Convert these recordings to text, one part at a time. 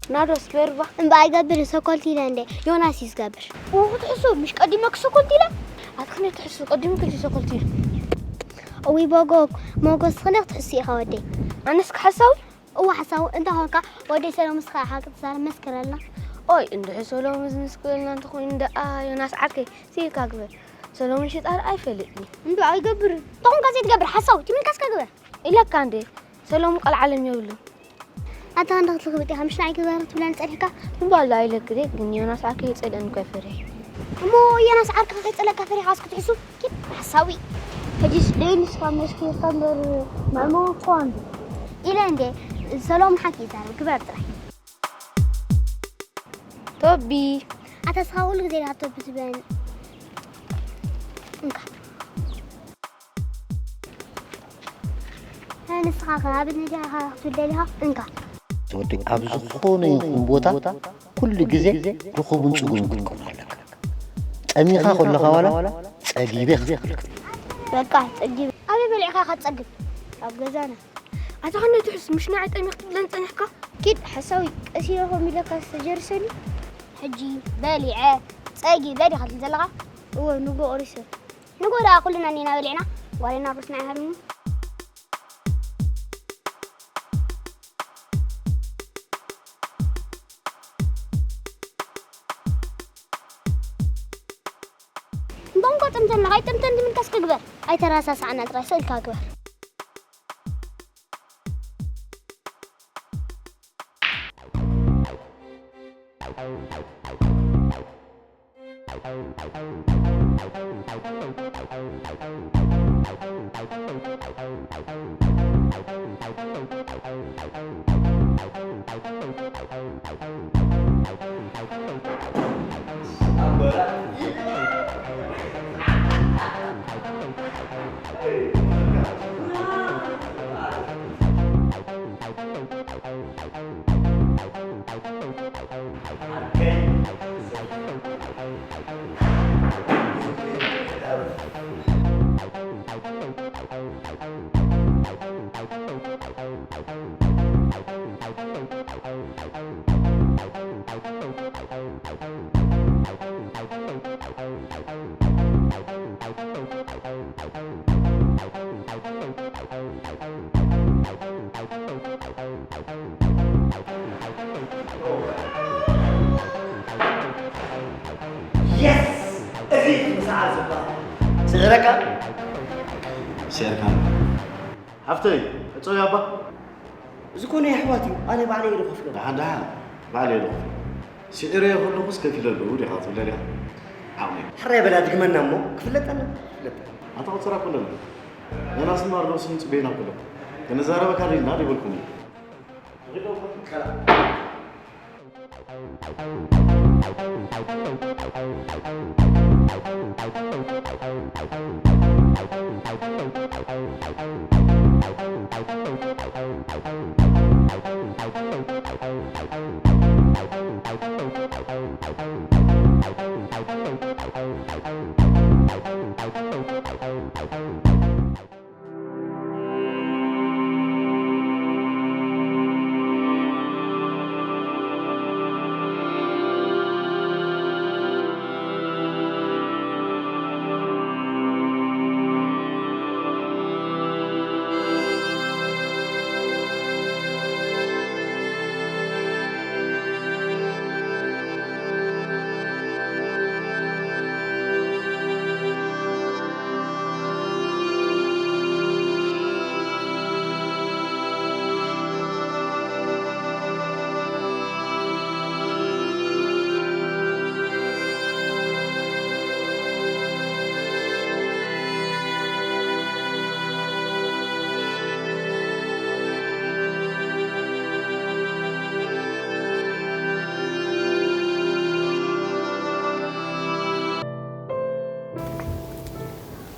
ናርዶስ፣ ግበር እባ። እምባ ኣይገብር፣ ሰኮልቲ ኢለ እንደ ዮናስ እዩ ዝገብር። ኡ፣ ክትሕሱ፣ ምሽ ቀዲመ ክሰኮልቲ ኢለ? ኣትኽነ ትሕሱ፣ ቀዲሙ ክልቲ ሰኮልቲ ኢለ። እዊ ቦጎ፣ ሞጎስ፣ ትኽነ ክትሕሱ ኢኻ ወደይ። ኣነስ ክሓሳዊ? እዋ ሓሳዊ፣ እንተ ኾንካ ወደይ ሰሎምስ ኸዓ ሓቂ ትዛረብ መስክረልና። ኦይ፣ እንድሕር ሰሎምስ ምስክረልና እንተኾይኑ ደኣ ዮናስ ዓርከይ፣ ስኢልካ ግበር። ሰሎምን ሽጣር ኣይፈልጥን። እምቢ ኣይገብርን። እንተ ኾንካ ዘይትገብር ሓሳዊ፣ ትምልካስካ ግበር። ኢለካ እንዴ፣ ሰሎሙ ቀልዓለም የብሉን። ኣታ እንዳ ክትልኽብጥ ኢኻ፣ ምሽ ንዓይ ግበር ትብለኒ ጸኒሕካ? እምባላ ኢለክ ድየ፣ ግን ዮናስ ዓርከይ ይጸልአኒ እኮ እየ ፈሪሐ። እሞ ዮናስ ዓርከይ ከይጸልአካ ፈሪሕካስ ክትሕሱ? ኪድ ሓሳዊ። ሕጂስ ደይ ንስኻ መስኪርካ እምበር መእመዊ እኮ እንዲ። ኢለ እንዴ፣ ሰሎም ሓቂ ይዛረብ፣ ግበር ጥራይ። ቶቢ። ኣታ ስኻ ኩሉ ግዜ ዲኻ ቶቢ ትብለኒ? እንካ። ንስኻ ኸ ኣብ ንድኻ ክትብል ደሊኻ? እንካ። ወዲ ኣብ ዝኾነ ይኹን ቦታ ኩሉ ግዜ ርኹብን ጽጉምን ክትከውን ኣለካ። ጠሚኻ ከለኻ ዋላ ጸጊበ ክትብል ክትብል። በቃ ጸጊበ። ኣበይ በሊዕካ ኢኻ ትጸግብ? ኣብ ገዛና። ኣታ ኸነ ትሕስ፣ ምሽ ንዓይ ጠሚኽ ትብለኒ ጸኒሕካ? ኪድ ሓሳዊ፣ ቀስ ኢለ ኮም ኢለካ ዝተጀርሰኒ። ሕጂ በሊዐ ጸጊበ ዲኻ ትብል ዘለኻ? እወ፣ ንጎ ቁርሲ። ንጎ ደኣ ኩልና እኒና በሊዕና። ጓልና ቁርሲ ንዓይ ሃብኒ። እምባ እንኳ ጠምተና፣ ኣይጠምተን ዝምልከስካ ግበር። ኣይተረሳስዓና ጥራይ ስእልካ ግበር። የስ! እዚ እዩ ምስዓር ዝበሃል። ስዒረካ? ስዒርካ። ሓፍተይ፣ ዕጸዊ ኣባ። እዚ ኮነ የሕዋት እዩ፣ ኣነ ባዕለይ እየ ዝኸፍሎ። ደሓን፣ ደሓን፣ ባዕለይ እየ ዝኸፍሎ። ስዒረዮ ከለኹስ ከፊለሉ ዲኻ ትብለ ዲኻ? ዓቕመይ። ሕራይ በላ ድግመና እሞ፣ ክፍለጠና፣ ክፍለጠና። ኣታ ቁጽራ ኩለና። ዮናስን ናርዶስን ጽበዩና ኩሎም። ክንዛረበካ ዲልና ዲበልኩም እዩ።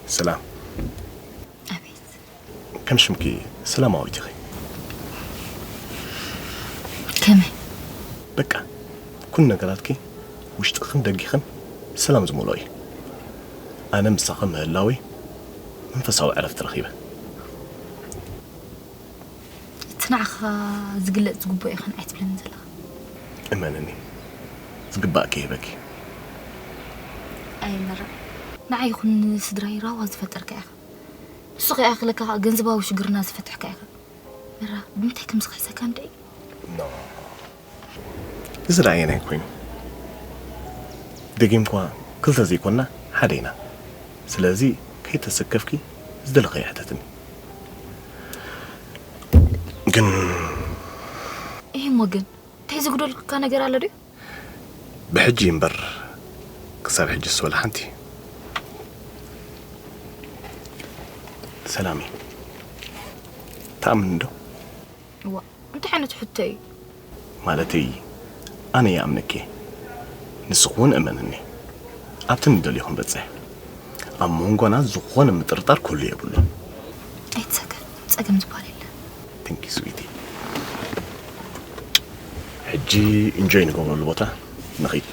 ሰላም። ኣቤት። ከም ሽምኪ ሰላማዊት ኢኺ። ከመይ? በቃ፣ ኩሉ ነገራትኪ ውሽጥኽን ደጊኽን ሰላም ዝመልኦ እዩ። ኣነ ምሳኺ ምህላወይ መንፈሳዊ ዕረፍቲ ረኺበ። እቲ ንዓኻ ዝግለጽ ዝግብኦ እዩ ኸን ኣይትብለኒ ዘለኻ። እመንኒ፣ ዝግባእኪ ይህበኪ። ኣይመራ፣ ንዓይ ይኹን ንስድራይ ራዋ ዝፈጠርካ ኢኻ። ንሱ ከይኣኽለካ ኸኣ ገንዘባዊ ሽግርና ዝፈትሕካ ኢኻ። መራ፣ ብምንታይ ከም ዝኽሕሰካ እንድዒ። ኖ፣ እዚ ደኣ ኣየናይ ኮይኑ? ደጊምኳ ክልተ ዘይኮንና ሓደ ኢና። ስለዚ ከይተሰከፍኪ ዝደለኽዮ ሕተትኒ። ግን ይህ እሞ ግን እንታይ ዝጉደልካ ነገር ኣሎ ድዩ? ብሕጂ እምበር ክሳብ ሕጂ ስወላ ሓንቲ። ሰላሚ፣ ትኣምኒ ዶ? እዋ፣ እንታይ ዓይነት ሕቶ እዩ? ማለተይ፣ ኣነ ይኣምነኪ፣ ንስኺ እውን እመንኒ። ኣብቲ ንደልዮ ክንበጽሕ። ኣብ መንጎና ዝኾነ ምጥርጣር ክህሉ የብሉን። ኣይትሰከፍ፣ ጸገም ዝበሃል የለን። Thank you, sweetie. ሕጂ ኢንጆይ ንገብረሉ ቦታ ንኺድ።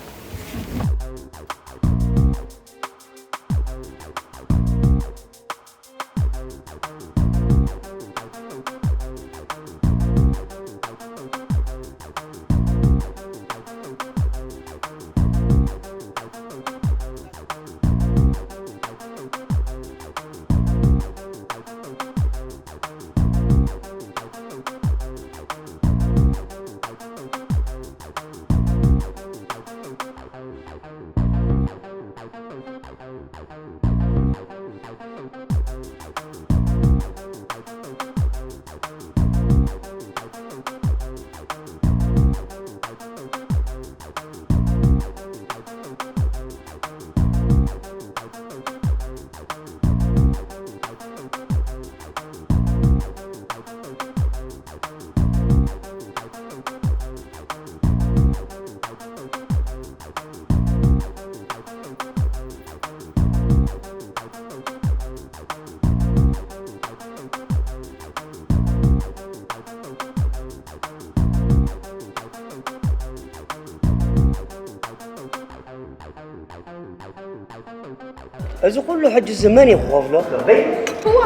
እዚ ኩሉ ሕጂ እዚ መን እዩ ክኸፍሎ? በይ። እዋ፣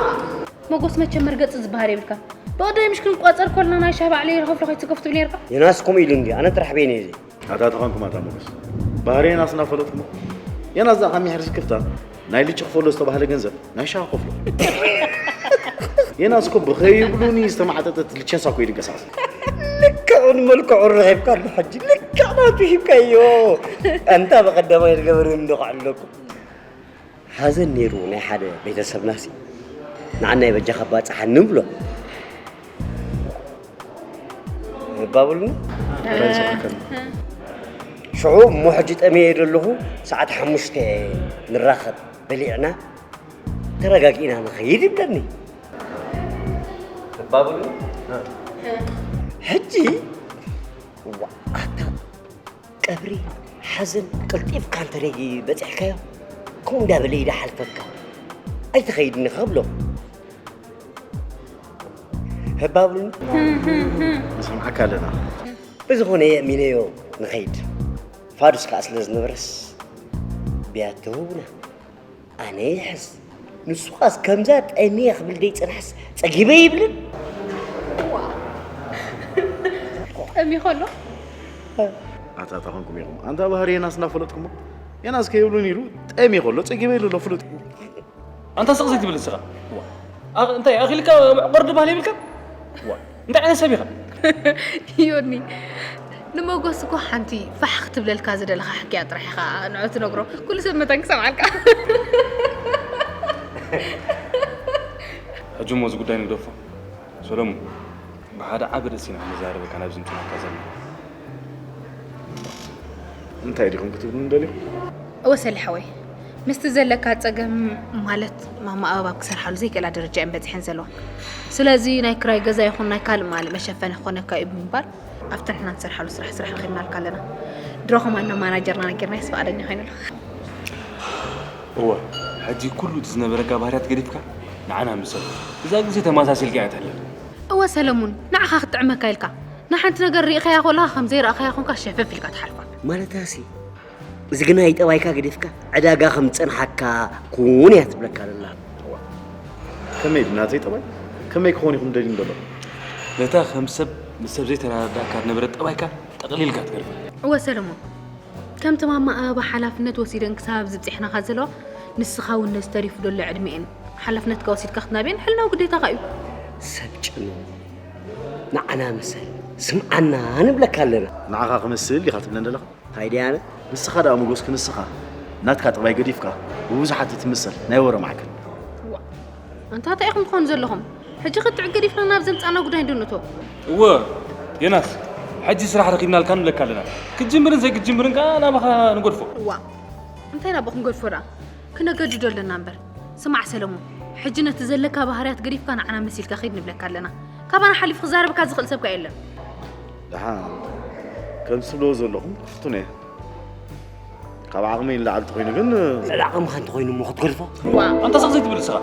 መጎስ መቸም መርገፂ ዝበሃል የብልካ። ብቐደም ምሽ ክንቋፀር ከለና ናይ ሻህ ባዕለይ ይኸፍሎ ከይትከፍ ትብል ነርካ። ዮናስ ከምኡ ኢሉ እንዲ ኣነ ጥራሕ በይነ ኢለ። ኣታ ተኾንኩም ኣታ ሞገስ፣ ባህሪ ዮናስ እናፈለጥኩሞ፣ ዮናስ ዝኣ ካብ ሚሕር ዝክፍታ ናይ ልጭ ክፈሎ ዝተባህለ ገንዘብ ናይ ሻህ ከፍሎ። ዮናስ እኮ ብኸይብሉኒ ዝተማዕጠጠት ልቸንሳ እኮ እዩ ድንቀሳቐስ። ልክዑን መልክዑን ረኺብካ ኣሎ ሕጂ። ልክዕ ናቱ ሂብካዮ። ኣንታ ብቐዳማይ ዝገበረ እንዶ ከዕለኩም። ሓዘን ነይሩ ናይ ሓደ ቤተሰብናሲ ንዓናይ በጃኻ ባጽሓ ንብሎ። ባቡልና ሽዑ እሞ ሕጂ ጠሚየ ዘለኹ ሰዓት ሓሙሽተ ንራኸብ በሊዕና ተረጋጊእና ንኸይድ ይብለኒ። ባቡልና ሕጂ ዋ ኣታ ቀብሪ ሓዘን ቀልጢፍካ እንተ ደይ በጺሕካዮ ከምኡ እንዳበለ ይደሓልፈካ ኣይትኸይድኒ ከብሎ ህባብሉኒ ንሰምዓካ ኣለና ብዝኾነ የእሚነዮ ንኸይድ ፋዱስ ከዓ ስለ ዝነበረስ ብያት ተህቡና ኣነ ይሕዝ ንሱ ኻስ ከምዛ ጠሚየ ክብል ደይፅናሕስ ፀጊበ ይብልን ጠሚ ከሎ ኣታ ታኾንኩም ኢኹም ኣንታ ባህሪ የናስ እናፈለጥኩሞ የናስ ከይብሉን ኢሉ ጠሚ ከሎ ፀጊበ ኢሉ ኣሎ ፍሉጥ ኣንታ ስቕ ዘይትብል ንስኻ እንታይ ኣኺልካ መዕቆር ድባል የብልካ እንታይ ዓይነት ሰብ ኢኻ ዮኒ ንመጎስ እኮ ሓንቲ ፋሕ ክትብለልካ ዝደለኻ ሕክያ ጥራሕ ኢኻ ንዑ ትነግሮ ኩሉ ሰብ መታን ክሰምዓልካ ሕጂ እሞ እዚ ጉዳይ ንግደፎ ሰሎሙን ብሓደ ዓቢ ርእሲ ኢና ክንዛረበካ ናብዚ ምፅናካ ዘለና እንታይ ዲኹም ክትብሉ ንደልዩ እወ ሰሊ ሓወይ ምስቲ ዘለካ ፀገም ማለት ማማ ኣበባ ኣብ ክሰርሓሉ ዘይክእላ ደረጃ እየን በፂሐን ዘለዋ ስለዚ ናይ ክራይ ገዛ ይኹን ናይ ካልእ ማልእ መሸፈኒ ክኾነካ እዩ ብምባል ኣብቲ ንሕና ንሰርሓሉ ስራሕ ስራሕ ረኺብናልካ ኣለና ድሮ ከማና ማናጀርና ነጊርናዮስ ፍቓደኛ ኮይኑሉ እወ ሕጂ ኩሉ እቲ ዝነበረካ ባህርያት ገዲፍካ ንዓና ምሰል እዛ ግዜ ተመሳሲልካ እያ ትሕለፍ እወ ሰለሙን ንዓኻ ክትጥዕመካ ኢልካ ንሓንቲ ነገር ርኢኻያ ኮለኻ ከም ዘይረእኻያ ኮንካ ሸፈፍ ኢልካ ትሓልፋ ማለታሲ እዚ ግናይ ጠባይካ ገዲፍካ ዕዳጋ ከም ዝጸንሓካ ኩን እያ ትብለካ ዘላ። ከመይ ናተይ ጠባይ ከመይ ክኾን ኢኹም ደልዩ ዘሎ? ነታ ከም ሰብ ምስ ሰብ ዘይተረዳዳካ ዝነበረ ጠባይካ ጥቕሊልካ ትገርፈ። እወ ሰለሞን፣ ከምቲ ማማ ኣበባ ሓላፍነት ወሲደን ክሳብ ዝብፅሕናኻ ዘለዋ፣ ንስኻ እውን ነዚ ተሪፉ ዘሎ ዕድሜኤን ሓላፍነትካ ወሲድካ ክትናብየን ሕልናዊ ግዴታኻ እዩ። ሰብ ጭኑ፣ ንዓና ምሰል፣ ስምዓና ንብለካ ኣለና። ንዓኻ ክመስል ኢኻ ትብለን ዘለኻ? ታይ ደይ ኣነ? ንስኻ ደኣ ሞጎስ ክንስኻ ናትካ ጠባይ ገዲፍካ ብብዙሓት እትምሰል ናይ ወረ ማዕከን። ዋ፣ ኣንታ እንታይ ኢኹም ትኾኑ ዘለኹም? ሕጂ ክትዕ ገዲፍና ናብ ዘምጻና ጉዳይ እንዶ ንእቶ። እወ ዮናስ፣ ሕጂ ስራሕ ረኺብናልካ ንብለካ ኣለና። ክትጅምርን ዘይክትጅምርን ከኣ ናባኻ ንገድፎ። እዋ እንታይ ናባኹም ገድፎ ደኣ? ክነገድዶ ኣለና እምበር። ስማዕ ሰለሙን፣ ሕጂ ነቲ ዘለካ ባህርያት ገዲፍካ ንዓና መሲልካ ኺድ ንብለካ ኣለና። ካባና ሓሊፉ ክዛረበካ ዝኽእል ሰብ ከ የለን። ደሓን ከምዚ ትብልዎ ዘለኹም ክፍቱን እየ። ካብ ዓቕመይ ንላዕሊ ተኾይኑ ግን ልዕሊ ዓቕምኻ እንተኾይኑ እሞ ክትገድፎ። ዋ ኣንታ ስቕ ዘይትብል ንስኻ።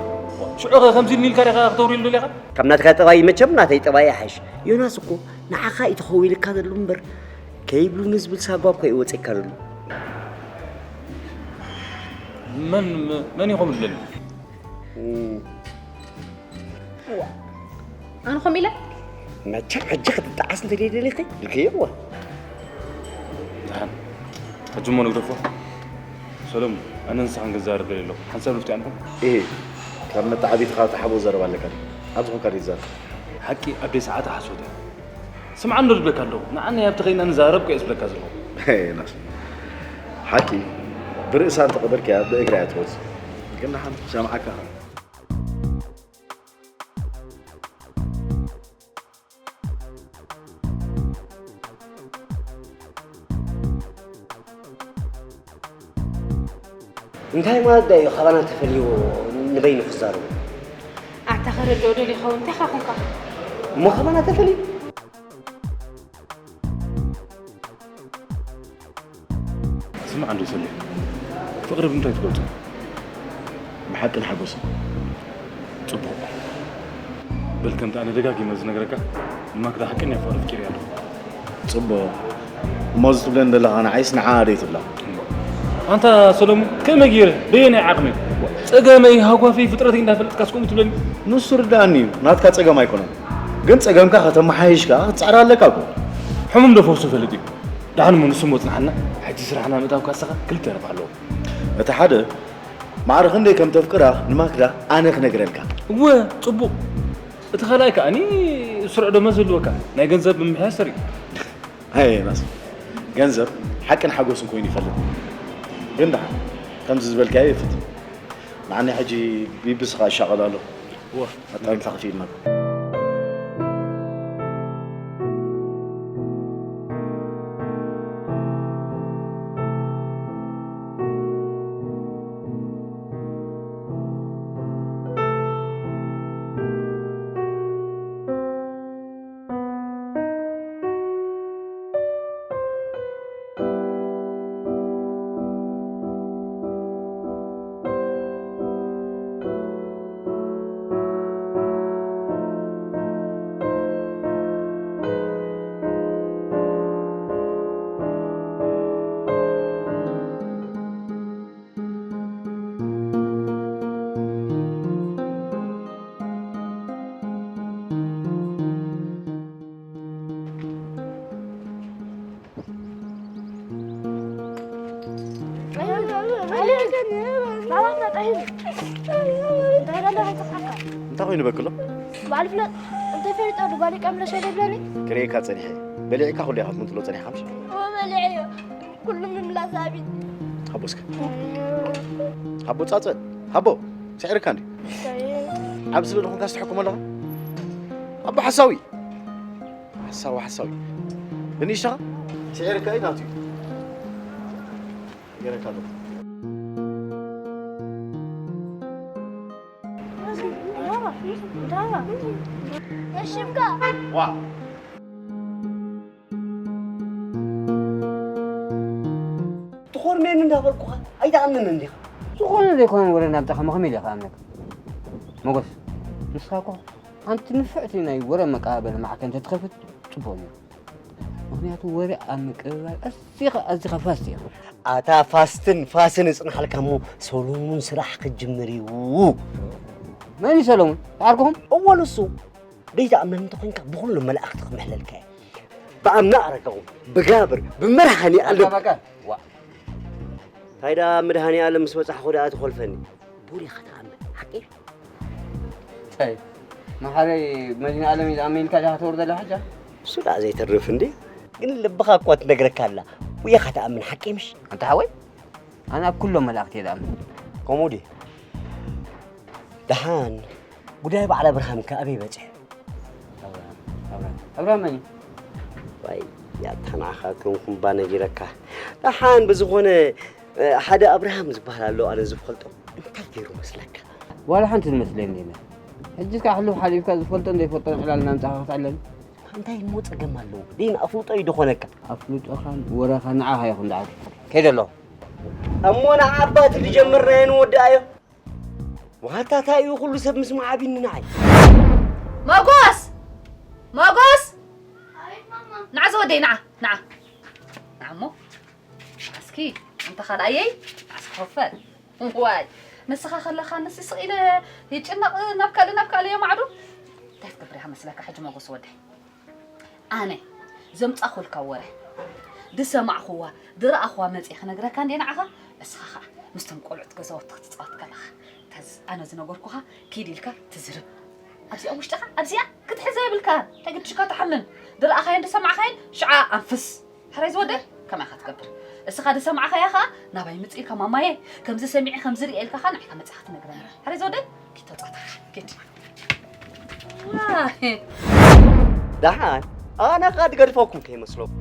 ሽዑ ኸ ከምዚ ኢልኒ ኢልካ ዲኻ ክተውርየሉ ደሊኻ? ካብ ናትካ ጠባይ መቸም ናተይ ጠባይ ይሓይሽ። ዮናስ እኮ ንዓኻ እዩ ተኸዊልካ ዘሎ እምበር ከይብሉኒ ዝብል ሳጓ እኮ እዩ ወፂእካ ዘሎ። መን መን ኢኹም ትብለኒ? ኣነ ኸም ኢለ መቸም ሕጂ ክትጠዓስ እንተደይደሊኺ ልክየዋ። ደሓን ሕጂ እሞ ንግደፎ። ሰለሙ ኣነ ንስኻን ክንዛረብ ደልየ ኣለኹ። ሓንሳብ ንፍትያ ንኹን። እህ ካብ መተዓቢትኻ ተሓቦ ዘረባ ኣለካ ድዩ? ኣብዚ ኮንካ ድዩ ትዛረብ? ሓቂ ኣብ ደይ ሰዓት ሓሶት እያ። ስምዓ እንዶ ዝብለካ ኣለኹ። ንዓኒ ኣብቲ ኸይና ንዛረብ ከየ ዝብለካ ዘለኹ። ሄይ ናስ ሓቂ ብርእሳ እንተቐበልካያ ብእግራ እያ ትወጽእ። ግን ንሓንቲ ክሰምዓካ። እንታይ ማለት ዳዩ ካባና ተፈልዩ ንበይኑ ክዛረቡ? ኣታ ከረድኦ ደልዩ ይኸውን እንታይ ኻ ኹንካ? እሞ ካባና ተፈልዩ? ስማዕ እንዶ ሰሌ፣ ፍቕሪ ብምንታይ ትገልጾ? ብሓቅን ሓጎስን። ጽቡቕ። በል ከምቲ ኣነ ደጋጊመ ዝነግረካ ንማክዳ ሓቀኛ ፍቕሪ ኣፍቂረያ ኣለኹ። ጽቡቕ። እሞ እዚ ትብለኒ ዘለኻ ንዓይስ ንዓኣ ዶ ይትብላ? ኣንታ ሰለሙ ከመይ ገይረ በየናይ ዓቕመይ ጸገመይ ሃጓፈይ ፍጥረተይ እንዳፈለጥካስ ከምኡ ትብለኒ? ንሱ ርድኣኒ እዩ ናትካ ጸገም ኣይኮነን። ግን ጸገምካ ከተመሓይሽ ከኣ ክትጻዕር ኣለካ እኮ። ሕሙም ዶ ፈውሱ ይፈልጥ እዩ። ደሓን እሞ ንሱ እሞ ጽንሓና፣ ሕጂ ስራሕና ምእታውካ ንስኻ ክልተ ረብሓ ኣለዎ። እቲ ሓደ ማዕረ ክንደይ ከም ተፍቅራ ንማክዳ ኣነ ክነግረልካ። እወ ጽቡቕ። እቲ ካልኣይ ከኣኒ ስሩዕ ደሞዝ ህልወካ ናይ ገንዘብ ምምሕያሽ ተርኢ። ኣየ ዮናስ፣ ገንዘብ ሓቅን ሓጎስን ኮይኑ ይፈልጥ። ግን ደሓን ከምዚ ዝበልካዮ ይፍት። ንዓኒ ሕጂ ቢብስኻ ይሻቐል ኣሎ። እወ ኣጣሚርካ ክፍኢልናካ። እንታይ ኮይኑ በክሎ? ባዕሉ ፍለጥ እንተፈሊጦ ድጓሊ ቀምለሸ ደብለኒ ክርእየካ ጸኒሐ በሊዕካ ኩሉ ኢኻ ትምንጥሎ ጸኒሕካ ምሽ? በሊዐዮ ኩሉ ምምላስ ኣቢት ሃቦ እስከ ሃቦ ጻጸ ሃቦ ስዕርካ እንዲ ዓብ ዝብል ኹንካ ስተሐኩም ኣለኻ ኣቦ ሓሳዊ ሓሳዊ ሓሳዊ ብንሽኻ ስዕርካ እዩ ናቱ እዩ ገረካ ኣለኹ ሽምካ ዋ ትኾርሜኒ እንዳበልኩኻ ኣይትኣምንን እንዲኻ ዝኾነ ዘይኮነ ወረ ናብዛ ከመኸም ኢለ ይኽኣምነካ ሞጎስ ንስኻ እኮ ሓንቲ ንፍዕቲ ናይ ወረ መቀባበሊ ማዕከን ተትኸፍት ጽቡቕ ነይሩ ምኽንያቱ ወረ ኣብ ምቅብባል ኣዚኻ ኣዚኻ ፋስት ኢኻ ኣታ ፋስትን ፋስን እጽንሓልካ እሞ ሰሎሙን ስራሕ ክጅምር እዩ መን እዩ ሰሎሙን ተዓርኩኹም እወ ንሱ ደይትኣምነኒ እንተኾይንካ ብኹሉ መላእኽቲ ክምሕለልካ እየ ብኣምና ኣረጋኹም፣ ብጋብር፣ ብመድሃኒ ኣለም። በቃ፣ በቃ። ዋ። እንታይ ደኣ መድሃኒ ኣለም ምስ በጻሕኹ ደኣ ትኾልፈኒ? ቡን ኢኻ ትኣምን፣ ሓቂ? እንታይ? መሓረይ መድሃኒ ኣለም እዩ ዝኣምን ኢልካ ዲኻ ተወርደላ ሕጃ? እሱ ደኣ ዘይተርፍ እንዴ? ግን ልብኻ እኳ ትነግረካ ኣላ። ቡን ኢኻ ትኣምን፣ ሓቂ ምሽ? ኣንታ ሓወይ፣ ኣነ ኣብ ኩሎም መላእኽቲ እየ ዝኣምን። ከምኡ ድዩ? ደሓን፣ ጉዳይ በዓል ኣብርሃም ከ ኣበይ በጺሑ? ኣብርሃም፣ ኣብርሃም፣ ኣብርሃም መን እዩ? ዋይ፣ ያታ ንዓኻ ኮንኩ እምባ ነጊረካ። ደሓን፣ ብዝኾነ፣ እ፣ ሓደ ኣብርሃም ዝበሃል ኣሎ ኣነ ዝፈልጦ። እንታይ ገይሩ መስለካ? ዋላ ሓንቲ ዝመስለኒ የለ። ሕጂ እስካ ሕሉፍ ሓሊፍካ ዝፈልጦን ዘይፈልጦን ዕላል እናምጻኻ ክትዕለል። እንታይ እሞ ጸገም ኣለዎ? ደይን ኣፍልጦ እዩ ዝኾነካ። ኣፍልጦኻን ወረኻን ንዓኻ ይኹን ደኣ። ከይደ ኣለኹ። እሞ ንዓባት ዝጀመርናዮ ንወድኣዮ። ዋታ እንታይ እዩ ኩሉ ሰብ ምስማዕ ኣቢኒ ንዓይ? መጎስ! መጎስ! ንዓ ዝወደይ፣ ንዓ፣ ንዓ። ንዓ እሞ። እስኪ፣ እንተ ካልኣየይ፣ እስኪ ክፈል። ዋይ፣ ንስኻ ከለኻ ንስ ስቕ ኢለ ይጭነቕ ናብ ካልእ ናብ ካልእ የማዕዱ። እንታይ ትገብር ኢኻ መስለካ ሕጂ መጎስ ወደይ? ኣነ ዘምጻኹልካ ወረ ድሰማዕኹዋ ድረኣኹዋ መጽእ ክነግረካ እንዴ ንዓኻ? እስኻ ኸዓ ምስቶም ቆልዑት ገዛውቲ ክትጻወት ከለኻ ተዝ-፣ ኣነ ዝነገርኩኻ ኪድ ኢልካ ትዝርብ። ኣብዚኣ ውሽጥኻ ኣብዚኣ ክትሕዛ የብልካ። እንታይ ግድሽካ ትሓምም? ድረኣኻዮን ድሰማዕኻዮን ሽዓ ኣንፍስ። ሕራይ ዝወደይ ከማይ ኢኻ ትገብር። እስኻ ድሰማዕኻያ ኸዓ ናባይ ምጽእ ኢልካ ማማየ ከምዚ ሰሚዐ ከምዚ ርእየ ኢልካ ኸዓ ንዓይካ መጺኻ ትነግረኒ። ሕራይ ዝወደይ ኪድ ተጻወት ኪድ። ዋይ። ደሓን ኣነ ኸዓ ድገድፈኩም ከይመስለኩም።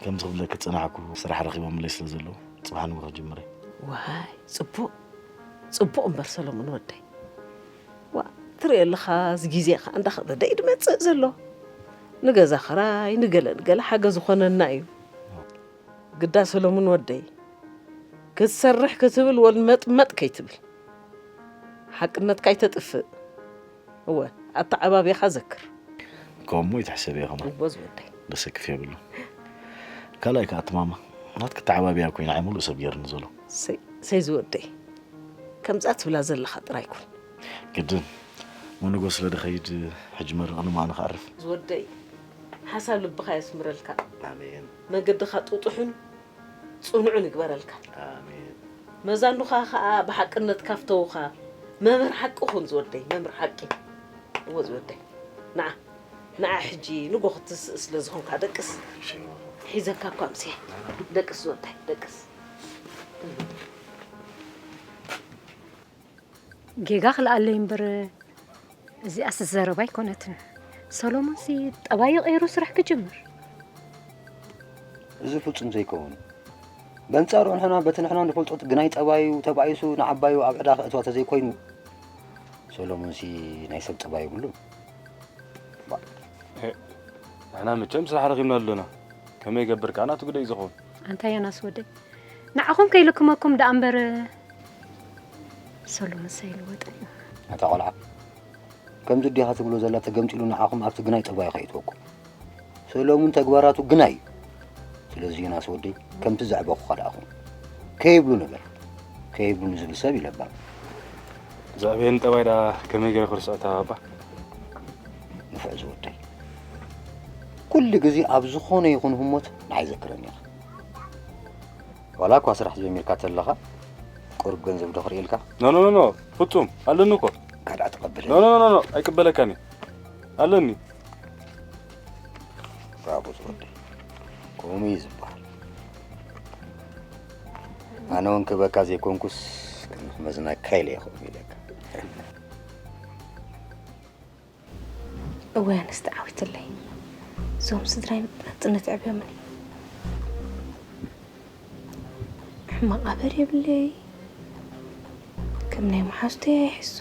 ከምዚ ክብለኪ ዝጸናሕኩ ስራሕ ረኺበምለይ ስለ ዘለዉ ጽባሕ ንግሆ ክጅምር እየ። ዋይ ጽቡቕ ጽቡቕ እምበር ሰለሙን ወደይ። ዋ ትርኢ ኣለኻ እዚ ግዜ ኸዓ እንዳኸበደ እዩ ድመጽእ ዘሎ። ንገዛ ኽራይ ንገለ ንገለ ሓገዝ ዝኾነና እዩ። ግዳ ሰሎሙን ወደይ፣ ክትሰርሕ ክትብል ወልመጥመጥ ከይትብል፣ ሓቅነትካ ኣይተጥፍእ። እወ፣ ኣተዓባብያኻ ዘክር። ከምኡ ይትሕሰብ እየ ከማን። እወ ዝወደይ። ደሰክፍ የብሉ። ካልኣይ ከኣ ትማማ፣ ናትኪ ኣተዓባብያ ኮይኑ ንዓይ ሙሉእ ሰብ ገይርኒ ዘሎ። ሰይ፣ ሰይ ዝወደይ። ከምዛ ትብላ ዘለኻ ጥራይ ኩን። ግድን፣ መንጎ ስለ ድኸይድ፣ ሕጂ መርቕኒ እሞ ኣነ ክኣርፍ። ዝወደይ፣ ሓሳብ ልብኻ የስምረልካ። ኣሜን። መገድኻ ጥጡሕን ጽኑዕን ይግበረልካ። ኣሜን። መዛኑኻ ኸኣ ብሓቅነት ካፍተውኻ። መምህር ሓቂ ኹን ዝወደይ፣ መምህር ሓቂ። እወ ዝወደይ። ንዓ፣ ንዓ ሕጂ ንጎ ክትስእ ስለ ዝኾንካ ደቅስ። እሺ። ሒዘካ እኳ ኣምስየ። ደቅስ ዝወደይ፣ ደቅስ። ጌጋ ክልኣለይ እምበር፣ እዚኣስ ዘረባ ኣይኮነትን። ሰሎሞንሲ ጠባዩ ቀይሩ ስራሕ ክጅምር። እዚ ፍጹም ዘይከውን እዩ። በንጻሩ ንሕና በቲ ንሕና ንፈልጦ ግናይ ጠባዩ ተባኢሱ ንዓባዩ ኣብ ዕዳ ከእትዋ ተዘይኮይኑ፣ ሰሎሞንሲ ናይ ሰብ ጠባይ የብሉን። ባ- እ፣ ንሕና መቸም ስራሕ ረኺብና ኣሎና። ከመይ ይገብር ከኣ ናቱ ግደ እዩ ዝኸውን። ኣንታ ዮናስ ወደይ፣ ንዓኹም ከይልክመኩም ደኣ እምበር፣ ሰሎሞንስ ኣይልወጥን እዩ። ኣታ ቆልዓ፣ ከምዚ ዲኻ ትብሎ ዘላ ተገምጢሉ ንዓኹም ኣብቲ ግናይ ጠባዩ ከይእትወኩም። ሰሎሙን ተግባራቱ ግናይ እዩ። ስለዚ ዮናስ ወደይ፣ ከምቲ ዘዕበኹኻ ደኣ ኩን። ከይብሉ ንበር፣ ከይብሉኒ ዝብል ሰብ እዩ ለባም። ዘዕበየኒ ጠባይ ደኣ ከመይ ገይረ ክርስዖ እታ ባባ? ንፉዕ ዝወደይ። ኩሉ ግዜ ኣብ ዝኾነ ይኹን ህሞት ንዓይ ዘክረኒ ኢኻ። ዋላ እኳ ስራሕ ጀሚርካ ተለኻ፣ ቁሩብ ገንዘብ ዶ ክርእየልካ? ኖ፣ ኖ፣ ኖ፣ ኖ፣ ፍጹም፣ ኣለኒ እኮ። ካልኣ ትቐበለኒ? ኖ፣ ኖ፣ ኖ፣ ኖ፣ ኖ፣ ኣይቅበለካን እየ። ኣለኒ። ብራቮ ዝወደይ። ከምኡ እዩ ዝበሃል። ኣነ እውን ክበካ ዘይኮንኩስ፣ ክንመዝነካ ኢለ እየ ከምኡ ኢለካ። እወ ኣነስ ተዓዊትለይ። እዞም ስድራይ ናጽነት ኣዕብዮምኒ። ሕማቕ ኣበር የብለይ። ከም ናይ መሓዙተይ ኣይሕሱ።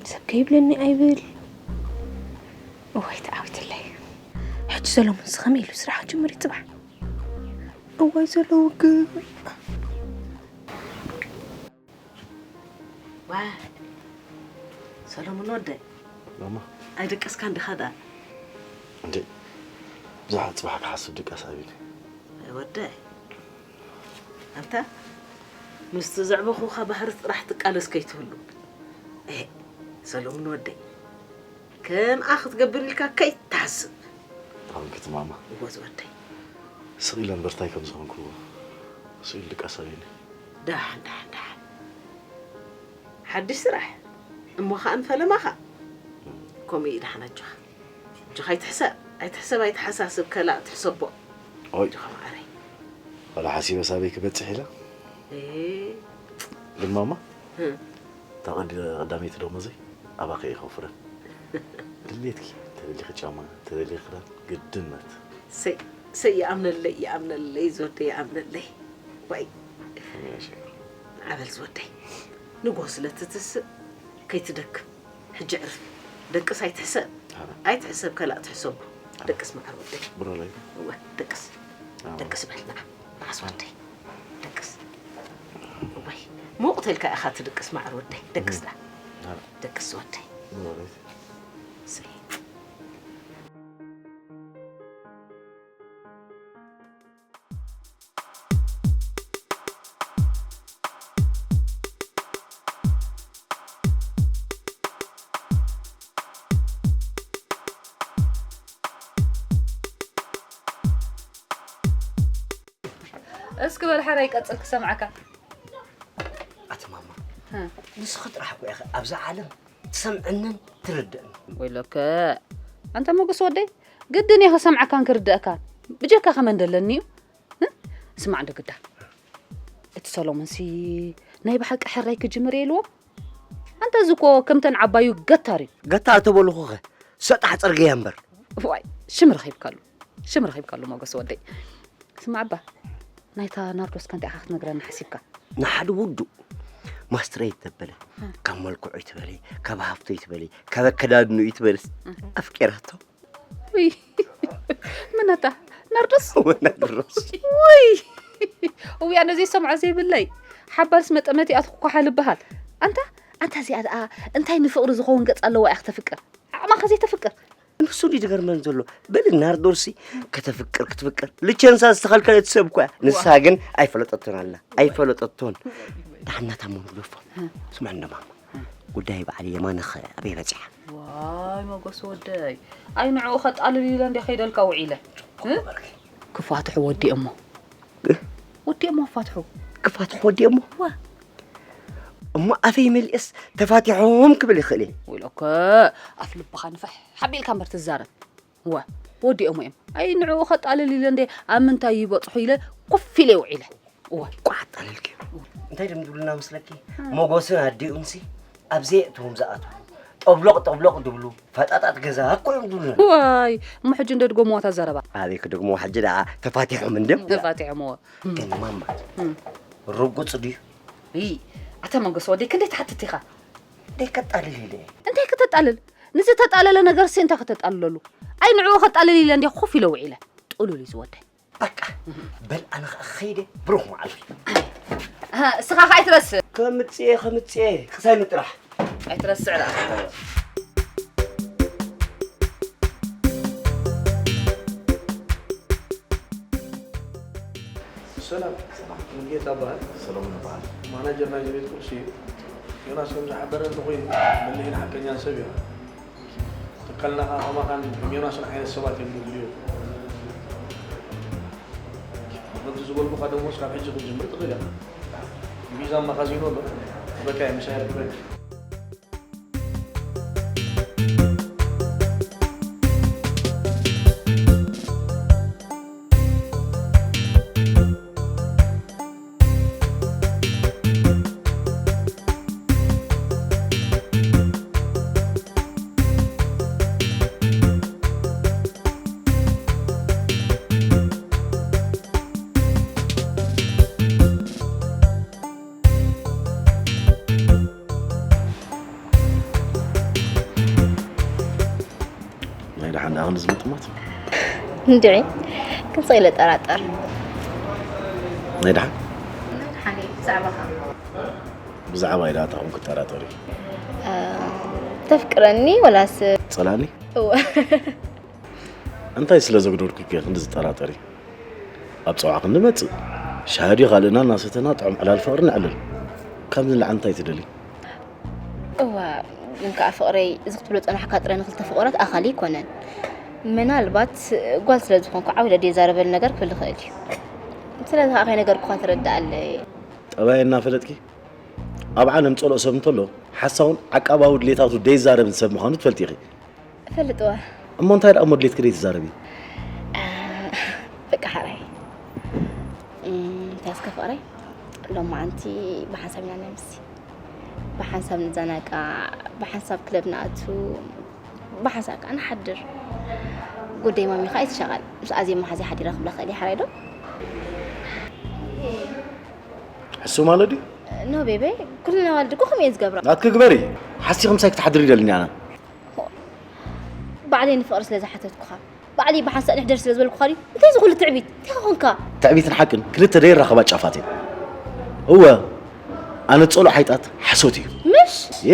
ሰብ ከይብለኒ ኣይብል። እወይ ተዓዊትለይ። ሕጂ ሰሎሙንስ ከመይ ኢሉ ስራሕ ክጅምር እዩ ጽባሕ? እዋይ ዘሎ ውግእ። ዋ፣ ሰሎሙን ወደይ። ማማ። ኣይደቀስካን ዲኻ ደኣ? እንዴ፣ ብዙሓት ጽባሕ ክሓስብ ድቃስ ኣቢኒ። ወደይ፣ ኣንታ ምስቲ ዘዕበኹኻ ባህሪ ጥራሕ ትቃለስ ከይትህሉ። ኤ፣ ሰሎሙን ወደይ፣ ከምኣ ክትገብር ኢልካ ከይትሓስብ። ኣበንክቲ ማማ። እወ ዝወደይ። ስቕ ኢለ እምበር እንታይ ከም ዝኾንኩ ስቕ ኢሉ ድቃስ ኣብዩኒ። ደሓን፣ ደሓን፣ ደሓን። ሓድሽ ስራሕ እሞ ኸኣ ንፈለማኻ። ከምኡ እዩ ደሓን ኣጆኻ። ኣጆኻ ኣይትሕሰብ፣ ኣይትሕሰብ፣ ኣይተሓሳስብ፣ ከላእ ትሕሰቦ። ኦይ። ኣጆኻ መዓረይ። ዋላ ሓሲበ ሳበይ ክበጽሕ ኢለ። ኤ። ግን ማማ፣ እ። እታ ቀዲ-፣ ቀዳመይቲ ደሞዘይ ኣባኺ እየ ከውፍረን። ድሌትኪ፣ ተደሊኺ ጫማ፣ ተደሊኺ ክዳን፣ ግድነት። ሰይ፣ ሰይ፣ ይኣምነለይ፣ ይኣምነለይ፣ ዝወደይ ይኣምነለይ። ዋይ። ኣሜን፣ ኣሸይሩ። ዓበል ዝወደይ። ንጎ ስለ ትትስእ፣ ከይትደክም። ሕጂ ዕርፍ። ደቅስ ኣይትሕሰብ። ኣረ። ኣይትሕሰብ፣ ከላእ ትሕሰቦ። ኣረ። ደቅስ መዓር ወደይ። ብሮለይ። እወ፣ ደቅስ። ኣረ። ደቅስ በል፣ ንዓ። ንዓስ ወደይ። ደቅስ። እዋይ፣ ሙቕ ተልካ ኢኻ ትድቅስ መዓር ወደይ። ደቅስ ዳ። ኣረ። ደቅስ ወደይ። ብሮለይ። ሰይ። እስኪ በል ሓራይ ቀጽል ክሰምዓካ። ኣቲ ማማ፣ እ። ንስኺ ጥራሕ እኮ ኢኺ ኣብዛ ዓለም ትሰምዕንን ትርድእን። ወይለከ፣ ኣንታ ሞገስ ወደይ፣ ግድን እየ ክሰምዓካን ክርድአካን። ብጀካ ከመን ደለኒ እዩ? እ? ስማዕ እንዶ ግዳ። እቲ ሰሎሞንሲ ናይ ብሓቂ ሕራይ ክጅምር እየ ኢልዎ? ኣንታ እዚ እኮ ከምተን ዓባዩ ገታር እዩ። ገታር ተበልኹኸ፣ ሰጣሕ ጽርግያ እምበር። ዋይ፣ ሽም ረኺብካሉ። ሽም ረኺብካሉ ሞገስ ወደይ። ስማዕ እባ፣ ናይታ ናርዶስ ከ እንታይ ኢኻ ክትነግረና ሓሲብካ? ንሓደ ውዱእ ማስትረይ ተበለ፣ እ። ካብ መልክዑ ይትበለይ፣ ካብ ሃፍቱ ይትበለይ፣ ካብ ኣከዳድንኡ ይትበልስ፣ እ። ኣፍቂራቶ። ውይ፣ ምነታ ናርዶስ? ወ ናርዶስ። ውይ፣ ውይ፣ ኣነ ዘይሰምዖ ዘይብለይ። ሓባልስ መጠመቲኣ ትኳሓ ልበሃል። ኣንታ፣ ኣንታ እዚኣ ደኣ እንታይ ንፍቕሪ ዝኸውን ገጽ ኣለዋ እያ ክተፍቅር? ዓቕማ ከ ዘይተፍቅር? ንሱ ድዩ ዝገርመን ዘሎ? በሊ ናርዶስሲ ከተፍቅር ክትፍቅር። ልቸንሳ ዝተኸልከለት ሰብ እኮ እያ። ንሳ ዋ። ግን ኣይፈለጠቶን ኣላ። ኣይፈለጠቶን። ደሓን ናታ እሞ ንግደፎ። እ። ስማዕ እንዶ ማማ። እ። ጉዳይ በዓል የማነኸ ኣበይ በጺሓ? ዋይ መጎስ ወደይ። ኣይ ንዕኡ ከጣልል ኢለ እንደ ከይደልካ ውዒለ። እ? ክፋትሑ ወዲኦሞ። እ? ወዲኦሞ ክፋትሑ። ክፋትሑ ወዲኦሞ? ዋ። እሞ ኣፈይ መሊእስ ተፋቲሖም ክብል ይኽእል እየ። ወይለከ ኣፍ ልብኻ ንፍሕ ሓቢልካ እምበር ትዛረብ። ዋ፣ ወዲኦሞ እዮም። ኣይ ንዕኡ ከጣልል ኢለ እንደ ኣብ ምንታይ ይበጽሑ ኢለ ኮፍ ኢለ ውዒለ። እዋ። ቋዕ ኣጣልልኪ። እንታይ ድም ድብሉና መስለኪ? እ። ሞጎስን ኣዲኡንሲ ኣብ ዘየእትዎም ዝኣትዉ። ጠብሎቕ ጠብሎቕ ድብሉ ፈጣጣት ገዛ እኮ እዮም ድብሉና። ዋይ፣ እሞ ሕጂ እንደ ድጎምዋ እታ ዘረባ? ኣበይ ክደግምዋ ሕጂ ደኣ ተፋቲሖም እንድዮም። ተፋቲሖምዎ። ግን ማማ፣ እም። ርጉጽ ድዩ? እይ፣ ኣታ መንገስ ወደይ ክንደይ ትሓትት ኢኻ? እንታይ ከጣልል ኢለ? እንታይ ከተጣልል? ንዝተጣለለ ነገርሲ እንታይ ከተጣልለሉ? ኣይ ንዕኡ ከጣልል ኢለ እንደ ኮፍ ኢለ ውዒለ። ጥሉል እዩ ዝወደይ። በቃ፣ በል ኣነ ኸዓ ኸይደ ብሩኽ መዓልቲ። ኣሃ፣ እስኻ ኸዓ ኣይትረስዕ። ከምጽኤ፣ ከምጽኤ፣ ክሳይ ምጥራሕ። ኣይትረስዕ ደኣ። ሰላም። ሰላም። ሙሉጌታ እበሃል። ሰሎሙን እበሃል። ማናጀር ናይዚ ቤት ቁርሲ እዩ። ዮናስ ከም ዝሓበረኒ ኮይኑ፣ በሊሕን ሓቀኛን ሰብ እዩ። ትካልና ኸዓ ከማኻን ከም ዮናስን ዓይነት ሰባት እዮም ዘድልዩ። ከምቲ ዝበልኩኻ ደሞዝ ካብ ሕጂ ክትጅምር ትኽእል ኢኻ። ቪዛ መኻዚኖ ኣሎ። በቃ ምሳይ ርክበኒ። ናይ ደሓን ደኣ ክንድዚ ምጥማት? እንድዒ፣ ክንስቕ ኢለ ጠራጠር። ናይ ደሓን? ናይ ደሓን እየ፣ ብዛዕባኻ። ብዛዕባይ ደኣ እንታይ ኮንኩ ትጠራጠሪ? እ፣ ተፍቅረኒ ወላስ? ትጸልኣኒ? እወ። እንታይ ስለ ዘጉደልኩ ኢኻ ክንድዚ ትጠራጠሪ? ኣብ ጸዋዕ ክንመጽእ፣ ሻሂ ድዩ ካልእና እናሰተና ጥዑም ዕላል ፍቕሪ ነዕልል። ካብዚ ንላዕሊ እንታይ ትደሊ? እዋ፣ ግን ከዓ ፍቕረይ፣ እዚ ክትብሎ ጸናሕካ ጥራይ ንክልተ ፍቑራት ኣኻሊ ኣይኮነን። ምናልባት ጓል ስለ ዝኾንኩ ዓው ኢለ ደይዛረበሉ ነገር ክህሉ ይኽእል እዩ። ስለዚ ከዓ ከይነገርኩኻ ትረድኣለይ። ጠባየ እናፈለጥኪ፣ ኣብ ዓለም ጸልኦ ሰብ እንተሎ፣ ሓሳውን ዓቃባዊ ድሌታቱ ደይዛረብን ሰብ ምዃኑ ትፈልጢ ኢኺ። እፈልጥዋ። እሞ እንታይ ደኣ እሞ ድሌትኪ ደይትዛረቢ? በቃ ሓራይ። እም፣ እንታይ እስከ ፍቕረይ? ሎማዓንቲ ብሓንሳብ ኢና ነምሲ። ብሓንሳብ ንዘናጋዕ፣ ብሓንሳብ ክለብ ንኣቱ፣ ብሓንሳብ ከዓ ንሓድር። ጉዳይ ማሚ ከዓ ኣይትሻቐል። ምስ ኣዜብ መሓዚ ሓዲረ ክብላ ክእል እየ ሓራይ ዶ? ሕሱ ማለት ድዩ? ኖ ቤቤ፣ ኩለን ኣዋልድ እኮ ከምኡ እየን ዝገብራ። ናትኪ ግበሪ። ሓሲኺ ምሳይ ክትሓድሪ ይደልኒ ኣነ። ባዕለይ ንፍቕሪ ስለ ዝሓተትኩኻ፣ ባዕለይ ብሓንሳእ ንሕደር ስለ ዝበልኩኻ ድዩ? እንታይ እዚ ኩሉ ትዕቢት? እንታይ ኾንካ? ትዕቢትን ሓቅን ክልተ ደይራኸባ ጫፋት እየን። እወ፣ ኣነ ዝጸልኦ ሓይጣት ሓሶት እዩ። ምሽ? የ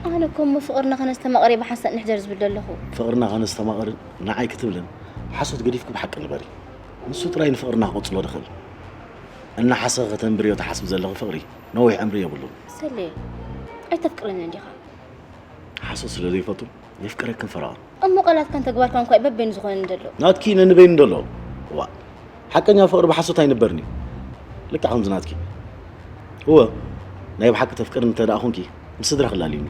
ኣነ እኮ እሞ ፍቕርና ከነስተማቕር እየ ብሓንሳእ ንሕደር ዝብል ዘለኹ። ፍቕርና ከነስተማቕር ንዓይ ክትብልን ሓሶት ገዲፍኪ ብሓቂ ንበሪ። ንሱ ጥራይ ንፍቕርና ክቕጽሎ ድኽእል። እናሓሰኸ ከተንብርዮ ትሓስቢ ዘለኺ ፍቕሪ ነዊሕ ዕምሪ የብሉን። ሰሌ፣ ኣይተፍቅረንን ዲኻ? ሓሶት ስለ ዘይፈቱ የፍቅረክን ፈረቓን። እሞ ቃላትካን ተግባርካን እኳ በበይኑ ዝኾነ እንደሎ። ናትኪ ነንበይኑ እንደሎ። ዋ፣ ሓቀኛ ፍቕሪ ብሓሶት ኣይንበርን እዩ። ልክዕ ከምዚ ናትኪ። እወ፣ ናይ ብሓቂ ተፍቅርኒ እንተ ደኣ ኾንኪ፣ ምስ ስድራ ክላልዩኒ።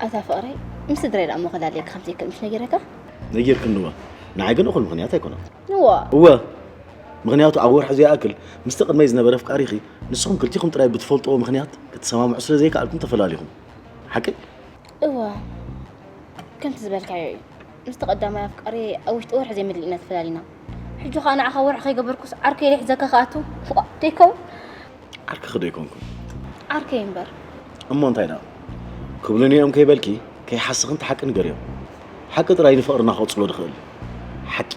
ኣታ ፍቕረይ፣ ምስ ስድራይ ደኣ እሞ ክላለየካ ከም ዘይክእል ምሽ ነጊረካ? ነጊርክኒ እወ። ንዓይ ግን እኹል ምኽንያት ኣይኮነን። እወ። እወ፣ ምኽንያቱ ኣብ ወርሒ ዘይኣክል ምስቲ ቅድመይ ዝነበረ ኣፍቃሪኺ ንስኹም ክልቲኹም ጥራይ ብትፈልጥዎ ምኽንያት ክትሰማምዑ ስለ ዘይከኣልኩም ተፈላሊኹም። ሓቀይ? እወ፣ ከምቲ ዝበልካዮ እዩ። ምስቲ ቀዳማይ ኣፍቃሪ ኣብ ውሽጢ ወርሒ ዘይምልእ ኢና ተፈላሊና። ሕጂ ኸኣ ንዓኻ ወርሒ ከይገበርኩስ ዓርከይ ኢለ ሒዘካ ክኣቱ? ዋ፣ ደይከውን? ዓርክኺ ዶ ኣይኮንኩን? ዓርከይ እምበር። እሞ እንታይ ደኣ? ክብሉኒ እዮም ከይበልኪ፣ ከይሓስኽን እቲ ሓቂ ንገርዮም። ሓቂ ጥራይ ንፍቕርና ክቕጽሎ ድኽእል። ሓቂ።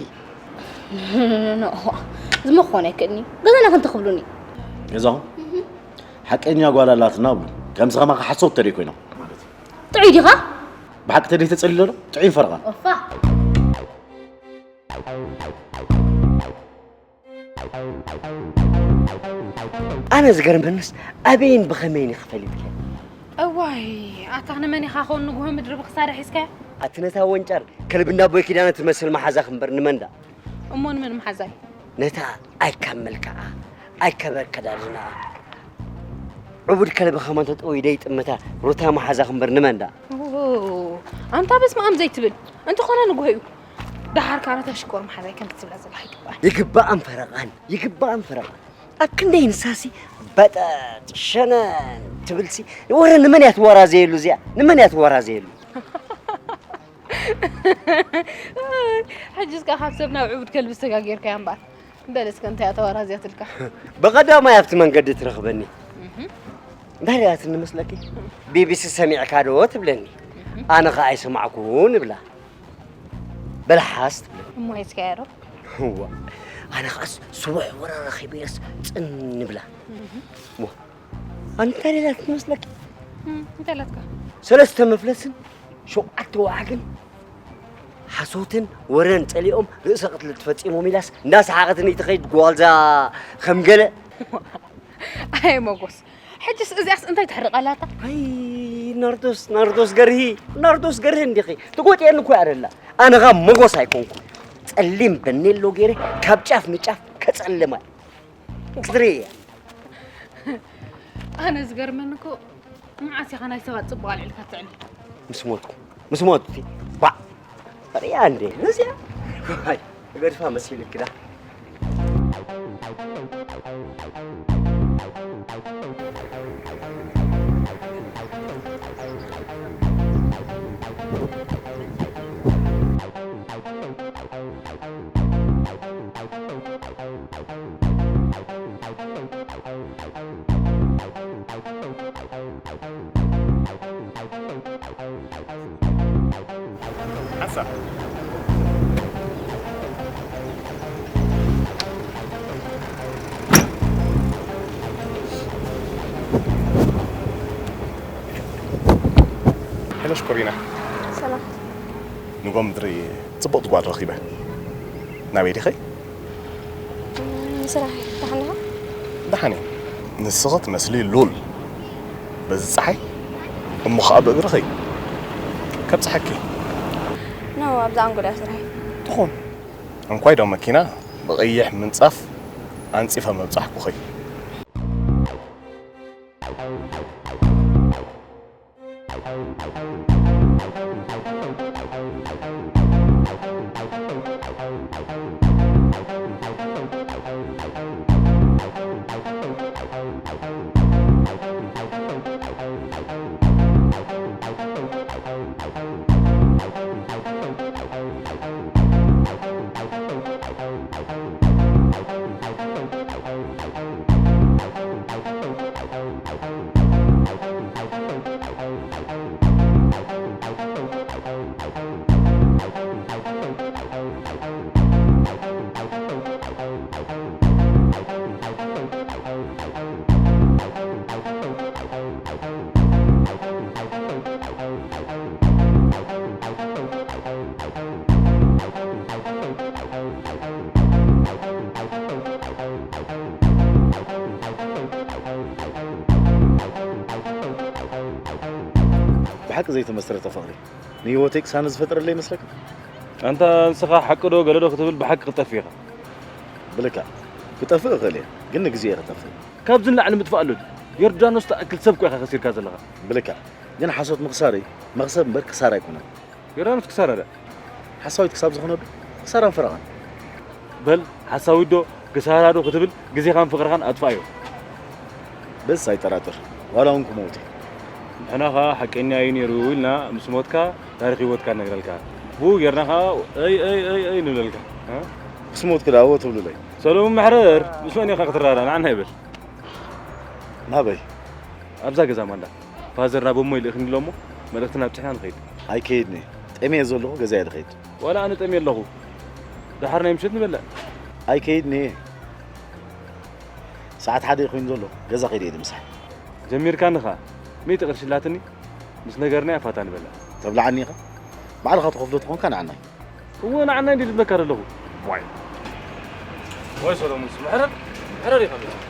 ኖ፣ እዚ መኾን ኣይክእልኒ። ገዛና ክንተ ክብሉኒ? ገዛኹም? ሓቀኛ ጓል ኣላትና ብሉ። ከምዚ ከማኻ ሓሶት ተደይ ኮይኖም ማለት እዩ። ጥዑይ ዲኻ? ብሓቂ ተደይ ተጸሊሎ ዶ? ጥዑይ ፈረቓ። ኦፋ። ኣነ ዝገርመንስ ኣበይን ብኸመይን ኢኺ ፈሊጥኪ? እዋይ ኣታ ንመን ኢኻ ኾን ንግሆ ምድሪ ብኽሳዳ ሒዝካያ? ኣቲ ነታ ወንጫር ከልቢ እንዳ ኣቦይ ኪዳነ ትመስል መሓዛኺ እምበር ንመን ደኣ? እሞ ንመን መሓዛይ? ነታ ኣይካብ መልክዓ ኣይካብ ኣከዳድንኣ ዕቡድ ከልቢ ኸማን ተጠውዩ ደይጥምታ ሩታ መሓዛኺ እምበር ንመን ደኣ? ኦ ኣንታ በስመኣም ዘይትብል እንተኾነ ንግሆ እዩ። ደሓር ካነ ተሽኮር መሓዛይ ከምቲ ትብላ ዘለኻ ይግባእ። ይግባእን ፈረቓን ይግባእን ፈረቓን ኣብ ክንደይ ንሳሲ በጠጥ ሸነን ትብልሲ ወረ ንመን እያ ትወራዘየሉ እዚኣ ንመን እያ ትወራዘየሉ ሕጂ እስካ ካብ ሰብ ናብ ዕቡድ ከልቢ ዝተጋጌርካያ እምበኣር በል እስከ እንታይ እያ ተወራዝያትልካ ብቐዳማይ ኣብቲ መንገዲ ትረኽበኒ እንታይ ሪኣትኒ መስለኪ ቢቢሲ ሰሚዕካ ዶ ትብለኒ ኣነ ኸዓ ኣይሰማዕኩን እብላ በልሓስ ትብለኒ እሞ ሒዝካያ ዶ እዋ ኣነ ኸዓስ ስቡሕ ወረ ረኺበዮስ ጽን ንብላ እሞ ኣንታ ሌላ ትመስለኪ እንታይ ላትካ ሰለስተ መፍለስን ሸውዓተ ወዓግን ሓሶትን ወረን ጸሊኦም ርእሰ ቅትለት ፈጺሞም ኢላስ እንዳሰሓቐትኒ ትኸይድ ጓልዛ ከም ገለ ኣይ መጎስ ሕጅስ እዚኣስ እንታይ ተሕርቕ ኣላታ? ኣይ ናርዶስ ናርዶስ ገርሂ ናርዶስ ገርሂ እንዲኺ ትጎጥየኒ እኮ ኣደላ ኣነ ኻ መጎስ ኣይኮንኩ ጸሊም በኔሎ ገይረ ካብ ጫፍ ንጫፍ ከጸልማ ክትርኢ እያ ኣነ ዝገርመኒ እኮ መዓስ ኢኻ ናይ ሰባት ጽቡቕ ኣልዒልካ ትዕልል? ምስ ሞትኩ ምስ ሞትኩ ባዕ ሪኣ እንዴ ነዚኣ ገድፋ መሲልክዳ ሄሎ ሽኮሪና። ሰላም። ንጎ ምድሪ ጽቡቕቲ ጓል ረኺበ። ናበይ ዲኺ? ንስራሕ ደሓን ኢኻ? ደሓን እየ። ንስኺ ትመስሊ ሉል። በዚ ጸሓይ እሞ ኸኣ ብእግርኺ ከብጽሓኪ። ኖ፣ ኣብዛ ኣንጎዳ ስራሕ። ትኹን። እንኳይ ዶ መኪና ብቐይሕ ምንጻፍ ኣንጺፈ መብጻሕኩኺ። ብሓቂ ዘይተመስረተ ፍቕሪ ንህይወተይ ቅሳነት ዝፈጥረለይ ይመስለካ? ኣንታ ንስኻ ሓቂ ዶ ገለ ዶ ክትብል ብሓቂ ክትጠፍእ ኢኻ። ብልክዕ ክጠፍእ እኽእል እየ፣ ግን ንግዜ እየ ክጠፍእ። ካብዚ ንላዕሊ ምጥፋእ ኣሎ ድዩ? ዮርዳኖስ ትኣክል ሰብ እኮ ኢኻ ከሲርካ ዘለኻ። ብልክዕ ግን ሓሶት ምኽሳረይ መኽሰብ እምበር ክሳራ ኣይኮነን። ዮርዳኖስ ክሳራ ድኣ? ሓሳዊት ክሳብ ዝኾነ ዶ ክሳራን ፈረቓን። በል ሓሳዊት ዶ ክሳራ ዶ ክትብል ግዜኻን ፍቕርኻን ኣጥፍኣዮ። በስ ኣይጠራጥር ዋላ እውን ክመውት እየ። ንሕና ኸኣ ሓቀኛ እዩ ነይሩ ኢልና ምስ ሞትካ ታሪኽ ህይወትካ ንነግረልካ። ብኡ ጌርና ኸኣ እይ እይ እይ እይ ንብለልካ። እ? ምስ ሞትኩ ደኣ እወ ትብሉለይ። ሰሎሙን መሕረር ምስ መን ኢኻ ክትራዳ ንዓና ይበል። ናበይ? ኣብዛ ገዛ ማንዳ ፋዘር ናብ እሞ ይልእኽኒ ኣሎ እሞ መልእኽትና ኣብጺሕና ንኸይድ። ኣይከይድን እየ። ጠምየ ዘለኹ ገዛ እየ ዝኸይድ። ዋላ ኣነ ጠምየ ኣለኹ። ደሓር ናይ ምሸት ንበልዕ። ኣይከይድን እየ። ሰዓት ሓደ እዩ ኮይኑ ዘሎ። ገዛ ከይደ እየ ድምሳሕ። ጀሚርካኒ ኸኣ። ሚእቲ ቅርሺ ኣላትኒ። ምስ ነገርናያ ፋታ ንበልዕ። ተብልዓኒ ኢኻ? ባዕልኻ ትኸፍሎ ተኾንካ ንዓናይ። እወ ንዓናይ እንዲ ዝብለካ ዘለኹ። ዋይ። ዋይ ሰሎሙንስ፣ ምሕረር፣ ምሕረር ኢኻ መቼም።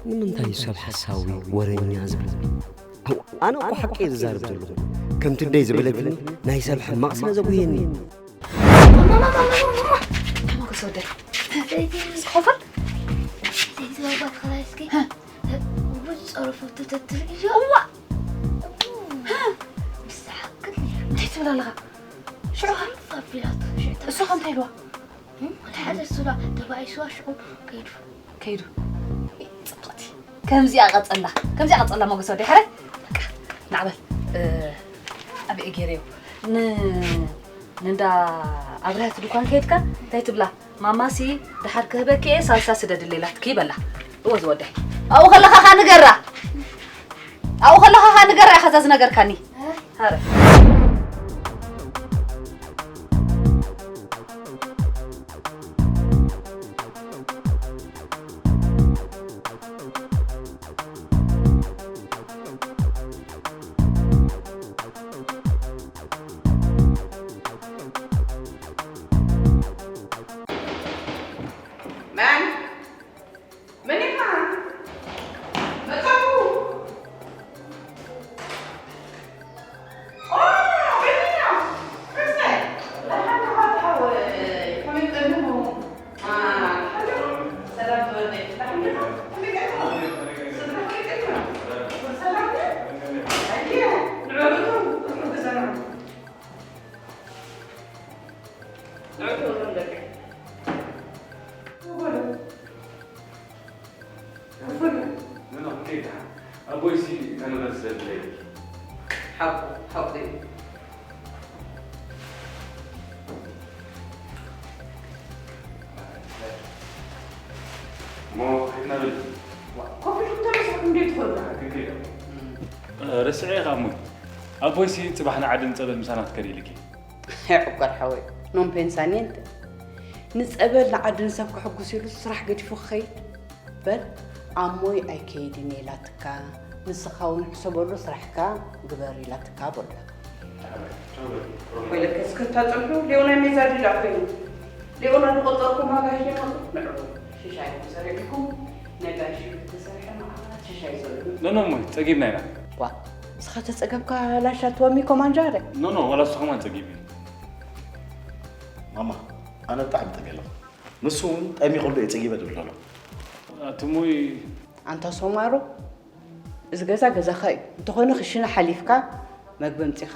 ንምንታይ እዩ ሰብ ሓሳዊ ወረኛ ዝብል? ኣው፣ ኣነ እኮ ሓቂ እየ ዝዛረብ ዘለኹ። ከምቲ ኣደይ ዝበለትኒ ናይ ሰብ ሕማቕ ስለ ዘጉህየኒ። ሞገስ ወደይ። ሰይቲ ምስ ኮፈል ሰይቲ ባባ ተኸላይስኪ። ቡዝ ጸረፈቱ ተትርእዮ። እዋ። ብዝሓክል ነይሩ። እንታይ ትብል ኣለኻ? ሽዑ ኸ? ፋቢላቶ ሽዑ እሱ ኸ እንታይ ኢልዋ? ሓደ ሱላ ተባኢስዋ ሽዑ ከይዱ። ከይዱ። ጽብቕቲ። ከምዚኣ ቀጸላ። ከምዚኣ ቀጸላ ሞገስ ወደይ። ሕራይ? በቃ፣ ንዓበል። እ፣ ኣበይ ገይረዮ? ን-፣ ንእንዳ ኣብርሃት ድኳን ከይድካ እንታይ ትብላ? ማማሲ፣ ደሓር ክህበኪ እየ፣ ሳልሳ ስደድለይ ኢላትኪ በላ። እወ ዝወደይ። ኣብኡ ከለኻ ኸኣ ንገራ። ኣብኡ ከለኻ ኸኣ ንገራ ኢኻ እዛ ዝነገርካኒ። ሃረ። መን? መን ኢኻ? መጻኹ። ኦ፣ በይንያ። ክርስታይ። ደሓን ዲኻ ሓወይ? ከመይ ቀኒኹም? አ፣ ደሓን ዲኻ? ሰላም ተወደይ። ደሓን ዲኻ? ከመይ ቀኒኹም? ስድራ ከመይ ቀኒኹም? ሰላም ድዩ? ኣየ፣ ንዕኡ እቶም እትሕግዘና። ንዕኡ እቶም ደቂ። ወበሉ። ኣቦይሲ ከንበስ ዘድለየ። ሓቁ፣ ሓቁ እዩ። እሞ ሒድና በል። ኮፍ ኢልኩም ተነስኹም እንዴት ትኾኑ? ትክክል እዩ። ረስዐ ኢኻ እሞ። ኣቦይሲ ጽባሕ ንዓዲ ንጸበል ምሳና ክትከድ ኢልኪ። ኣይ ዕቋር ሓወይ፣ ኖን ፔንሳ ኒየንተ። ንጸበል ንዓዲ ንሰብ ከሐጉስ ኢሉ ስራሕ ገዲፉ ክኸይድ? በል ኣሞይ ኣይከይድን እየ ኢላትካ፣ ንስኻ እውን ሕሰበሉ፣ ስራሕካ ግበር ኢላትካ በሎ። ወይለከ እስከ እታ ጸብሑ ሌኦና ሜዛ ድላ ኮይኑ፣ ሌኦና ዝቆጸርኩም ዋጋ ሂደ መጹ ንዕኡ። ሽሻይ ተሰሪዕኩም፣ ነጋሽ ተሰርሐ መዓት ሽሻይ ዘሎ። ኖ፣ ኖ፣ እሞ ጸጊብና ኢና። ዋ፣ ንስኻ ተጸገብካ ላሻ ትወሚ ኮማንጃረ? ኖ፣ ኖ፣ ዋላ ንስኻ ከማን ጸጊብ እዩ። ማማ፣ ኣነ ብጣዕሚ ጠምየ ኣለኹ። ንሱ እውን ጠሚኹ ኣሎ እየ ጸጊበ ድብል ኣሎ። ኣቲ እሞይ ኣንታ ሶማሮ፣ እዚ ገዛ ገዛኻ እዩ። እንተኾነ ክሽነ ሓሊፍካ መግቢ ኣምጺኻ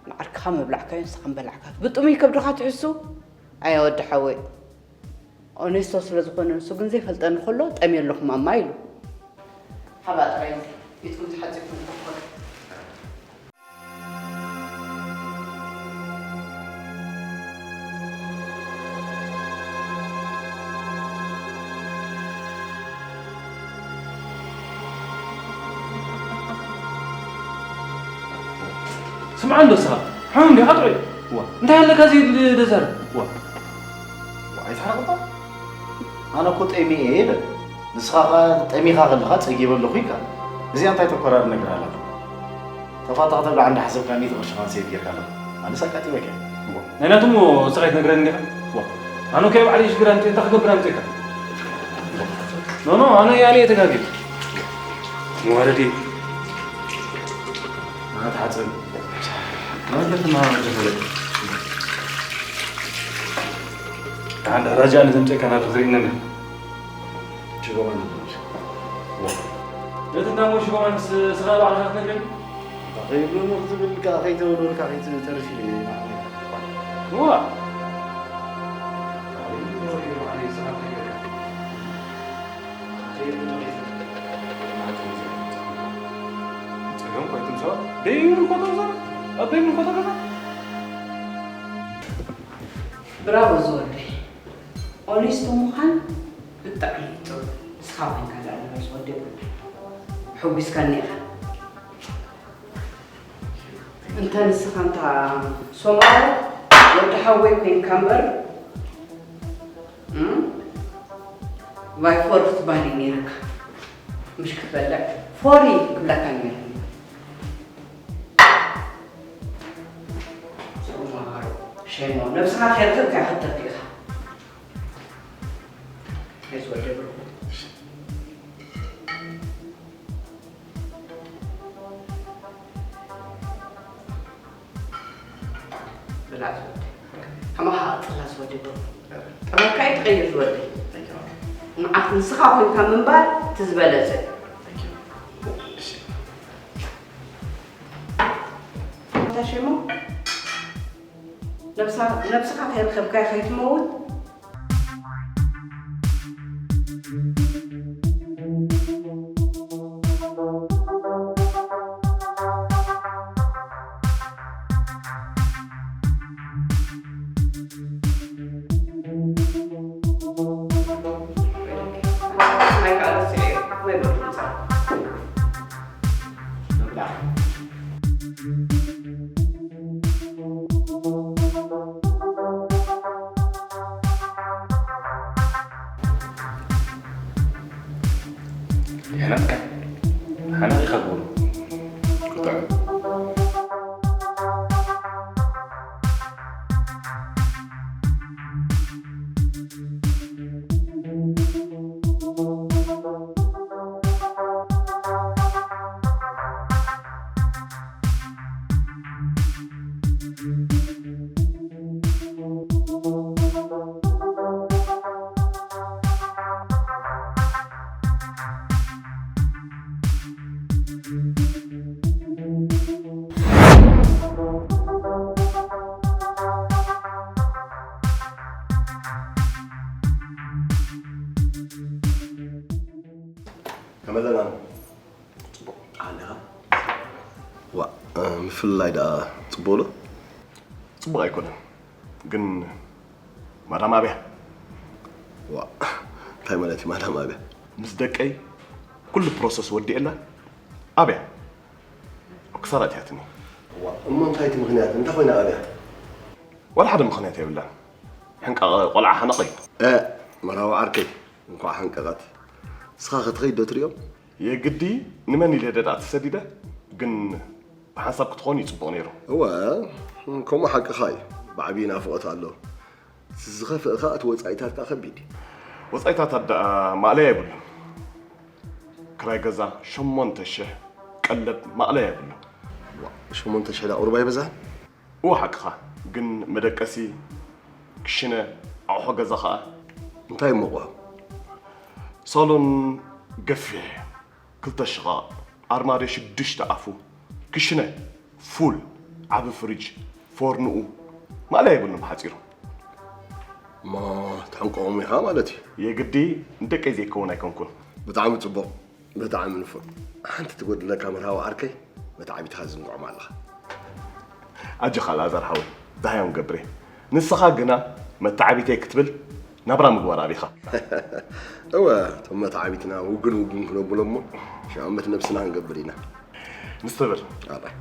ንዓርክኻ መብላዕካዮ ንስኻ ምበላዕካ። ብጥሙይ ከብድኻ ትሕሱ? ኣያ ወዲ ሓወይ። ኦኔስቶ ስለ ዝኾነ ንሱ ግን ዘይፈልጠኒ ከሎ ጠምየ ኣለኹ ማማ ኢሉ። ሓባ ጥራይ ኢድኩም ተሓጺብኩም ኮኾል። ስምዓ እንዶ ንስኻ ሓው እንዲኻ ጥዑይ። ዋ፣ እንታይ ኣለካ ዘይድሊ ደዛር? ዋ። ዋ፣ ኣይትሓረቕ እባ። ኣነ እኮ ጠሚየ እየ ኢለ። ንስኻ ኸኣ ጠሚኻ ከለኻ ጸጊበ ኣለኹ ኢልካ። እዚኣ እንታይ ተኮራሪ ነገር ኣላ? ተፋታ ከተብላ ዓንዲ ሓሰብካ ሚእቲ ቅርሺ ካንሴል ጌርካ ኣለኻ። ኣነስ ኣቃጢበካ እየ። ዋ፣ ናይ ናቱ እሞ ንስኻ ኣይትነግረኒ ዲኻ? ዋ፣ ኣነ እኮ ባዕለይ ሽግር ኣምጺኤ እንታይ ክገብር ኣምጺእካ? ኖ፣ ኖ፣ ኣነ ያኔ ተጋጊ። መዋረዲ። ናት ሓጽብ። ናት ከተማ ተፈለጥ። አንድ ደረጃ ንዘምጽእካ ናብ ዝኽሪ ነን። ሽጎማን። ነቲ እንዳሞ ሽጎማንስ ስኻ ባዕልኻ ክትነግረኒ? ከይብሉ ክትብል ከይተብሉ ከይትተርፊ ዋ። ጸገም ኮይቱም ሰባት ደይምልኮቶም ሰባት ኣብ ደይምልኮቶ ገዛ። ብራቮ ዝወደይ። ኦኔስቶ ምዃን ብጣዕሚ እዩ ጥሩ። ንስኻ ኮይንካ ደኣ ንበር ዝወደይ። ሕጒስካኒ ኢኻ። እንተ ንስኻ እንታ ሶማሮ ወዲ ሓወይ ኮይንካ እምበር፣ እም፣ ቫይፎር ክትበሃል እዩ ነይርካ። ምሽ ክትበልዕ ፎሪ ክብለካ ነይሩ። ሶማሮ፣ ሸሞ፣ ነብስኻ ከይረኸብካ ክትተርፍ ኢኻ። ኣይትወደይ ብሩኽ። ብላዕ ዝወደይ። ከማኻ ቀጽላ ዝወደይ ብሩኽ። ጠመካ እዩ ትቐይር ዝወደይ። ንዓኽ ንስኻ ኮይንካ ምንባር እቲ ዝበለጸ እዩ። እሺ። ኣታ ሸሞ፣ ነብሳ-፣ ነብስኻ ከይረኸብካዮ ከይትመውት። ሕነቕካ ሓነቕ ኢኻ ክብሉ። ክጥዕም። ከመይ ዘላ? ጽቡቕ ኣለኻ? ዋ፣ እ፣ ምፍልላይ ደኣ ጽቡቕ ዶ? ጽቡቕ ኣይኮነን፣ ግን ማዳም ኣብያ? ዋ፣ እንታይ ማለት እዩ ማዳም ኣብያ? ምስ ደቀይ ኩሉ ፕሮሰስ ወዲኤላ ኣብያ። ክሳራ ኣትያትኒ። ዋ፣ እሞ እንታይ እቲ ምኽንያት? እንታይ ኮይና ኣብያ? ዋላ ሓደ ምኽንያት የብላን። ሕንቃቐ ቆልዓ ሓነቐ እዩ። እ፣ መራዊ ዓርከይ፣ እንኳዕ ሓንቀቐት። ንስኻ ክትኸይድ ዶ ትሪኦ? የግዲ ንመን ኢለ ደኣ ተሰዲደ? ግን ብሓንሳብ ክትኾን እዩ ጽቡቕ ነይሩ። እወ፣ ከምኡ ሓቅኻ እዩ። ብዓብዪ ናፍቖት ኣሎ። እቲ ዝኸፍእ ኸኣ እቲ ወጻኢታት ከኣ ከቢድ እዩ። ወጻኢታት ደኣ ማእለያ የብሉን። ክራይ ገዛ ሸሞንተ ሽሕ፣ ቀለብ ማእለያ የብሉን። ዋ፣ ሸሞንተ ሽሕ ደኣ ቁሩብ ኣይበዝሕን? እወ ሓቅኻ፣ ግን መደቀሲ፣ ክሽነ፣ ኣቑሑ ገዛ ኸኣ። እንታይ እሞ ኣቑሑ? ሳሎን ገፊሕ ክልተ ሽቓቕ፣ ኣርማድዮ ሽዱሽተ ኣፉ፣ ክሽነ ፉል፣ ዓቢ ፍሪጅ፣ ፎርንኡ፣ ማእለያ የብሉን ብሓጺሩ። እሞ ትሕንቆም ኢኻ ማለት እዩ? የግዲ ንደቀይ ዘይከውን ኣይኮንኩን። ብጣዕሚ ጽቡቕ፣ ብጣዕሚ ንፉዕ። ሓንቲ ትጎድለካ መርሃዊ ዓርከይ፣ መተዓቢትኻ ዝዝንግዖም ኣለኻ። ኣጆኻ ኣልኣዛር ሓወይ፣ ደሃዮም ገብሬ። ንስኻ ግና መተዓቢተይ ክትብል ናብራ ምግባር ኣቢኻ። እወ፣ እቶም መተዓቢትና ውግን ውግን ክነብሎ እሞ፣ ሸኣመት ነብስና ክንገብር ኢና። ንስተብር። ኣባይ።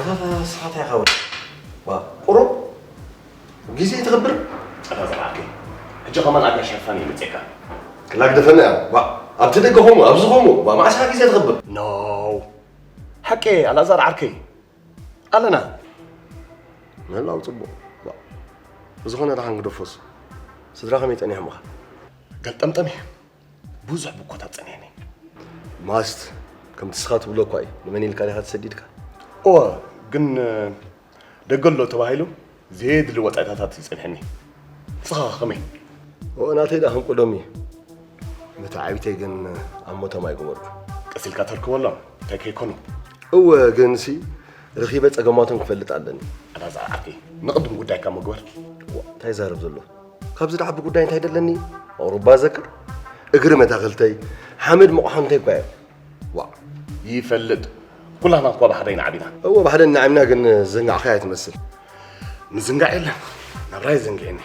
ኣታ ስሓት ያኸው። ዋ፣ ቁሩብ ግዜ ትኽብር? ኣታ ዘርዓከይ፣ ሕጂ ከማን ኣጋሽ ሃፋን እዩ መጺእካ። ክላግደፈና እያ። ዋ፣ ኣብቲ ደገ ኾሙ፣ ኣብዚ ኾሙ፣ ዋ፣ መዓስ ግዜ ትኽብር? ኖው። ሓቂ፣ ኣልኣዛር ዓርከይ። ኣለና። ምህላው ጽቡቕ። ዋ፣ ብዝኾነ ደሓን ግደፎስ። ስድራ ከመይ ጸኒሖምኻ? ገልጠምጠም እየ። ብዙሕ ብኮታት ጸኒሕኒ። ማስት፣ ከምቲ ስኻ ትብሎ እኳ እዩ። ንመን ኢልካ ዲኻ ተሰዲድካ? እወ፣ ግን፣ ደገ ኣሎ ተባሂሉ ዘየድሊ ወጻኢታታት እዩ ጸኒሕኒ። ንስኻ ከመይ? እወ፣ ናተይ ደኣ ከም ቀደሙ እዩ። መተዓቢተይ ግን ኣብ ሞቶም ኣይገበርኩ። ቀስ ኢልካ ተርክበሎም፣ እንታይ ከይኮኑ። እወ፣ ግንሲ ረኺበ ጸገማቶም ክፈልጥ ኣለኒ። ኣልኣዛር ዓርከይ፣ ንቕድም ጉዳይካ ምግበር። ዋ፣ እንታይ ይዛረብ ዘሎ? ካብዚ ደሓ ብጉዳይ እንታይ ደለኒ? ኣውሮባ ዘክር፣ እግሪ መታኸልተይ፣ ሓመድ መቑሓምተይ እኳ እዮም። ዋ፣ ይፈልጥ። ኩላና እኳ ብሓደ ኢና ዓቢና። እወ፣ ብሓደ ኢና ዓቢና፣ ግን ዝዘንጋዕካያ ትመስል። ምዝንጋዕ የለን። ናብራይ ዘንጊዕኒ።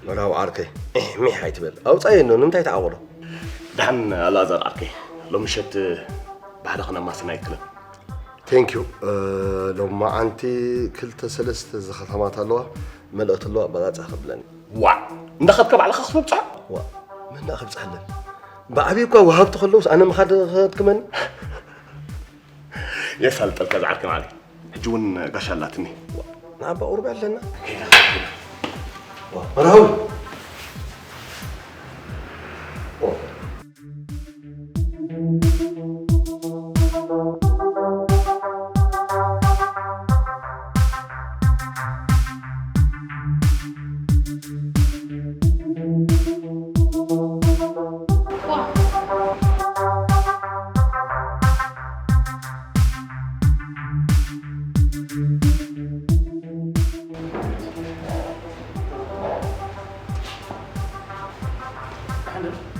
መርሃዊ ዓርከይ፣ ዒሕ ሚሕ ኣይትበል። ኣውጻእዮ እንዶ፣ ንምንታይ ትዓቕሎ? ደሓን ኣልኣዛር ዓርከይ፣ ሎሚ ምሸት ብሓደ ክነማስን ኣይክልን። ቴንክ ዩ። እ፣ ሎማዓንቲ ክልተ ሰለስተ ዝኸተማት ኣለዋ፣ መልእኽቲ ኣለዋ፣ ኣባጻጽኣ ከብለኒ። ዋዕ! እንዳኸድካ ባዕልኻ ክትብጽሖ? ዋዕ! መን ደኣ ከብጽሓለን? ብዓብዩ እኳ ወሃብቲ ከለውስ ኣነ ምኻድ ከድክመኒ? የሳልጠልካ ዝዓርከይ ማዕረይ። ሕጂ እውን ጋሻ ኣላትኒ። ንዓባ ቁሩብ ኣለና። መርሃዊ።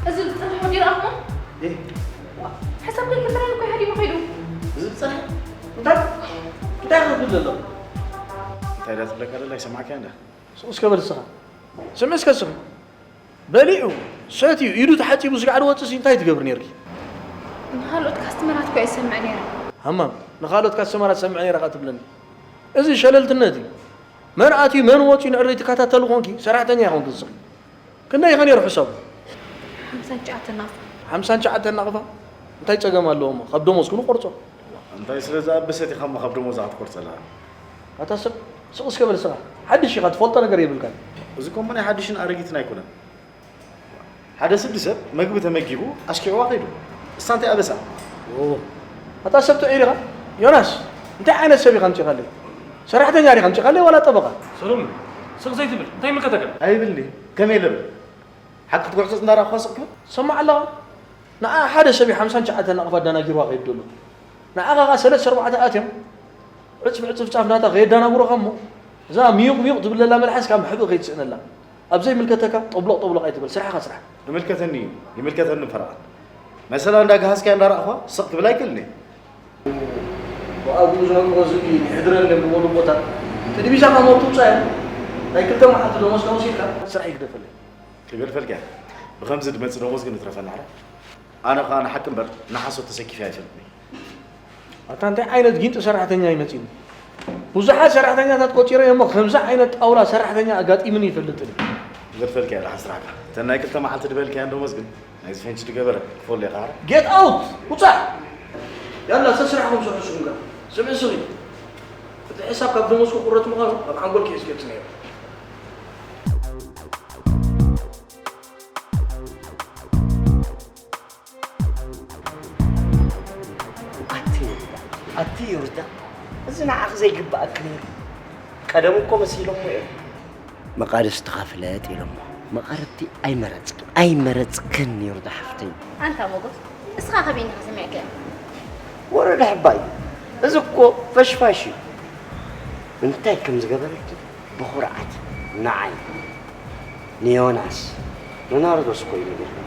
እዚ ዝጸንሐ ወዲ ረኣኹሞ? እ? ሕሳብ ከይከፈለኒ እኮ እዩ ሃዲሙ ከይዱ። እዚ ዝጸንሐ? እንታይ? እንታይ ክብል ዘሎ? እንታይ ዳ ትብለካ ደላ ይሰማዕካ እንዳ? ስቕ እስከ በል እስኻ። ስምዒ እስከ ስምዒ። በሊዑ፣ ሰትዩ፣ ኢዱ ተሓጺቡ ስጋዕ ድወጽእሲ እንታይ ትገብሪ ነይርኪ? ንኻልኦት ካስተመራት እኮ እየ ዝሰምዕ ነይረ። ሃማም፣ ንኻልኦት ካስተመራት ሰምዕ ነይረ ኸኣ ትብለኒ። እዚ ሸለልትነት እዩ። መን ኣትዩ መን ወጺኡ ንዕሪ ትከታተሊ ኾንኪ፣ ሰራሕተኛ ኢኻ ኾንኪ ንስኺ። ክንደይ ኢኻ ነይሩ ሕሳቡ? ሓምሳን ትሽዓተን ናቕፋ። ሓምሳን ትሽዓተን ናቕፋ? እንታይ ጸገም ኣለዎ እሞ? ካብ ደሞዝኩ ንቆርጾ። እንታይ ስለ ዝኣበሰት ኢኻ እሞ ካብ ደሞዛ ክትቆርጸላ? ኣታ ሰብ፣ ስቕ እስከ በል ስኻ። ሓድሽ ኢኻ፣ ትፈልጦ ነገር የብልካን። እዚ እኮ እሞ ናይ ሓድሽን ኣረጊትን ኣይኮነን። ሓደ ስዲ ሰብ መግቢ ተመጊቡ ኣስኪዕዋ ከይዱ። እሳ እንታይ ኣበሳ? ኦ፣ ኣታ ሰብ ጥዑይ ዲኻ? ዮናስ፣ እንታይ ዓይነት ሰብ ኢኻ ኣምጺኻለይ? ሰራሕተኛ ዲኻ ኣምጺኻለይ ዋላ ጠበቓ? ሰሎሙን፣ ስቕ ዘይትብል፣ እንታይ ይምልከተካ? ኣይብልኒ፣ ከመይ ኢለ ብል? ሓቂ ክትጉሕጽጽ እንዳረኣኹኻ ስቕ ክብል? ሰማዕ ኣለኻ? ንዓ ሓደ ሰብ እዩ ሓምሳን ትሽዓተን ናቕፋ ኣዳናጊርዋ ከይዱ ዘሎ። ንዓኻ ኸኣ ሰለስተ ኣርባዕተ ኣትዮም ዕጽፍ ዕጽፍ ጫፍ ናታ ከየዳናጉሩኻ እሞ፣ እዛ ሚዩቕ ሚዩቕ ትብል ዘላ መልሓስካ መሕብኢ ከይትስእነላ። ኣብ ዘይምልከተካ ጠብሎቕ ጠብሎቕ ኣይትበል፣ ስራሕኻ ስራሕ። ይምልከተኒ እዩ፣ ይምልከተኒ ፈረቓ። መሰላ እንዳገሃስካያ እንዳረኣኹዋ ስቕ ክብል ኣይክእልን እየ። ብኣግኡ ዝነግሮ ዝብኢ ይሕድረኒ ብበሉ ቦታ፣ እቲ ድቢዛኻ ሞት ትውጻእ እያ። ናይ ክልተ መዓልቲ ደሞዝካ ወሲድካ ስራሕ ይግደፈለይ። ክገድፈልካ እየ። ብኸምዚ ዝመጽእ ደሞዝ ግን ይትረፈና ሕራ። ኣነ ኸኣ ንሓቂ እምበር ንሓሶት ተሰኪፈ ኣይፈልጥን እየ። ኣታ እንታይ ዓይነት ጊንጢ ሰራሕተኛ እዩ መጺኡኒ? ብዙሓት ሰራሕተኛታት ቆጺረ እሞ ከምዚ ዓይነት ጣውላ ሰራሕተኛ ኣጋጢምኒ ይፈልጥን እዩ። ዝርፈልካ ያለ ሓስራካ ተናይ ክልተ መዓልቲ ድበልካ ያንዶ መስግን ናይ ዝፈንች ድገበረ ክፎል ያቃረ ጌት ኣውት ውፃእ። ያላ ሰስራሕኩም ስርሑ ስጉምካ ስምዒ ስኺ እቲ ሕሳብ ካብ ደሞዝኩ ቁረፅ ምዃኑ ኣብ ሓንጎል ክሕዝ ጌርት ነይሩ። ኣቲ ዮርዳ፣ ኣቲ ዮርዳ፣ እዚ ንዓኺ ዘይግብኣኪ ነይሩ። ቀደም እኮ መሲሎሞ እዮም። መቓርስቲ ኸፍለጥ ኢሎሞ። መቓርብቲ ኣይመረጽክን፣ ኣይመረጽክን ዮርዳ ሓፍተይ። ኣንታ ሞጎስ፣ እስኻ ከበይኒ ኸሰሚዕከ? ወረደ ሕባይ፣ እዚ እኮ ፈሽፋሽ እዩ። እንታይ ከም ዝገበረኪ ብኹርዓት ንዓይ ንዮናስ ንናርዶስ እኮ እዩ ነጊርኒ።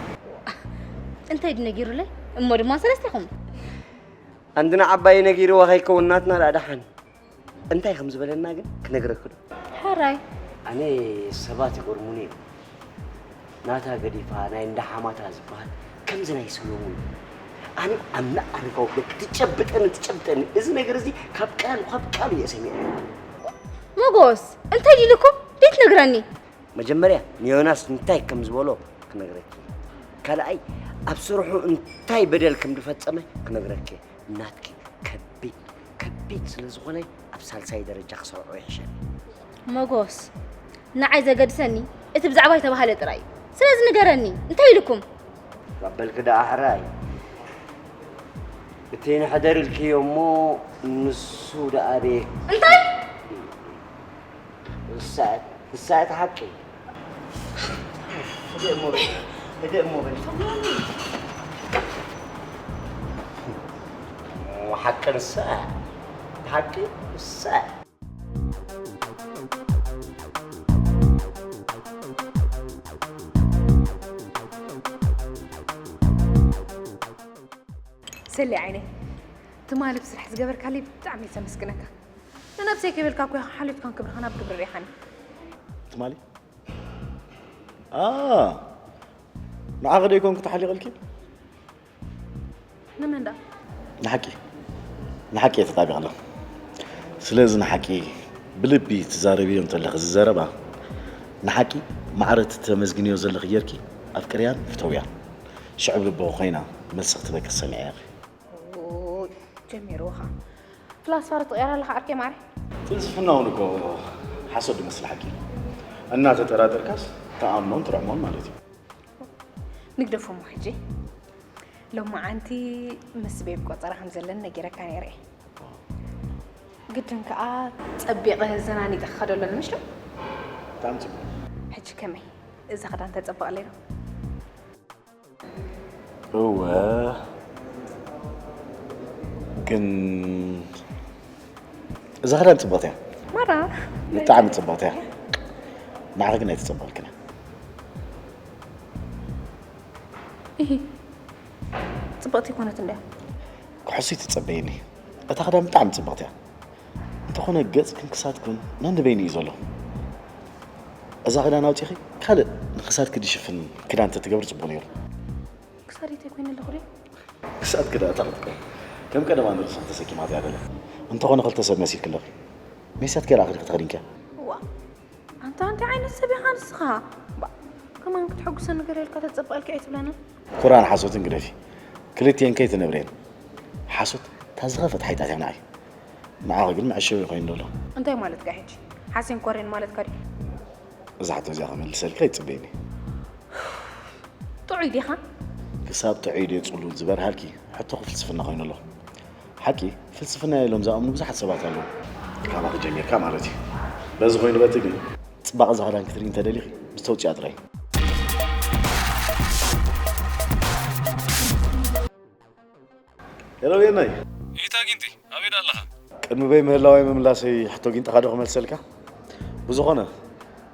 እንታይ ድነጊሩለይ? እሞ ድማ ሰለስቴኹም። ኣንድና ዓባይ ነጊርዋ ከይከውን ናትና ደኣ ደሓን። እንታይ ከም ዝበለና ግን ክነግረኪ ዶ? ሕራይ። ኣነ ሰባት ይገርሙኒ እዮም። ናታ ገዲፋ ናይ እንዳ ሓማታ ዝበሃል ከምዚ ናይ ሰሎሙን ኣነ ኣምና ኣነ ከውብለክ ትጨብጠኒ ትጨብጠኒ እዚ ነገር እዚ ካብ ቃል ካብ ቃሉ እየ ሰሚዐ። ሞጎስ እንታይ ዲልኩም? ደይ ትነግረኒ? መጀመርያ ንዮናስ እንታይ ከም ዝበሎ ክነግረኪ። ካልኣይ ኣብ ስርሑ እንታይ በደል ከም ዝፈጸመ ክነግረኪ። ናትኪ ከቢድ ከቢድ ስለ ዝኾነ ኣብ ሳልሳይ ደረጃ ክሰርዖ ይሕሸኒ። ሞጎስ ንዓይ ዘገድሰኒ እቲ ብዛዕባ ይተባህለ ጥራይ እዩ። ስለዚ ንገረኒ እንታይ ኢልኩም? ባበልኪ ደኣ ሕራይ እቲ ንሕደር ኢልክዮ እሞ ንሱ ደኣ ቤት እንታይ? እሳት እሳት ሓቂ ህደእ እሞ በል ህደእ እሞ በል ሓቂ ንሳ ሓቂ ንሳ ሰሊ ዓይነይ ትማሊ ብስራሕ ዝገበርካለይ ብጣዕሚ እየ ዘመስግነካ። ንነብሰይ ከይበልካ እኮ ኢኻ ሓልዮትካን ክብርኻን ኣብ ግብሪ ርኢኻኒ። ትማሊ ኣ ንዓኺ ዶ ይኮንኩ ተሓሊቐልኪ? ንመን ደኣ? ንሓቂ ንሓቂ እየ ተጣቢቐላ። ስለዚ ንሓቂ ብልቢ ትዛረብዮ እንተለኺ እዚ ዘረባ ንሓቂ ማዕረ እቲ ተመስግንዮ ዘለኺ ጌርኪ ኣፍቅርያን ፍተውያን። ሽዑ ብልብኺ ኮይና መልሲ ክትበኪ ሰሚዐ ኢኺ። ኦይ፣ ጀሚርዎ ኸዓ። ፍላስፋ ዶ ትቕየር ኣለኻ ዓርከይ ማዓረይ? ፍልስፍና እውን እኮ ሓሶት ዝመስል ሓቂ እዩ። እናተጠራጠርካስ ትኣምኖን ትርዕሞን ማለት እዩ። ንግደፎ እሞ ሕጂ። ሎማዓንቲ ምስ ቤብ ቆጸራ ከም ዘለኒ ነጊረካ ነይረ እየ። ግድን ከኣ ጸቢቐ ዘናኒጠ ክኸዶ ኣለኒ ምሽ ዶ? ብጣዕሚ ጽቡቕ። ሕጂ ከመይ? እዛ ክዳን ተጸብቐለይ ዶ? እወ ግን እዛ ክዳን ጽብቕቲ እያ። ማራ ብጣዕሚ ጽብቕቲ እያ። ንዓኺ ግን ኣይተጸበቐልክን እያ። ኢሂ ጽብቕቲ ይኮነት እንድያ። ክሕሱ ይትጸበየኒ። እታ ክዳን ብጣዕሚ ጽብቕቲ እያ። እንተኾነ ገጽክን ክሳድክን ነንበይኑ እዩ ዘሎ። እዛ ክዳን ኣውጺኺ ካልእ ንክሳድኪ ዝሽፍን ክዳን እንተትገብሪ ጽቡቕ ነይሩ። ክሳደይ እንታይ ኮይነ ኣለኹ ድዩ? ክሳድኪ ደኣ እንታይ ክትከውን? ከም ቀደማ ንርእስኺ ተሰኪማትያ ገለ። እንተኾነ ክልተ ሰብ መሲልኪ ኣለኺ። ሜስያት ከይረኣኺ ዲኺ ተኸዲንክያ? ዋ ኣንታ እንታይ ዓይነት ሰብ ኢኻ ንስኻ? ባ ከማን ክትሐጉሰኒ ገለ ኢልካ ተጸበቐልኪ ኣይትብለንን? ኩራን ሓሶትን ግደፊ። ክልቲኤን ከይትነብርየን። ሓሶት እታ ዝኸፍአት ሓጢኣት እያ ንዓይ። ንዓኺ ግን መዐሸዊ ኮይኑ ኣሎ። እንታይ ማለትካ ሕጂ? ሓሴን ኮሬን ማለትካ ድዩ? እዛ ሕቶ እዚኣ ክምልሰልኪ ኣይትጽበይኒ። ጥዑይ ዲኻ? ክሳብ ጥዑይ ድየ ጽሉል ዝበርሃልኪ ሕቶኺ ፍልስፍና ኮይኑ ኣሎ። ሓቂ ፍልስፍና እየ ኢሎም ዝኣምኑ ብዙሓት ሰባት ኣለዉ። ካባኺ ጀሚርካ ማለት እዩ። በዚ ኮይኑ በቲ ግን ጽባቐ እዛ ክዳን ክትርኢ እንተደሊኺ ምስ ተውጽያ ጥራይ። ሄሎ የናይ። ኢታ ጊንቲ ኣበይ ደኣ ኣለኻ? ቅድሚ በይ ምህላዋይ ምምላሰይ ሕቶ ጊንጥኻ ዶ ክመልሰልካ? ብዝኾነ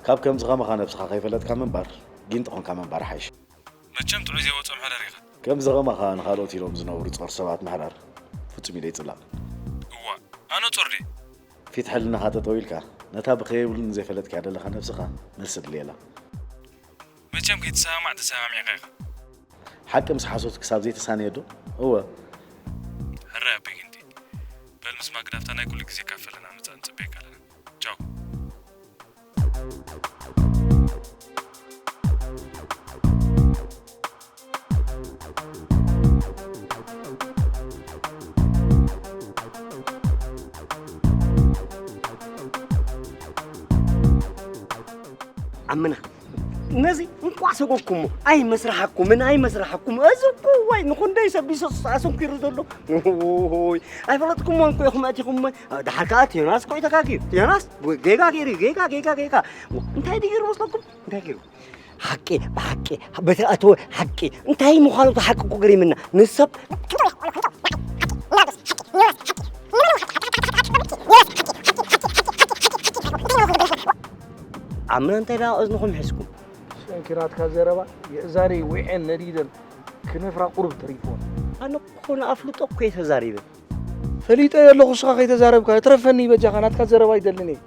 ካብ ከምዚ ከማኻ ነብስኻ ከይፈለጥካ ምንባር ጊንጢ ኾንካ ምንባር ሓይሽ። መቸም ጥዑይ ዘይወጾ ምሕደር ኢኻ። ከምዚ ከማኻ ንኻልኦት ኢሎም ዝነብሩ ጾር ሰባት ምሕዳር ፍጹም ኢለ ይጽላእ። እዋ ኣነ ጾር ድየ? ፊት ሕልናኻ ጠጠው ኢልካ ነታ ብኸየብሉ ንዘይፈለጥካያ ዘለኻ ነብስኻ መልሲ ድልየላ። መቸም ከይትሰማማዕ ተሰማሚዕካ ኢኻ። ሓቂ ምስ ሓሶት ክሳብ ዘይተሳነየ ዶ? እወ። ሕራይ ኣቦይ ጊንጢ። በል ምስ ማግዳፍታ ናይ ኩሉ ግዜ ካፈለና ምጻኒ። በቃ ቻው። ዓምና ነዚ እንቋዕ ሰጎግኩሞ። ኣይመስራሓኩምን ኣይመስራሓኩም። እዚ እኮ ዋይ ንኹንደይ ሰብ ቢሶ ኣሰንኪሩ ዘሎ። ኦሆይ ኣይፈለጥኩሞን እኮ ኢኹም ኣቲኹሞ። ደሓር ከኣ ዮናስ እኮ እዩ ተጋግዩ። ዮናስ ጌጋ ገይሩ እዩ። ጌጋ ጌጋ ጌጋ። እንታይ ድዩ ገይሩ መስለኩም? እንታይ ገይሩ? ሓቂ ብሓቂ በቲ ኣተወ ሓቂ እንታይ ምዃኑ እቲ ሓቂ እኮ ገሪምና። ንሰብ ዓምና እንታይ ደኣ እዝንኹም ሒዝኩም? ሰንኪ ናትካ ዘረባ የእዛነይ ዊዔን ነዲደን ክነፍራ ቁሩብ ተሪፍወን። ኣነ እኮ ንኣፍልጦ እኮ እየ ተዛሪበ። ፈሊጠ ኣለኹ እስኻ ከይተዛረብካ እትረፈኒ በጃኻ ናትካ ዘረባ ኣይደልን እየ።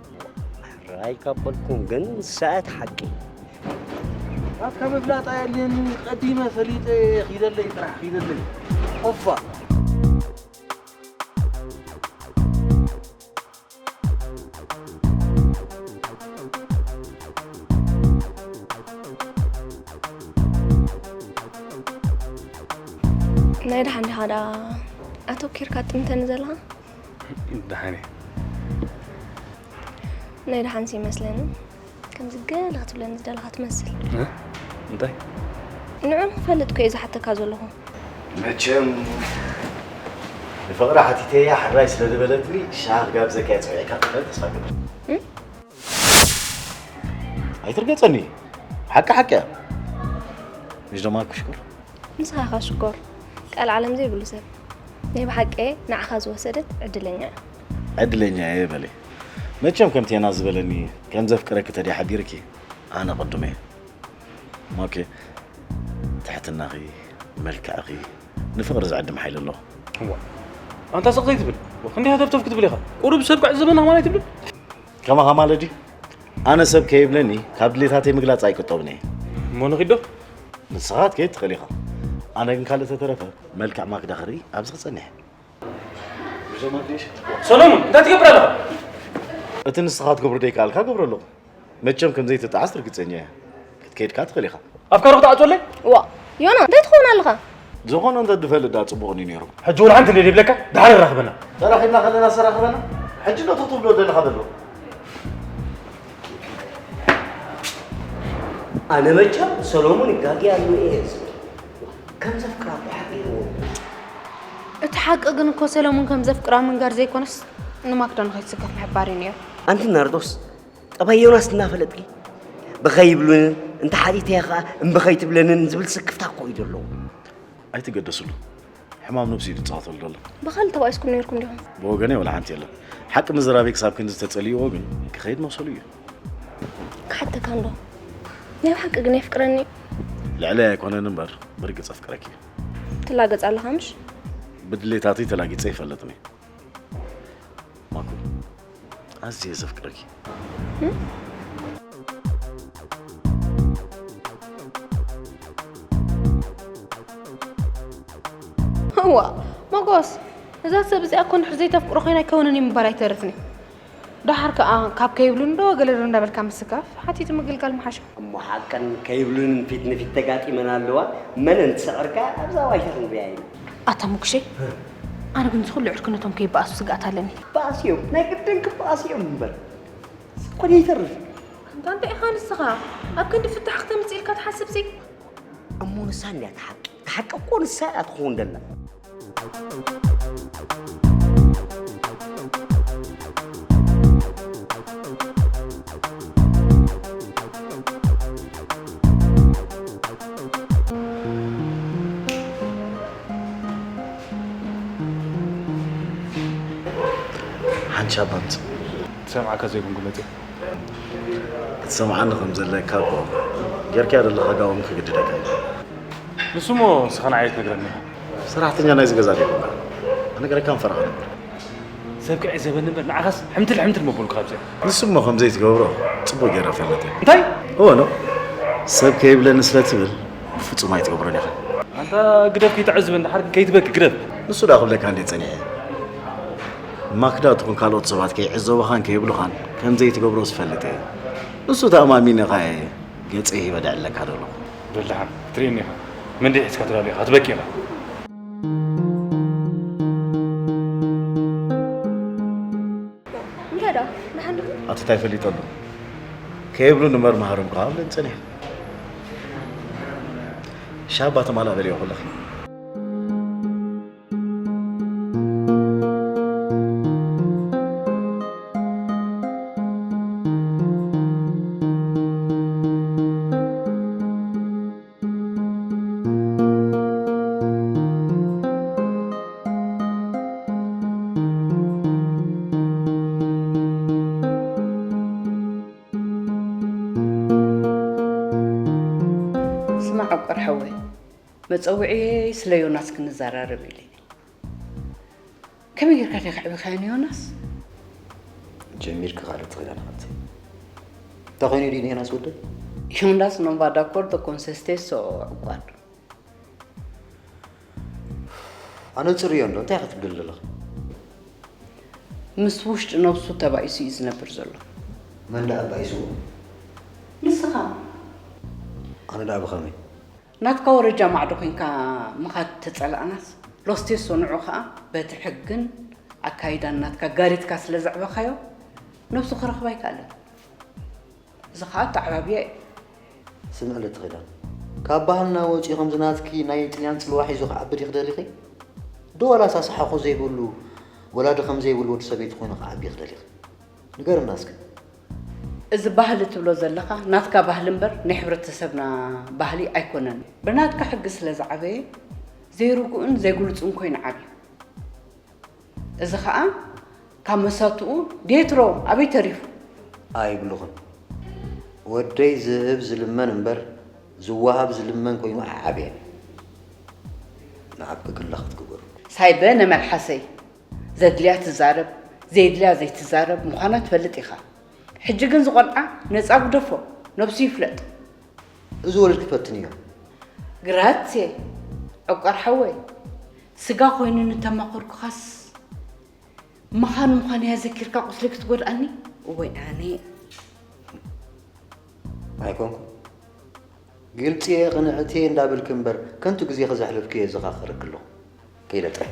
ራይ ካብ በልኩም ግን ሰኣት ሓቂ። ናትካ ምፍላጥ ኣየድልየኒ ቀዲመ ፈሊጠ ኺደለይ ጥራሕ ኺደለይ ኦፋ። ናይ ደሓን ዲኻ ደኣ ኣተኪርካ ትጥምተኒ ዘለኻ? ደሓን እየ። ናይ ደሓንሲ ይመስለኒ ከምዚ ገለ ክትብለኒ ዝደለኻ ትመስል። እ? እንታይ? ንዑ ንኽፈልጥ እኮ እየ ዝሓተካ ዘለኹ። መቸም ንፍቕሪ ሓቲተያ ሕራይ ስለ ዝበለትኒ ሻሂ ክጋብዘካ እየ ጸዊዐካ ክብል ተስፋ እገብር። እም? ኣይትርገጸኒ። ሓቂ ሓቂ እያ። ምሽ ደማ ክሽኩር። ንስኻ ኢኻ ሽኮር፣ ቀልዓለም ዘይብሉ ሰብ። ናይ ብሓቂ ንዓኻ ዝወሰደት ዕድለኛ እያ። ዕድለኛ እየ በሊ። መቸም ከምቲ ዮናስ ዝበለኒ ከም ዘፍቅረኪ ተድዩ ሓቢርኪ ኣነ ቅዱም እየ። ኦኬ። ትሕትናኺ፣ መልክዕኺ ንፍቕሪ ዝዕድም ሓይሊ ኣለዎ። እዋ፣ ኣንታ ስቕ ዘይትብል? ክንደይ ሃተፍተፍ ክትብል ኢኻ? ቁሩብ ሰብ ክዕዘበና ከማን ኣይትብልን? ከማኻ ማለት ድዩ? ኣነ ሰብ ከይብለኒ ካብ ድሌታተይ ምግላጽ ኣይቅጠብን እየ። እሞ ንኺድ ዶ? ንስኻ ክትከይድ ትኽእል ኢኻ። ኣነ ግን ካልእ ተተረፈ መልክዕ ማክዳ ክርኢ ኣብዚ ክጸንሕ እየ። ሰሎሞን፣ እንታይ ትገብር ኣለኻ? እቲ ንስኻ ክትገብሮ ደይከኣልካ እገብሮ ኣለኹ። መቸም ከም ዘይትጠዓስ ርግጸኛ እየ። ክትከይድ ከኣ ትኽእል ኢኻ። ኣፍካ ዶ ክትዓጽወለይ? ዋ፣ ዮና፣ እንታይ ትኸውን ኣለኻ? ዝኾነ እንተ ዝፈልጥ ደኣ ጽቡቕ እዩ ነይሩ። ሕጂ እውን ሓንቲ እንድየ ዘይብለካ፣ ደሓር ንራኸበና። ተራኺብና ከለና ዝተራኸበና? ሕጂ ዶ ትብሎ ዘለኻ ዘሎ? ኣነ መቸም ሰሎሙን ይጋገ ኣሎ እየ ዝብል። ከም ዘፍቅራ እኮ ሓቢርዎ። እቲ ሓቂ ግን እኮ ሰለሙን ከም ዘፍቅራ ምንጋር ዘይኮነስ ንማክዳ ንኸይትስከፍ ምሕባር እዩ ነይሩ። ኣንቲ ናርዶስ፣ ጠባይ ዮናስ እናፈለጥኪ ብኸይብሉንን እንተ ሓቲተያ ኸኣ እምቢ ኸይትብለንን ዝብል ስክፍታ እኮ እዩ ዘለዎ። ኣይትገደስሉ። ሕማም ነብሲ እዩ ዝጻወተሉ ዘሎ። ብኻልእ ተባኢስኩም ነይርኩም ዲኹም? ብወገነይ ወላ ሓንቲ የለን። ሓቂ ምዝራበይ ክሳብ ክንዲ ዝተጸልእዎ ግን ክኸይድ መሰሉ እዩ። ክሓተካ እንዶ። ናይ ብሓቂ ግን የፍቅረኒ እዩ። ልዕለይ ኣይኮነን እምበር ብርግጽ ኣፍቅረኪ እዩ። ትላገጽ ኣለኻ ምሽ? ብድሌታተይ ተላጊጸ ይፈልጥኒ። ማኩ፣ ኣዝየ ዘፍቅረኪ። እዋ፣ ሞጎስ፣ እዛ ሰብ እዚኣ እኮ እንድሕር ዘይተፍቅሮ ኮይና ኣይከውንን እዩ ምባል ኣይተርፍን እዩ። ደሓር ከኣ ካብ ከይብሉን ዶ ገለ ዶ እንዳበልካ ምስካፍ ሓቲቱ ምግልጋል ምሓሸ። እሞ ሓቀን ከይብሉን ፊት ንፊት ተጋጢመን ኣለዋ። መነን ትስዕርካ ኣብዛ ባይታ ክንሪኣ ኢና። ኣታ ሙክሸይ፣ ኣነ ግን ዝኹሉ ዕርክነቶም ከይበኣሱ ስግኣት ኣለኒ። ክበኣሱ እዮም፣ ናይ ግድን ክበኣሱ እዮም እምበር። ሰብ ኮነ ይተርፍ። ኣንታ እንታይ ኢኻ ንስኻ? ኣብ ክንዲ ፍታሕ ክተምጽእ ኢልካ ትሓስብሲ? እሞ ንሳ እንድያ እቲ ሓቂ። እቲ ሓቂ እኮ ንሳ እያ ትኸውን ደላ። ሓንሻብ ኣምጽእ። ክሰምዓካ ዘይኮንኩ መጽእ። ክትሰምዓኒ ከም ዘለካ እኮ ጌርካዮ ዘለኻ ጋቦም ክግድደካ እዩ። ንሱ እሞ ንስኻ ንዓይ ኣይትነግረኒ ኢኻ። ሰራሕተኛ ናይዚ ገዛ ዶ ኣይኮንካ? ኣነገረካ ምፈረኻ ነበር። ሰብ ክዕዘበኒ እምበር ንዓኻስ ሕምትል ሕምትል መበልኩ ካብዚኣ። ንሱ እሞ ከም ዘይትገብሮ ጽቡቕ ጌረ እፈልጥ እየ። እንታይ? እወ ኖ። ሰብ ከይብለኒ ስለ ትብል ብፍጹም ኣይትገብሮን ኢኻ። ኣንታ ግደፍ ከይትዕዝበኒ፣ ድሓር ግን ከይትበኪ ግደፍ። ንሱ ደኣ ክብለካ እንድየ ጸኒሐ። ማክዳ ትኹን ካልኦት ሰባት ከይዕዘቡኻን ከይብሉኻን ከም ዘይትገብሮ ዝፈልጥ እየ። ንሱ ተኣማሚነኻ እየ ገጸይ ሂበ ደዕለካ ዘለኹ። በል ደሓን ክትርእየኒ ኢኻ። መንደይ ሒዝካ ትላለ ኢኻ፣ ትበኪ ኢኻ። እንታይ ደኣ? ደሓን ዲኹም? ኣቲ እንታይ ፈሊጡ ኣሎ? ከይብሉ ንመርማሃሮም ከኣ ኣብለን ጸኒሐ። ሻባ ተማላእ በልዮ ከለኺ። ስማዕ፣ ዕቋር ሓወይ፣ መጸውዒየይ ስለ ዮናስ ክንዘራረብ ኢለ። ከመይ ጌርካ ዲኻ ኣዕቢኻዮ ንዮናስ? ጀሚርኪ ካልእ ትኽእሊ ሓንቲ። እንታይ ኮይኑ ድዩ ንዮናስ ወደይ? Jonas non va d'accordo con se stesso, ዕቋር። ኣነ ጽርዮ እንዶ እንታይ ክትብል ዘለኻ? ምስ ውሽጢ ነብሱ ተባኢሱ እዩ ዝነብር ዘሎ። መን ደኣ ኣባኢስዎ? ንስኻ። ኣነ ደኣ ብኸመይ? ናትካ ወረጃ ማዕዶ ኮይንካ ምኻድ ተጸላእናስ፣ ሎስቴሶ ንዑ ኸኣ በቲ ሕግን ኣካይዳን ናትካ ጋሪትካ ስለ ዘዕበኻዮ፣ ነብሱ ክረኽባ ኣይከኣለን። እዚ ኸኣ ኣተዓባብያ እዩ። ስምዕለቲ ኺዳን፣ ካብ ባህልና ወጺኡ ከምዚ ናትኪ ናይ ጥልያን ጽልዋ ሒዙ ክዓቢ ዲኺ ደሊኺ? ዶ ዋላስ ኣስሓኹ ዘይብሉ ወላዲ ከም ዘይብሉ ወዲ ሰበይቲ ኮይኑ ክዓቢ ኢኺ ደሊኺ? ንገርና እስከ። እዚ ባህሊ ትብሎ ዘለኻ ናትካ ባህሊ እምበር ናይ ሕብረተሰብና ባህሊ ኣይኮነን። ብናትካ ሕጊ ስለ ዝዓበየ ዘይርጉእን ዘይግሉጽን ኮይኑ ዓብዩ። እዚ ኸኣ ካብ መሳትኡ ዴትሮ ኣበይ ተሪፉ? ኣይብሉኽን። ወደይ ዝህብ ዝልመን እምበር ዝወሃብ ዝልመን ኮይኑ ኣይዓበየን። ንዓኪ ክላ ክትግበሩ። ሳይበ ነመልሓሰይ ዘድልያ ትዛረብ፣ ዘየድልያ ዘይትዛረብ ምዃና ትፈልጥ ኢኻ። ሕጂ ግን ዝቖልዓ ነጻ ግደፎ፣ ነብሱ ይፍለጥ። እዚ ወለድኪ ፈትንዮ። ግራትሴ፣ ዕቋር ሓወይ፣ ስጋ ኮይኑ እንተማኸርኩኻስ ምዃን ምዃን እያ ዘኪርካ ቁስለይ ክትጎድኣኒ? እወይ ኣነ። ኣይኮንኩ። ግልጺ እየ፣ ቅንዕቲ እየ እንዳበልኪ እምበር፣ ከንቱ ግዜኺ ዘሕለፍክዮ እየ ዘኻኽረኪ ኣለኹ። ከይደ ጥራይ።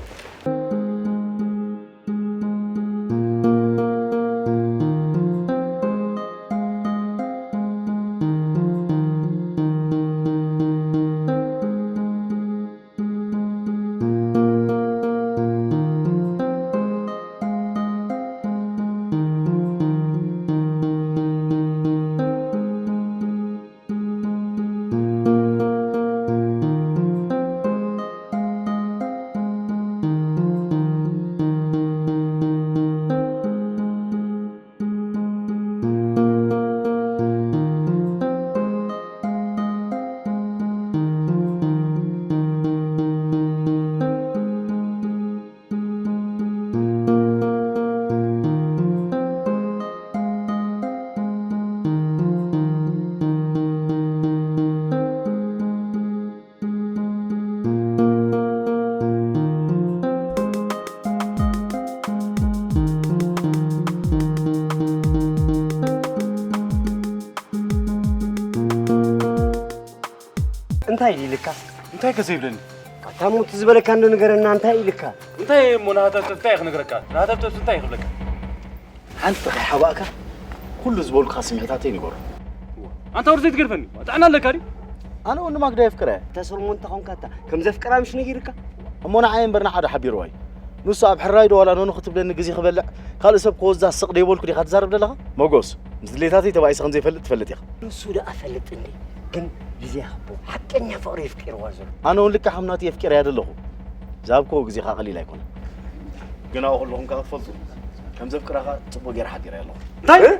እንታይ ኢልካ? እንታይ ከ ዘይብለኒ? ኣታ ሞት ዝበለካ እንዶ ንገረና፣ እንታይ ኢልካ? እንታይ እሞ ንሃተፍተፍ እንታይ ክነግረካ? ንሃተፍተፍ እንታይ ክብለካ? ሓንቲ ጥራይ ሓባእካ ኩሉ ዝበልኩኻ ስምዒታተይ ንገሮ። ኣንታ ወዲ ዘይትገድፈኒ፣ ጥዕና ኣለካ ድዩ? ኣነ ወዲ ማግዳ የፍቅረ። እታ ሰሎሞን እንተኾንካ እታ ከም ዘፍቅራ ምሽ ነጊርካ? እሞ ንዓይ እምበር ንዓዶ ሓቢርዋ እዩ? ንሱ ኣብ ሕራይ ዶ ዋላ ኖኖ ክትብለኒ ግዜ ክበልዕ ካልእ ሰብ ክወዛ ስቕ ደይበልኩ ዲኻ ትዛረብ ዘለኻ? መጎስ፣ ምስ ድሌታተይ ተባኢሰ ከም ዘይፈልጥ ትፈልጥ ኢኻ። ንሱ ደኣ ፈልጥ እንዴ? ግን ግዜ ይሃቦ። ሓቀኛ ፍቕሪ የፍቂርዋ ዘሎ። ኣነ እውን ልክዕ ከም ናቱ የፍቂረያ ዘለኹ። ዝሃብክዎ ግዜ ከኣ ቀሊል ኣይኮነን። ግን ኣብኡ ከለኹም ከኣ ክትፈልጡ፣ ከም ዘፍቅራ ከኣ ጽቡቕ ገይረ ሓቢረያ ኣለኹ። እንታይ? እ?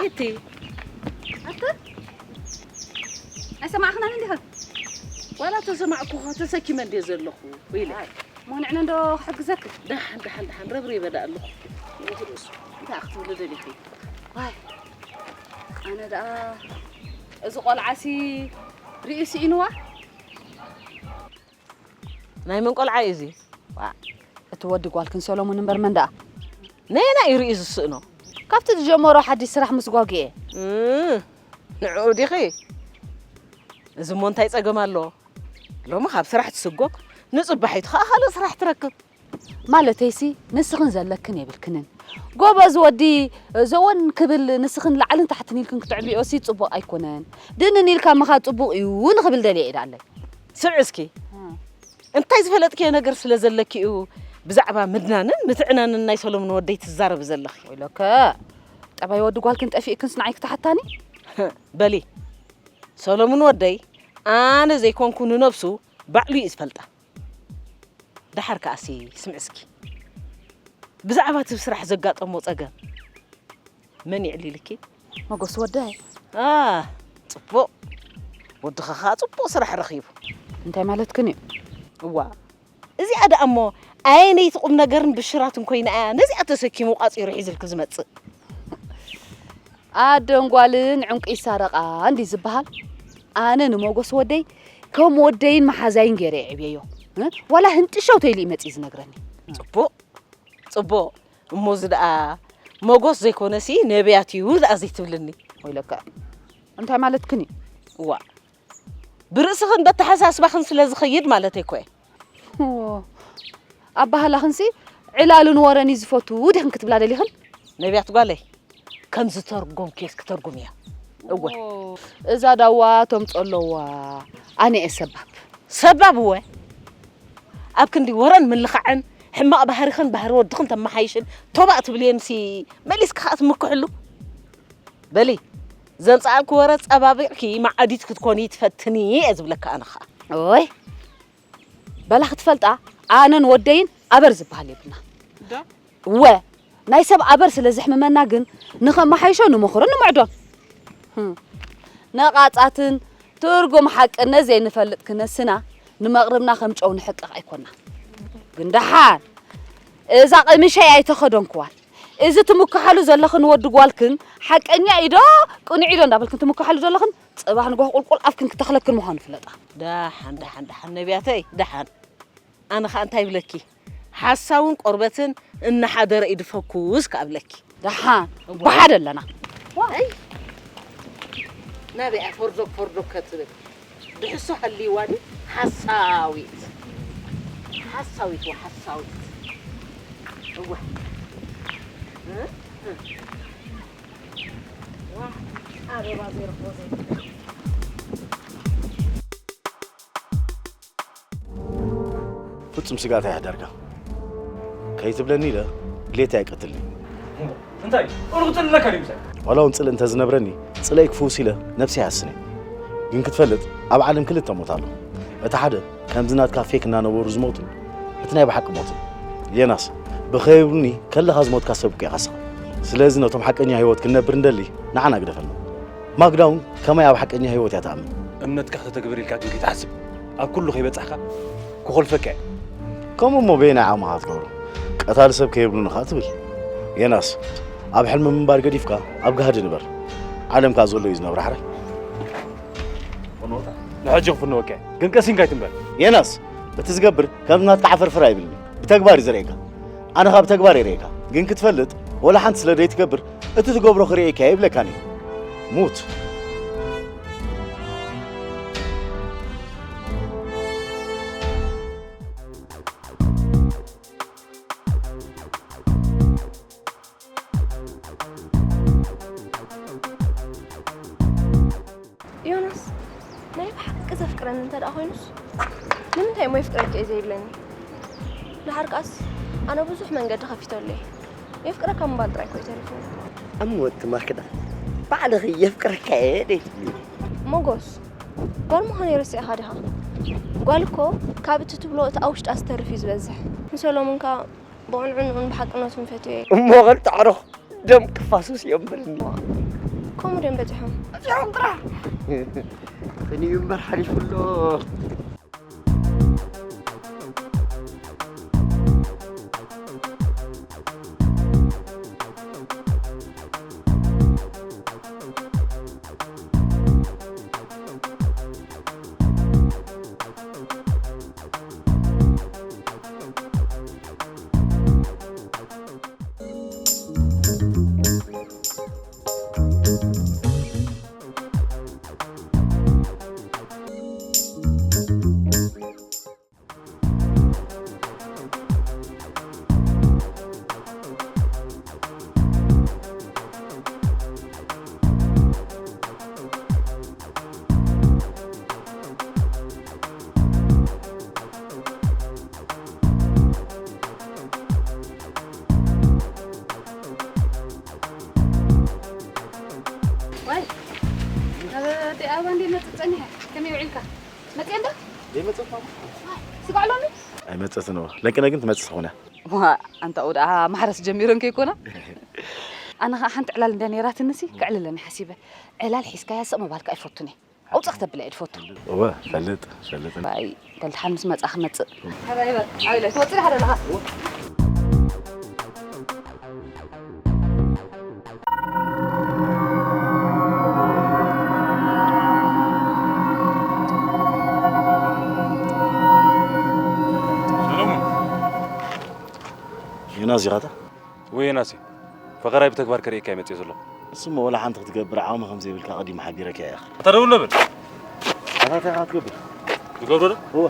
እቲ ኣታ ኣይሰማዕኽናን እንዲኻ? ዋላ ተሰማዕኩኻ ተሰኪመ እንደ ዘለኹ ኢለ። ኣይ፣ ሞንዕነ እንዶ ክሕግዘክ? ደሓን፣ ደሓን፣ ደሓን፣ ረብሪበ ደኣ ኣለኹ። እንታይ ክትብሊ ደሊኺ? ዋይ፣ ኣነ ደኣ እዚ ቆልዓሲ ርእዩ ስኢንዋ? ናይ መን ቆልዓ እዩ እዚ? ዋ፣ እቲ ወዲ ጓልክን ሰሎሙን እምበር መን ደኣ? ነየና እዩ ርእዩ ዝስእኖ? ካብቲ ዝጀመሮ ሓድሽ ስራሕ ምስ ጓጉኤ። እም፣ ንዕኡ ዲኺ? እዚ እሞ እንታይ ጸገም ኣለዎ? ሎሚ ካብ ስራሕ ትስጎግ፣ ንጽባሒቱ ኸኣ ካልእ ስራሕ ትረክብ። ማለተይሲ፣ ንስኽን ዘለክን የብልክንን። ጎበዝ ወዲ፣ ዘወን ክብል ንስኽን ላዕልን ታሕትን ኢልክን ክትዕብልዮሲ ጽቡቕ ኣይኮነን። ድንን ኢልካ ምኻድ ጽቡቕ እዩ ንኽብል ደልየ እየ ደኣለይ። ስምዒ እስኪ፣ እ። እንታይ ዝፈለጥክዮ ነገር ስለ ዘለኪ እዩ ብዛዕባ ምድናንን ምትዕናንን ናይ ሰሎሙን ወደይ ትዛረቢ ዘለኺ? ወይለከ፣ ጠባይ ወዲ ጓልክን ጠፊእክንስ ንዓይ ክትሓታኒ? በሊ፣ ሰሎሙን ወደይ ኣነ ዘይኮንኩ ንነብሱ ባዕሉ እዩ ዝፈልጣ። ደሓር ከኣሲ ስምዒ እስኪ፣ ብዛዕባ እቲ ስራሕ ዘጋጠሞ ጸገም መን የዕሊልኪ? መጎስ ወደይ። አ፣ ጽቡቕ። ወድኻ ኸኣ ጽቡቕ ስራሕ ረኺቡ። እንታይ ማለትክን እዩ? እዋ፣ እዚኣ ደኣ እሞ ኣየነይቲ ቁም ነገርን ብሽራትን ኮይና እያ ነዚኣ ተሰኪሙ ቋጺሩ ሒዝልኪ ዝመጽእ? ኣደን ጓልን ዕንቁ ይሳረቓ እንዲ ዝበሃል፣ ኣነ ንመጎስ ወደይ ከም ወደይን መሓዛይን ገይረ የዕብየዮ። እ? ዋላ ህንጥሸው ተይሉ እዩ መጺኡ ዝነግረኒ። ጽቡቕ፣ ጽቡቕ። እሞ እዚ ደኣ መጎስ ዘይኮነሲ ነብያት እዩ ደኣ ዘይትብልኒ? ወይለካ፣ እንታይ ማለትክን እዩ? እዋ፣ ብርእስኽን በተሓሳስባኽን ስለ ዝኸይድ ማለተይ እኮ እየ። ኦ፣ ኣባህላኽንሲ ዕላልን ወረን እዩ ዝፈቱ ዲኽን ክትብላ ደሊኽን? ነብያት ጓለይ፣ ከም ዝተርጎምክዮስ ክተርጉም እያ። እወ። ኦ፣ እዛ ዳዋ ተምጾ ኣለዋ። ኣነ እየ ሰባብ። ሰባብ እወ። ኣብ ክንዲ ወረን ምልኻዕን ሕማቕ ባህርኽን ባህሪ ወድኽን ተመሓይሽን ቶባእ ትብልየንሲ መሊስኪ ኸኣ ትምክሕሉ። በሊ፣ ዘምጻኣልኪ ወረ ጸባቢቕኪ መዓዲት ክትኮኒ ትፈትኒ እየ ዝብለካ ኣነ ኸኣ። ኦይ፣ በላ ክትፈልጣ ኣነን ወደይን ኣበር ዝበሃል የብልና። ዶ? እወ፣ ናይ ሰብ ኣበር ስለ ዘሕምመና ግን ንኸመሓይሾ ንምኽርን ንምዕዶን። ህም። ነቓጻትን ትርጉም ሓቅነት ዘይንፈልጥ ክነስና ንመቕርብና ከም ጨው ንሕቅቕ ኣይኮና። ግን ደሓን እዛ ቀሚሸይ ኣይተኸደንክዋን። እዚ ትምክሓሉ ዘለኽን ወዲ ጓልክን ሓቀኛ እዩ ዶ ቅኑዕ እዩ ዶ እንዳበልክን ትምክሓሉ ዘለኽን ጽባሕ ንጎህ ቁልቁል ኣፍክን ክተኽለክን ምዃኑ ፍለጣ። ደሓን፣ ደሓን፣ ደሓን ነቢያተይ፣ ደሓን። ኣነ ኸኣ እንታይ ይብለኪ? ሓሳውን ቆርበትን እናሓደረ ይድፈኩስ ከኣ ብለኪ። ደሓን እዋ። ብሓደ ኣለና። ዋይ። ናበይ እያ ፈርዶክ ፈርዶክ ከትብል? ድሕሶ ሃልይዋ ድዩ? ሓሳዊት። ሓሳዊት ወሓሳዊት። እዋ። እ? እ። ዋ፣ ኣበባ ዘይረኽቦ ዘይብሉ። ፍጹም ስግኣት ኣይሕደርካ። ከይትብለኒ ኢለ ድሌተይ ኣይቀትልን። እንታይ? ቁሩብ ጽልእለካ ድዩ ምሳይ? ዋላ እውን ጽልእ እንተዝነብረኒ፣ ጽልእይ ክፍውስ ኢለ ነብሰይ ይሃስን እየ። ግን ክትፈልጥ፣ ኣብ ዓለም ክልተ ሞት ኣሎ። እቲ ሓደ፣ ከምዚ ናትካ ፌክ እናነበሩ ዝሞቱን፣ እቲ ናይ ብሓቂ ሞትን። ዮናስ፣ ብኸይብሉኒ ከለኻ ዝሞትካ ሰብ እኮ ኢኻ ንስኻ። ስለዚ ነቶም ሓቀኛ ህይወት ክንነብር እንደሊ፣ ንዓና ግደፈልና። ማግዳ እውን ከመይ ኣብ ሓቀኛ ህይወት እያ ትኣምን? እምነትካ ከተግብር ኢልካ ግን ከይትሓስብ፣ ኣብ ኩሉ ከይበጻሕካ ክኾልፈካ እየ። ከምኡ እሞ በየናይ ዓቕምኻ ትገብሮ? ቀታሊ ሰብ ከየብሉኒ ኸኣ ትብል። ዮናስ፣ ኣብ ሕልሚ ምንባር ገዲፍካ ኣብ ጋህዲ ንበር። ዓለም ከኣ ዘሎ እዩ ዝነብራ ሕራይ። ንሕጂ ክፍንወካ እየ፣ ግን ቀሲንካ ኣይትንበር። ዮናስ፣ እቲ ዝገብር ከም ናትካ ዓፈርፍር ኣይብልኒ። ብተግባር እዩ ዘርእየካ። ኣነ ኸኣ ብተግባር የርእየካ። ግን ክትፈልጥ፣ ወላ ሓንቲ ስለ ዘይትገብር፣ እቲ ትገብሮ ክርእየካ እየ ይብለካን እየ። ሙት። ዮናስ፣ ናይ ብሓቂ ዘፍቅረኒ እንተ ደኣ ኮይኑስ፣ ንምንታይ እሞ የፍቅረኪ እየ ዘይብለኒ? ደሓር ከኣስ፣ ኣነ ብዙሕ መንገዲ ከፊተሉ እየ። የፍቅረካ ምባል ጥራይ እኮ እዩ ተሪፉኒ። እሞ እቲ ማክዳ፣ ባዕልኺ የፍቅረካ እየ ደይ ትብሊ? ሞጎስ፣ ጓል ምዃነይ ረሲዕኻ ዲኻ? ጓል እኮ ካብ እቲ ትብሎ እቲ ኣብ ውሽጣ ዝተርፍ እዩ ዝበዝሕ። ንሰሎሙን ከኣ ብቕንዕንኡን ብሓቅነቱን ፈትዮ እየ። እሞ ቐልጢ ኣዕሩኽ ደም ክፋስስ እዮም በልኒ። ከምኡ ድዮም በጺሖም? በጺሖም ጥራሕ። ጸኒኡ እምበር ሓሊፉ ኣሎ። ዋይ ኣበ ኣደይ ኣበባ እንዴ መፅእ ፀኒሐ ከመይ ውዒልካ? መፅእ እንዶ ዘይመፀት ስጋዕሎኒ ኣይመፀትን እዋ ለቅነ ግን ትመፅእ ዝኾነ ዋ ኣንታኡ ደኣ ማሕረስ ጀሚረን ከይኮና ኣነ ኸዓ ሓንቲ ዕላል እንዳ ነይራትንሲ ክዕልለኒ ሓሲበ ዕላል ሒዝካያ ስቕ ምባልካ ኣይፈቱን እየ ኣውፅእ ክተብለ እየ ድፈቱ እወ ፈልጥ ፈልጥ ባይ በልድሓን ምስ መፃ ክመፅእ ትወፅእ ዳሓ ደለኻ ሰለሙን ዮናስ ኢኻ ወይ ዮናስ ፈኸራይ ብተግባር ከርእየካ እየ መፅእ ዘለኹ እሱሞ ወላ ሓንቲ ክትገብር ዓቕሚ ከም ዘይብልካ ቀዲሙ ሓቢረካ እየ ኣታ ደው ለብል ኣታ እንታይ ኢኻ ክትገብር ዝገብሮ ዶ እወ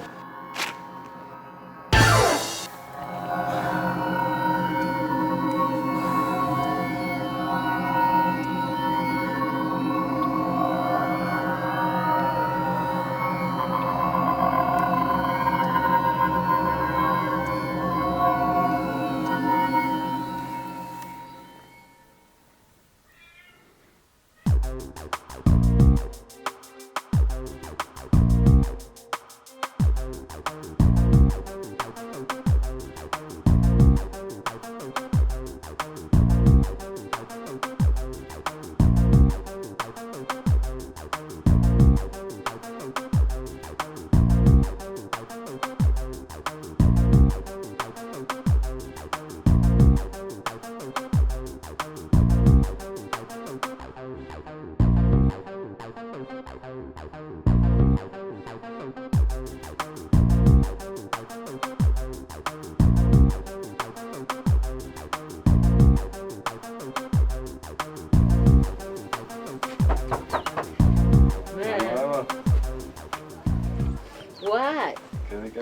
ዋይ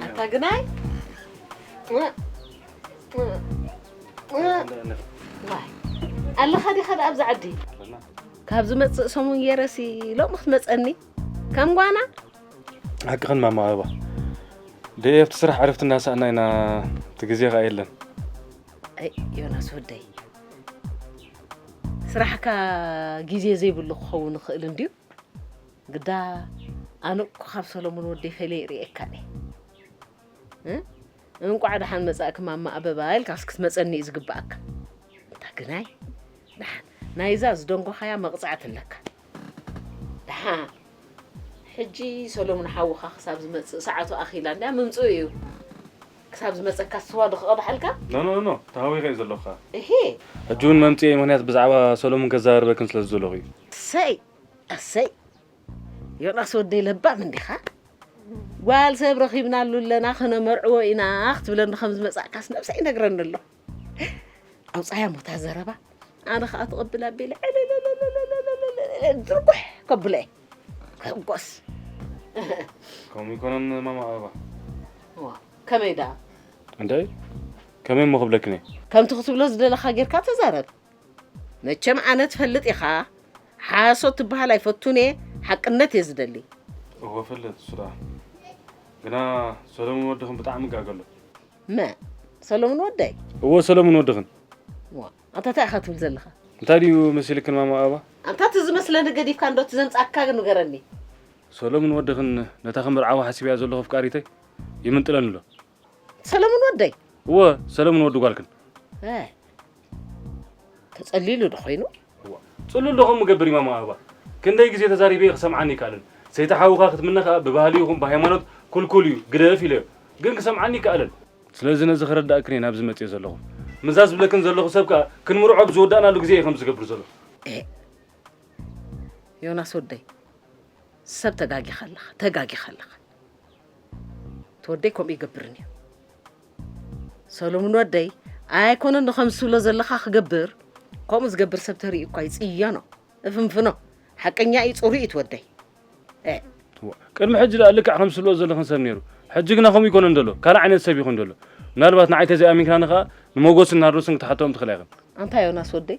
ኣታ ግናይ ኣለኻ ዲኻ ደኣ ኣብዚ ዓዲ ካብ ዝመፅእ ሰሙን ገይረሲ ሎሚ ክትመፀኒ ከም ጓና ሓቅኽን ማማ ኣበባ ደየ ኣብቲ ስራሕ ዕረፍቲ እናሰኣና ኢና እቲ ግዜ ኸዓ የለን ኣይ ዮናስ ወደይ ስራሕካ ግዜ ዘይብሉ ክኸውን ይኽእል እንድዩ ግዳ ኣነ እኮ ካብ ሰሎሙን ወደይ ፈለየ ይርእየካ እየ እንቋዕ ደሓን መጻእኪ ማማ ኣበባ ኢልካ እስኪ ክትመጸኒ እዩ ዝግባኣካ። እንታ ግናይ ደሓን ናይዛ ዝደንጎኻያ መቕጻዕቲ ኣለካ። ደሓን ሕጂ ሰሎሙን ሓውኻ ክሳብ ዝመጽእ ሰዓቱ ኣኺላ እንድያ ምምጽኡ እዩ። ክሳብ ዝመጸካ ስዋ ዶ ክቐድሓልካ? ኖ ኖ ኖ ተሃዊኸ እዩ ዘለኹ ኸኣ። እሂ ሕጂ እውን መምጽኤ ምኽንያት ብዛዕባ ሰሎሙን ከዘራርበክን ስለ ዝደለኹ እዩ። እሰይ እሰይ ዮናስ ወደይ ለባም እንዲኻ ጓል ሰብ ረኺብናሉ ኣለና ከነመርዕዎ ኢና ክትብለኒ ከም ዝመጻእካስ ነብሰይ ይነግረኒ ኣሎ ኣውጻያ ሞታ ዘረባ ኣነ ኸኣ ትቕብል ኣቢለ ድርጉሕ ከብሎ እየ ከጎስ ከምኡ ይኮነን ማማ ኣበባ ከመይ ደኣ እንታይ ከመይ እሞ ክብለክን እየ ከምቲ ክትብሎ ዝደለኻ ጌርካ ተዛረብ መቸም ኣነ ትፈልጥ ኢኻ ሓሶት ትበሃል ኣይፈቱን እየ ሓቅነት እየ ዝደሊ እወ ፈልጥ እሱ ደኣ ግና ሰሎሙን ወድኽን ብጣዕሚ ጋገሎ መ ሰሎሙን ወደይ እወ ሰሎሙን ወድኽን ዋ ኣታ እንታይ ኢኻ ትብል ዘለኻ እንታይ ድዩ መሲልክን ማማ ኣበባ ኣንታ እቲ ዝመስለኒ ገዲፍካ እንዶ እቲ ዘምጻእካ ንገረኒ ሰሎሙን ወድኽን ነታ ክምርዓዋ ሓሲበያ ዘለኹ ኣፍቃሪተይ ይምንጥለኒ ኣሎ ሰለሙን ወደይ እወ ሰለሙን ወዲ ጓልክን ተጸሊሉ ዶ ኮይኑ ጽሉል ዶ ከምኡ ገብር ኢማም ኣበባ? ክንደይ ግዜ ተዛሪበ ክሰምዓኒ ይከኣልን። ሰይቲ ሓውኻ ክትምነ ከኣ ብባህሊ ይኹን ብሃይማኖት ኩልኩል እዩ፣ ግደፍ ኢለዮ። ግን ክሰምዓኒ ይከኣልን። ስለዚ ነዚ ክረዳእክን እየ ናብዚ መጽየ ዘለኹ። ምዛ ዝብለክን ዘለኹ ሰብ ከኣ ክንምርዖ ብዝወዳእናሉ ግዜ እየ ከምዚ ዝገብር ዘሎ። ኤ፣ ዮናስ ወደይ፣ ሰብ ተጋጊኻ ኣለኻ፣ ተጋጊኻ ኣለኻ። እቲ ወደይ ከምኡ ይገብርን እዩ። ሰሎሙን ወደይ፣ ኣይኮነን ዶ ከምዚ ትብሎ ዘለኻ ክገብር? ከምኡ ዝገብር ሰብ ተርኢ እኳ ይጽየኖ፣ እፍንፍኖ። ሓቀኛ እዩ፣ ጽሩይ እዩ እቲ ወደይ። ኤ። ዋ፣ ቅድሚ ሕጂ ደኣ ልክዕ ከምዚ ትብሎ ዘለኽን ሰብ ነይሩ። ሕጂ ግና ከምኡ ይኮነን ዘሎ፣ ካልእ ዓይነት ሰብ ይኹን ዘሎ። ምናልባት ንዓይ ተዘይኣሚንክናኒ ከኣ ንሞጎስን ናርዶስን ክትሓተኦም ትኽእላ ኢኽን። ኣንታ ዮናስ ወደይ፣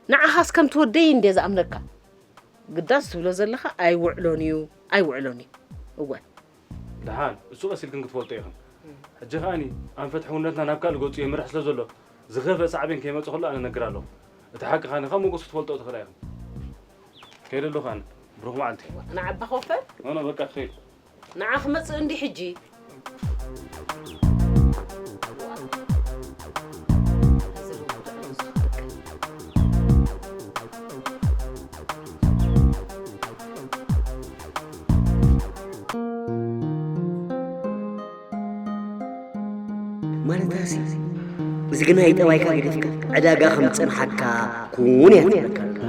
ንዓኻስ ከምቲ ወደይ እንድየ ዝኣምነካ። ግዳስ ትብሎ ዘለኻ ኣይውዕሎን እዩ፣ ኣይውዕሎን እዩ። እወ። ደሓን፣ እሱ ቀስ ኢልክን ክትፈልጦ ኢኽን። ሕጂ ከኣኒ ኣንፈት ሕውነትና ናብ ካልእ ገጹ የምርሕ ስለ ዘሎ፣ ዝኸፍአ ሳዕቤን ከይመጽእ ከሎ ኣነ እነግር ኣለኹ። እቲ ሓቂ ከኣኒ ካብ ሞጎስ ክትፈልጦ ትኽእላ ኢኽን። ከይደ ኣለኹ ኣነ። ብሩኽ መዓልቲ። ንዓባ ኮፈል? ኖ፣ ኖ፣ በቃ ክኸይድ። ንዓ ክመጽእ እንዲ ሕጂ። ማለታሲ፣ እዚ ግናይ ጠባይካ ገዲፍካ ዕዳጋ ከም ዝጸንሓካ ኩን እያ ትብለካ።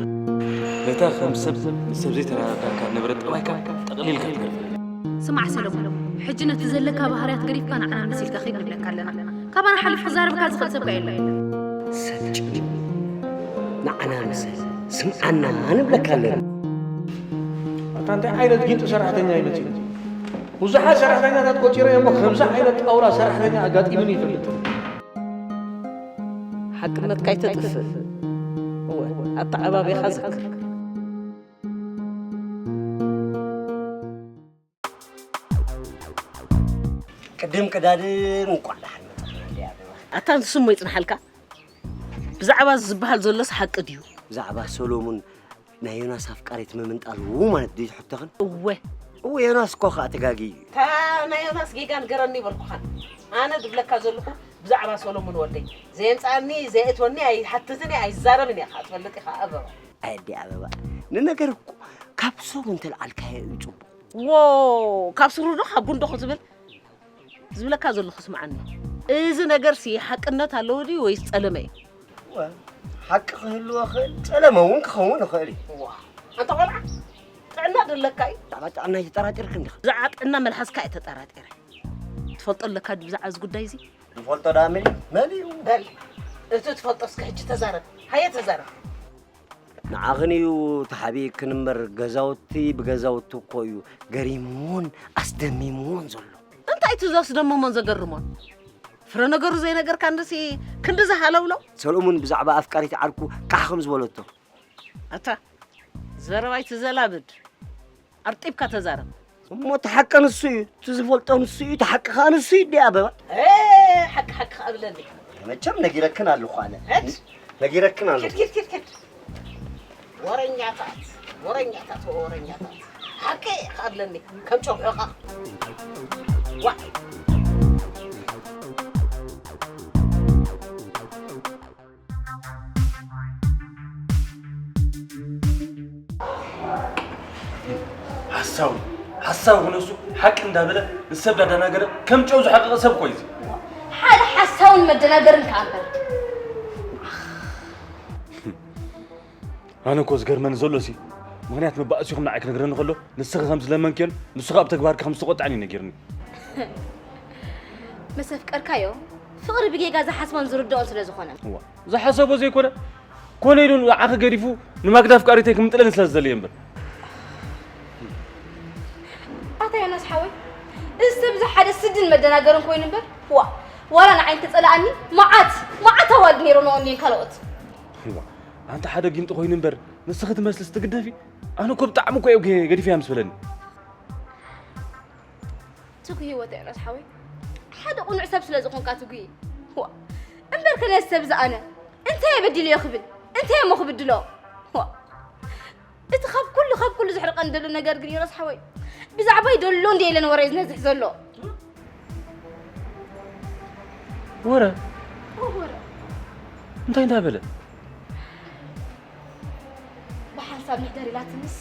ነታ ከም ሰብ ንሰብ ዘይተረዳዳእካ ንብረት ጠባይካ ጠቕሊልካ ትገድፋ። ስማዕ ሰለሙን፣ ሕጂ ነቲ ዘለካ ባህርያት ገዲፍካ ንዓና መሲልካ ኺድ ንብለካ ኣለና። ካባና ሓሊፉ ክዛረበካ ዝኽእል ሰብ ከ የለን። ሰልችኒ፣ ንዓና ምሰል፣ ስምዓና ንብለካ ኣለና። ኣታ እንታይ ዓይነት ጊንጢ ሰራሕተኛ እዩ መጺኡ? ብዙሓት ሰራሕተኛታት ቆጺረ እየ እሞ ከምዚ ዓይነት ጣውላ ሰራሕተኛ ኣጋጢሙኒ ይፈልጥ። ሓቅነትካ ኣይተጥፍእ። እወ፣ ኣተዓባብያኻ ዘክር። ቅድም ቅዳድም እንኳዕ ደሓን መጻእና እንዲ ኣበባ። ኣታ ንሱ እሞ ይጽንሓልካ። ብዛዕባ እዚ ዝበሃል ዘሎስ ሓቂ ድዩ? ብዛዕባ ሰሎሙን ናይ ዮናስ ኣፍቃሪት ምምንጣሉ ማለት ድዩ ሕቶኽን? እወ። እወ፣ ዮናስ እኮ ኸኣ ተጋግዩ እዩ። እታ ናይ ዮናስ ጌጋ ንገረኒ ይበልኩኻን። ኣነ ድብለካ ዘለኹ ብዛዕባ ሰሎሙን ወደይ። ዘየምጽኣኒ፣ ዘየእትወኒ ኣይሓትትን እየ፣ ኣይዛረብን እየ ኸኣ ትፈልጥ ኢኻ ኣበባ። ኣየ ኣዲ ኣበባ፣ ንነገር እኮ ካብ ሱሩ እንተልዓልካዮ እዩ ጽቡቕ። ዎ፣ ካብ ሱሩ ዶ ካብ ጉንዶ ዝብል? ዝብለካ ዘለኹ ስምዓኒ። እዚ ነገርሲ ሓቅነት ኣለዎ ድዩ ወይስ ጸለመ እዩ? እወ፣ ሓቂ ክህልዎ ይኽእል፣ ጸለመ እውን ክኸውን ይኽእል እዩ። ዋ፣ ኣንታ ቆልዓ፣ ጥዕና ደለካ እዩ። ብዛዕባ ጥዕናይ ተጠራጢርክ እንዲኻ። ብዛዕባ ጥዕና መልሓስካ እየ ተጠራጢረ። ትፈልጦ ኣለካ ድዩ ብዛዕባ እዚ ጉዳይ እዚ? ዝፈልጦ ደኣ መሊኡ፣ መሊኡ። በል፣ እቲ ትፈልጦ እስከ ሕጂ ተዛረብ። ሃየ ተዛረብ። ንዓኽን እዩ ተሓቢእክን እምበር፣ ገዛውቲ ብገዛውቲ እኮ እዩ ገሪምዎን ኣስደሚምዎን ዘሎ። እንታይ እቲ ዘስደምሞን ዘገርሞን? ፍረ ነገሩ ዘይነገርካንሲ ክንድዚ ሃለውለው? ሰሎሙን ብዛዕባ ኣፍቃሪት ዓርኩ ቃሕ ከም ዝበለቶ። ኣታ፣ ዘረባ ኣይትዘላብድ። ኣርጢብካ ተዛረብ። እሞ እቲ ሓቂ ንሱ እዩ፣ እቲ ዝፈልጦ ንሱ እዩ፣ እቲ ሓቂ ከኣ ንሱ እዩ፣ እንዲ ኣበባ። ኤ፣ ሓቂ፣ ሓቂ ከኣ ብለኒ። መቸም ነጊረክን ኣለኹ ኣነ። ሄድ። ነጊረክን ኣለኹ። ኪድ፣ ኪድ፣ ኪድ፣ ኪድ። ወረኛታት፣ ወረኛታት፣ ወረኛታት። ሓቂ ከኣ ብለኒ፣ ከም ጨጉዕኻ። ዋ። ሓሳዊ፣ ሓሳዊ ክነሱ ሓቂ እንዳበለ ንሰብ ዳደናገረ ከም ጨው ዝሓቀቐ ሰብ እኮ እዩ እዚ። ሓደ ሓሳውን መደናገርን ከኣ እምበር። ኣነ እኮ ዝገርመኒ ዘሎ ሲ፣ ምኽንያት መባእሲኹም ንዓይ ክነግረኒ ከሎ፣ ንስኺ ከም ዝለመንክዮን ንሱ ከኣ ብተግባርኪ ከም ዝተቖጥዐን እዩ ነጊርኒ። ምስ ኣፍቀርካዮ፣ ፍቕሪ ብጌጋ ዝሓስቦን ዝርድኦን ስለ ዝኾነ። እዋ፣ ዝሓሰቦ ዘይኮነ፣ ኮነ ኢሉ ንዓኺ ገዲፉ ንማግዳ ኣፍቃሪተይ ክምንጥለኒ ስለ ዝደለየ እምበር። ኣታ ዮናስ ሓወይ፣ እዚ ሰብ እዚ ሓደ ስድን መደናገርን ኮይኑ እምበር፣ ዋ፣ ዋላ ንዓይ እንተጸላኣኒ፣ መዓት፣ መዓት ኣዋልድ ነይሮም ንወንጌን ካልኦት። እዋ፣ ኣንታ ሓደ ጊንጢ ኮይኑ እምበር፣ ንስኺ ትመስልስ ትግደፊ? ኣነ እኮ ብጣዕሚ እኮ እየ ገ-፣ ገዲፈያ ምስ በለኒ። ትጉ ህይወት ዮናስ ሓወይ፣ ሓደ ቁኑዕ ሰብ ስለ ዝኾንካ ትጉ። ዋ፣ እምበር ከ ነዚ ሰብ እዚ ኣነ እንታይ እየ በዲለዮ ክብል፣ እንታይ እየ እሞ ክብድሎ? ዋ፣ እቲ ካብ ኩሉ፣ ካብ ኩሉ ዘሕርቐኒ ዘሎ ነገር ግን ዮናስ ሓወይ፣ ብዛዕባይ ደሎ እንዲ ኢለን ወረ እዩ ዝነዝሕ ዘሎ። ወረ? ኦ፣ ወረ። እንታይ እንዳበለ? ካብ ንሕደር ኢላትንስ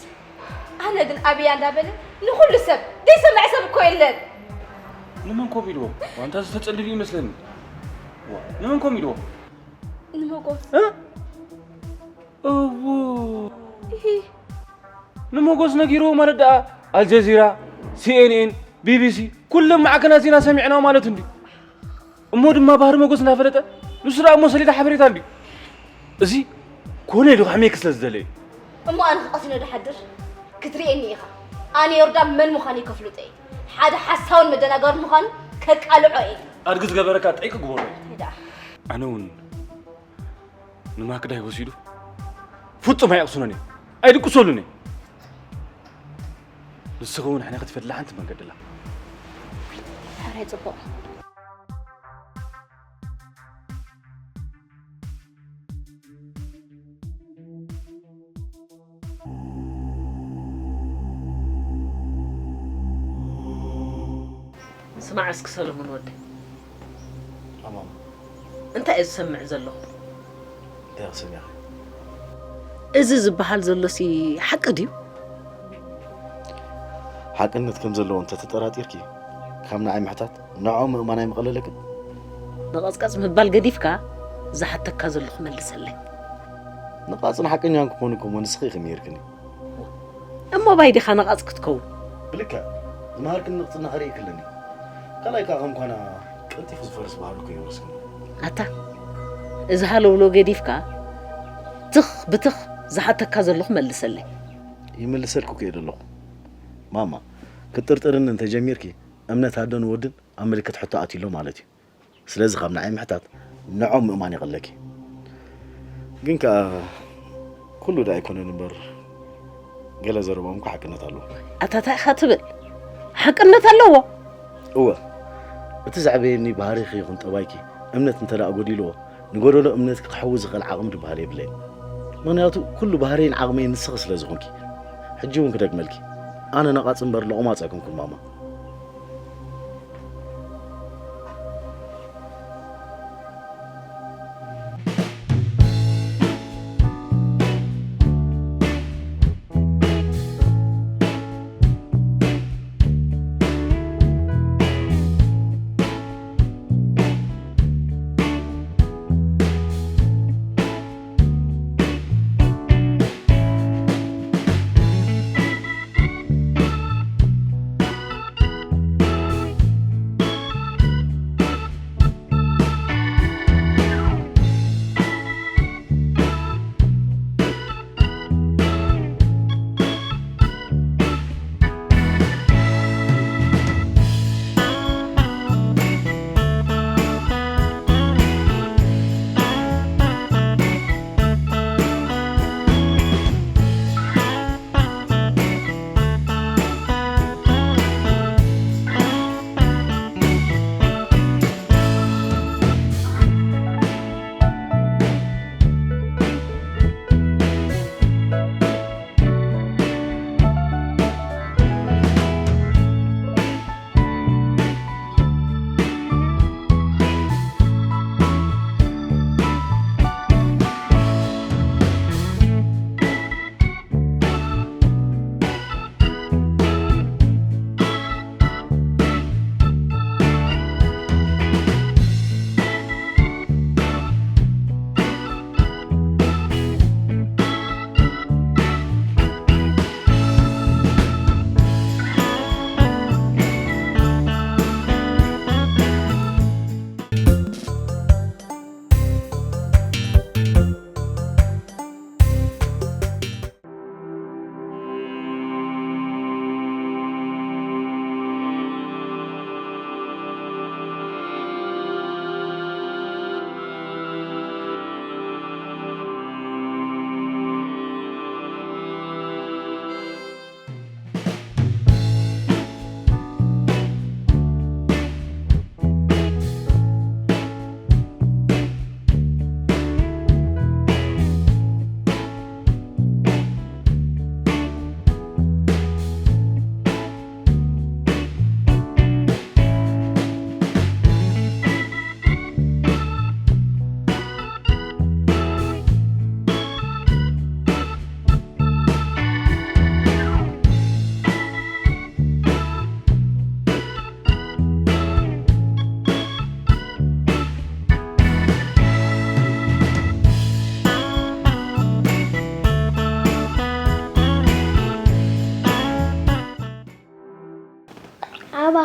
ኣነ ግን ኣብያ እንዳበለ ንኹሉ ሰብ ዘይሰምዕ ሰብ እኮ የለን። ንመን ኮም ኢልዎ? ዋንታ ዝተጸልል ይመስለኒ። ዋ፣ ንመን ኮም ኢልዎ? ንመጎስ እ? እዎ። ንመጎስ ነጊርዎ ማለት ደኣ ኣልጀዚራ፣ ሲኤንኤን፣ ቢቢሲ ኩለን ማዕከናት ዜና ሰሚዕና ማለት እንዲ። እሞ ድማ ባህሪ መጎስ እናፈለጠ ንሱ ደኣ እሞ ሰሌዳ ሓበሬታ እንዲ። እዚ ኮነ ኢሉ ከሕሜክ ስለ ዝደለየ። እሞ ኣነ ክቐሲኖ ድሓድር ክትርእየኒ ኢኻ። ኣነ ዮርዳን መን ምዃነይ ከፍልጦ እየ። ሓደ ሓሳውን መደናገርን ምዃኑ ከቃልዖ እየ። ኣድጊ ዝገበረካ ጠይቂ ግበሮ። እንታይ ደኣ? ኣነ እውን ንማክዳይ ወሲዱ ፍጹም ኣይቕስኖን እየ። ኣይድቅሰሉን እየ። ንስኺ እውን ሕነ ክትፈድላ ሓንቲ መንገዲ ኣላ። ሕራይ ጽቡቕ። ስማዕ እስኪ ሰለሙን ወደይ፣ ኣማም እንታይ እየ ዝሰምዕ ዘለኹ? እንታይ ክሰሚዕኺ? እዚ ዝበሃል ዘሎሲ ሓቂ ድዩ? ሓቅነት ከም ዘለዎ እንተተጠራጢርኪ ካብ ንዓይ ምሕታት ንዕኦም ምእማን ኣይምቐለለክን? ንቐጽቀጽ ምባል ገዲፍካ ዝሓተካ ዘለኹ መልሰለይ። ንቓጽን ሓቀኛን ክኾኑ እኮ ንስኺ ኢኺ ምሂርክኒ። እሞ ባይ ዲኻ ነቓጽ ክትከውን? ብልክዕ ዝመሃርክኒ ንቕጽና ክርኢ ክለኒ ካልኣይ ከዓ ከም ኳና ቀልጢፉ ዝፈርስ ባህሉ እኮ ይወርስክኒ። ኣታ እዚ ሃለውሎ ገዲፍካ ትኽ ብትኽ ዝሓተካ ዘለኹ መልሰለይ። ይምልሰልኩ እኮ እየ ዘለኹ ማማ። ክትጥርጥርኒ እንተጀሚርኪ እምነት ኣደን ወድን ኣብ ምልክት ሕቶ ኣትዩ ኣሎ ማለት እዩ። ስለዚ ካብ ንዓይ ምሕታት ንዖም ምእማን ይቐለኪ። ግን ከኣ ኩሉ ዶ ኣይኮነን እምበር ገለ ዘረባኦም እኮ ሓቅነት ኣለዎ። ኣታ እንታይ ኢኻ ትብል? ሓቅነት ኣለዎ። እወ እቲ ዘዕበየኒ ባህሪኺ ይኹን ጠባይኪ እምነት እንተ ደኣ ጎዲልዎ ንጎደሎ እምነትኪ ክሕዊ ዝኽእል ዓቕሚ ዝበሃል የብለይን። ምኽንያቱ ኩሉ ባህርይን ዓቕመይን ንስኺ ስለ ዝኾንኪ። ሕጂ እውን ክደግመልኪ ኣነ ነቓጽ እምበር ለቑማጽ ኣይኮንኩን ማማ።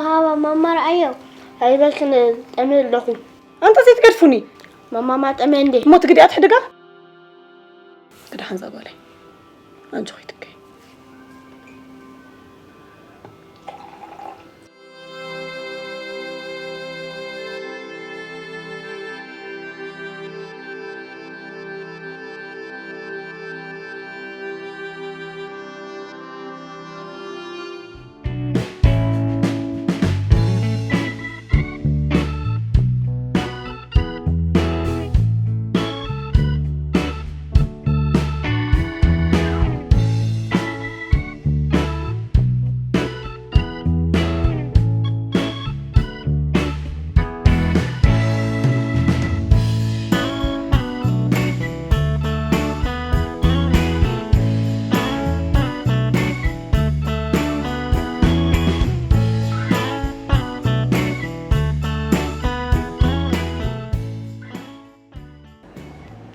ሃባ ማማ ረኣዮ ኣይበልክን ጠምየ ኣለኹ። ኣንታ ዘይትገድፉኒ። ማማማ ጠምየ እንዴ? እሞ ትግድያ ትሕድጋ? ክዳሓን ዛጓለይ ኣንቺ ኾይትከይ።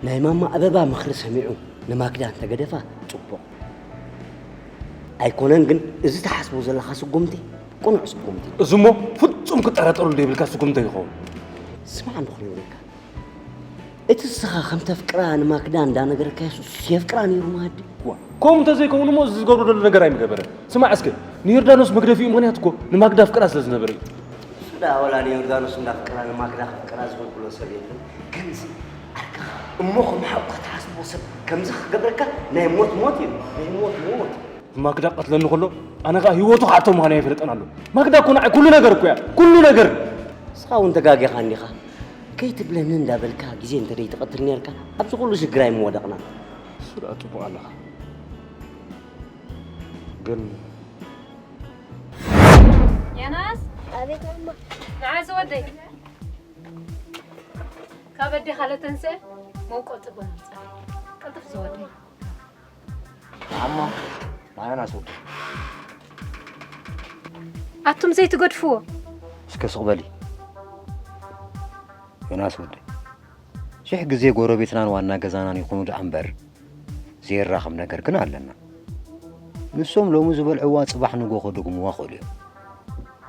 ናይ ማማ ኣበባ ምኽሪ ሰሚዑ ንማክዳ እንተገደፋ ጽቡቕ። ኣይኮነን ግን፣ እዚ ትሓስቦ ዘለኻ ስጉምቲ ቅኑዕ ስጉምቲ። እዚ እሞ ፍጹም ክጠራጠረሉ ዘይብልካ ስጉምቲ ይኸውን። ስማዕ እንዶ ክነግረካ። እቲ ንስኻ ከም ተፍቅራ ንማክዳ እንዳነገረካዮ፣ እሱስ የፍቅራ ነይሩ ማዲ። ዋ፣ ከምኡ እንተዘይከውን እሞ እዚ ዝገብሮ ዘሎ ነገር ኣይምገበረን። ስማዕ እስከ፣ ንዮርዳኖስ መግደፊኡ ምኽንያት እኮ ንማክዳ ኣፍቅራ ስለ ዝነበረ እዩ። እሱ ደኣ ዋላ ንዮርዳኖስ እንዳፍቀራ ንማክዳ ከፍቅራ ዝኽልክሎ ሰብ የለን። ከምዚ ዓርክኻ እሞ ከም ሓውካ ትሓስቦ ሰብ ከምዚ ክገብረካ ናይ ሞት ሞት እዩ። ናይ ሞት ሞት። ማክዳ ቀትለኒ ከሎ ኣነ ኸኣ ህይወቱ ክሓቶ ምዃኑ ኣይፈልጥን ኣሎ። ማክዳ እኮ ንዓይ ኩሉ ነገር እኮ እያ። ኩሉ ነገር። ንስኻ እውን ተጋጊኻ እንዲኻ። ከይትብለኒ እንዳበልካ ግዜ እንተ ደይትቐትል ነርካ ኣብዚ ኩሉ ሽግር ኣይምወደቕናን። እሱ ደኣ ጽቡቕ ኣለኻ። ግን ዮናስ፣ ኣቤት ማማ። ንዓ ዝወደይ። ካብ ኣዴኻ ለተንስአ መውቀጢ ቡን ኣምጽኣለይ። ቅልጥፍ ዝወደይ። ኣሞ፣ ንዓ ዮናስ ወደይ። ኣቱም ዘይትገድፍዎ። እስከ ስቕ በሊ። ዮናስ ወደይ። ሽሕ ግዜ ጎረቤትናን ዋና ገዛናን ይኹኑ ደኣ እምበር፣ ዘይራኸብ ነገር ግን ኣለና። ንሶም ሎሚ ዝበልዕዋ ጽባሕ ንጎ ከደግምዋ ክእሉ እዮም።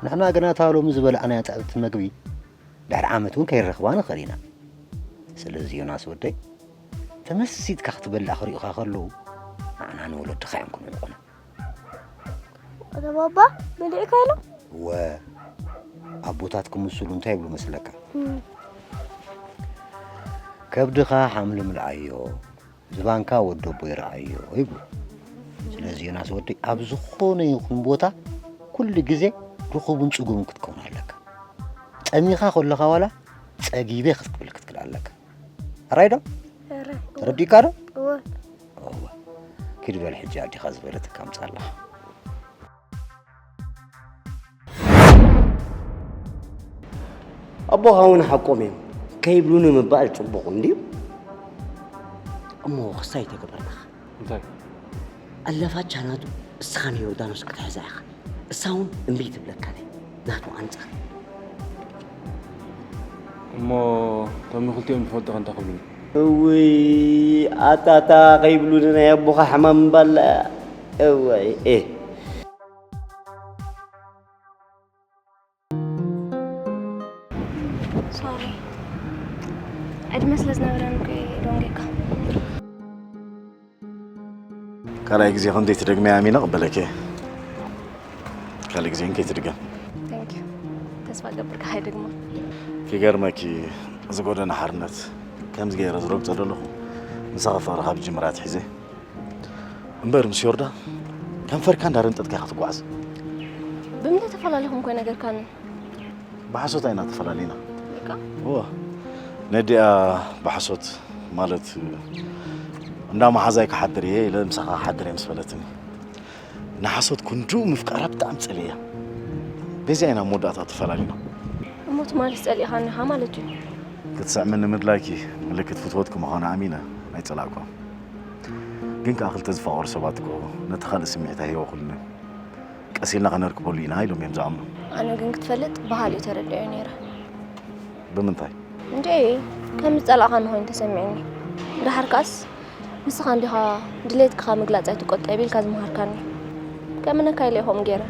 ንሕና ግና እታ ሎሚ ዝበላዕናያ ጥዕምቲ መግቢ ድሕሪ ዓመት እውን ከይንረኽባ ንኽእል ኢና። ስለዚ ዮናስ ወደይ፣ ተመሲጥካ ክትበልዕ ክርእዩኻ ከለዉ፣ ንዓና ንወለድኻ እዮም ክንዕቑና። ኣታ ባባ፣ በሊዕካ ኢሎም? እወ፣ ኣቦታት ክምስሉ እንታይ ይብሉ መስለካ? እም። ከብድኻ ሓምሊ ምልኣዮ፣ ዝባንካ ወዲ ኣቦይ ረኣዮ ይብሉ። ስለዚ ዮናስ ወደይ፣ ኣብ ዝኾነ ይኹን ቦታ ኩሉ ግዜ ርኹብን ጽጉምን ክትከውን ኣለካ። ጠሚኻ ከለኻ ዋላ ጸጊበ ክትብል ክትክእል ኣለካ። ኣራይ ዶ? ኣራይ። ተረዲእካ ዶ? እወ። እወ። ኪድ በል ሕጂ ኣዴኻ ዝበለትካ ኣምጻላ። ኣቦኻ እውን ሓቆም እዮም። ከይብሉኒ ምባል ጽቡቕ እንድዩ። እሞ ክስታይ ተገበርናኻ። እንታይ? ኣለፋቻ ናቱ እስኻ ንዮርዳኖስ ክትሕዛ ኢኻ። እሳ እውን እምቢ ትብለካ ናይ ናቱ ኣንጻር። እሞ እቶም ንክልቲኦም ዝፈልጡ ከ እንታይ ክብሉኒ? እውይ፣ ኣታታ ከይብሉኒ ናይ ኣቦኻ ሕማም እምባላ። እዋይ፣ ኤ። ሶሪ። ዕድመ ስለ ዝነበረኒ እኮ እየ ደንጊካ። ካልኣይ ግዜ ከም ዘይትደግምያ ኣሚነ እቕበለኪ እየ። ካልእ ግዜ ግን ከይትድገም። Thank you። ተስፋ እገብር ከይደግማ። ክገርመኪ፣ እዚ ጎደና ሓርነት ከምዚ ገይረ ዝረግጾ ዘለኹ፣ ምሳኺ ፍቕሪ ካብ ዝጅምር ኣትሒዘ። እምበር ምስ ዮርዳን ከንፈርካ እንዳረንጠጥካ ኢኻ ትጓዓዝ። ብምንታይ ተፈላለኹም እኮ ነገርካኒ? ብሓሶት ኣይና ተፈላለና። በቃ? እወ። ነዲኣ ብሓሶት ማለት እንዳ መሓዛይ ክሓድር እየ ኢለ ምሳኻ ክሓድር እየ ምስ በለትኒ። ንሓሶት ክንድኡ ምፍቃራ ብጣዕሚ ጸሊእያ። በዚኣ ኢና ኣብ መወዳእታ ተፈላለና። እሞ ትማሊ ጸሊእኻኒ ኢኻ ማለት እዩ? ክትስዕምኒ ምድላይኪ ምልክት ፍትወትኪ ምዃኑ ኣሚነ ኣይጸላእኳን። ግን ከኣ ክልተ ዝፋቐሩ ሰባት እኮ ነቲ ካልእ ስምዒት ኣይህወኹሉን እዮም። ቀስ ኢልና ከነርክበሉ ኢና ኢሎም እዮም ዝኣምኑ። ኣነ ግን ክትፈልጥ ብኻልእ ተረዲኦዮ ነይረ። ብምንታይ? እንዴ፣ ከም ዝጸላእኻኒ ኮይኑ ተሰሚዑኒ። ደሓር ከኣስ ንስኻ እንዲኻ ድሌትካ ካብ ምግላጽ ኣይትቆጠብ ኢልካ ዝመሃርካኒ። ከእምነካ ኢለ እየ ከምኡ ገይረ።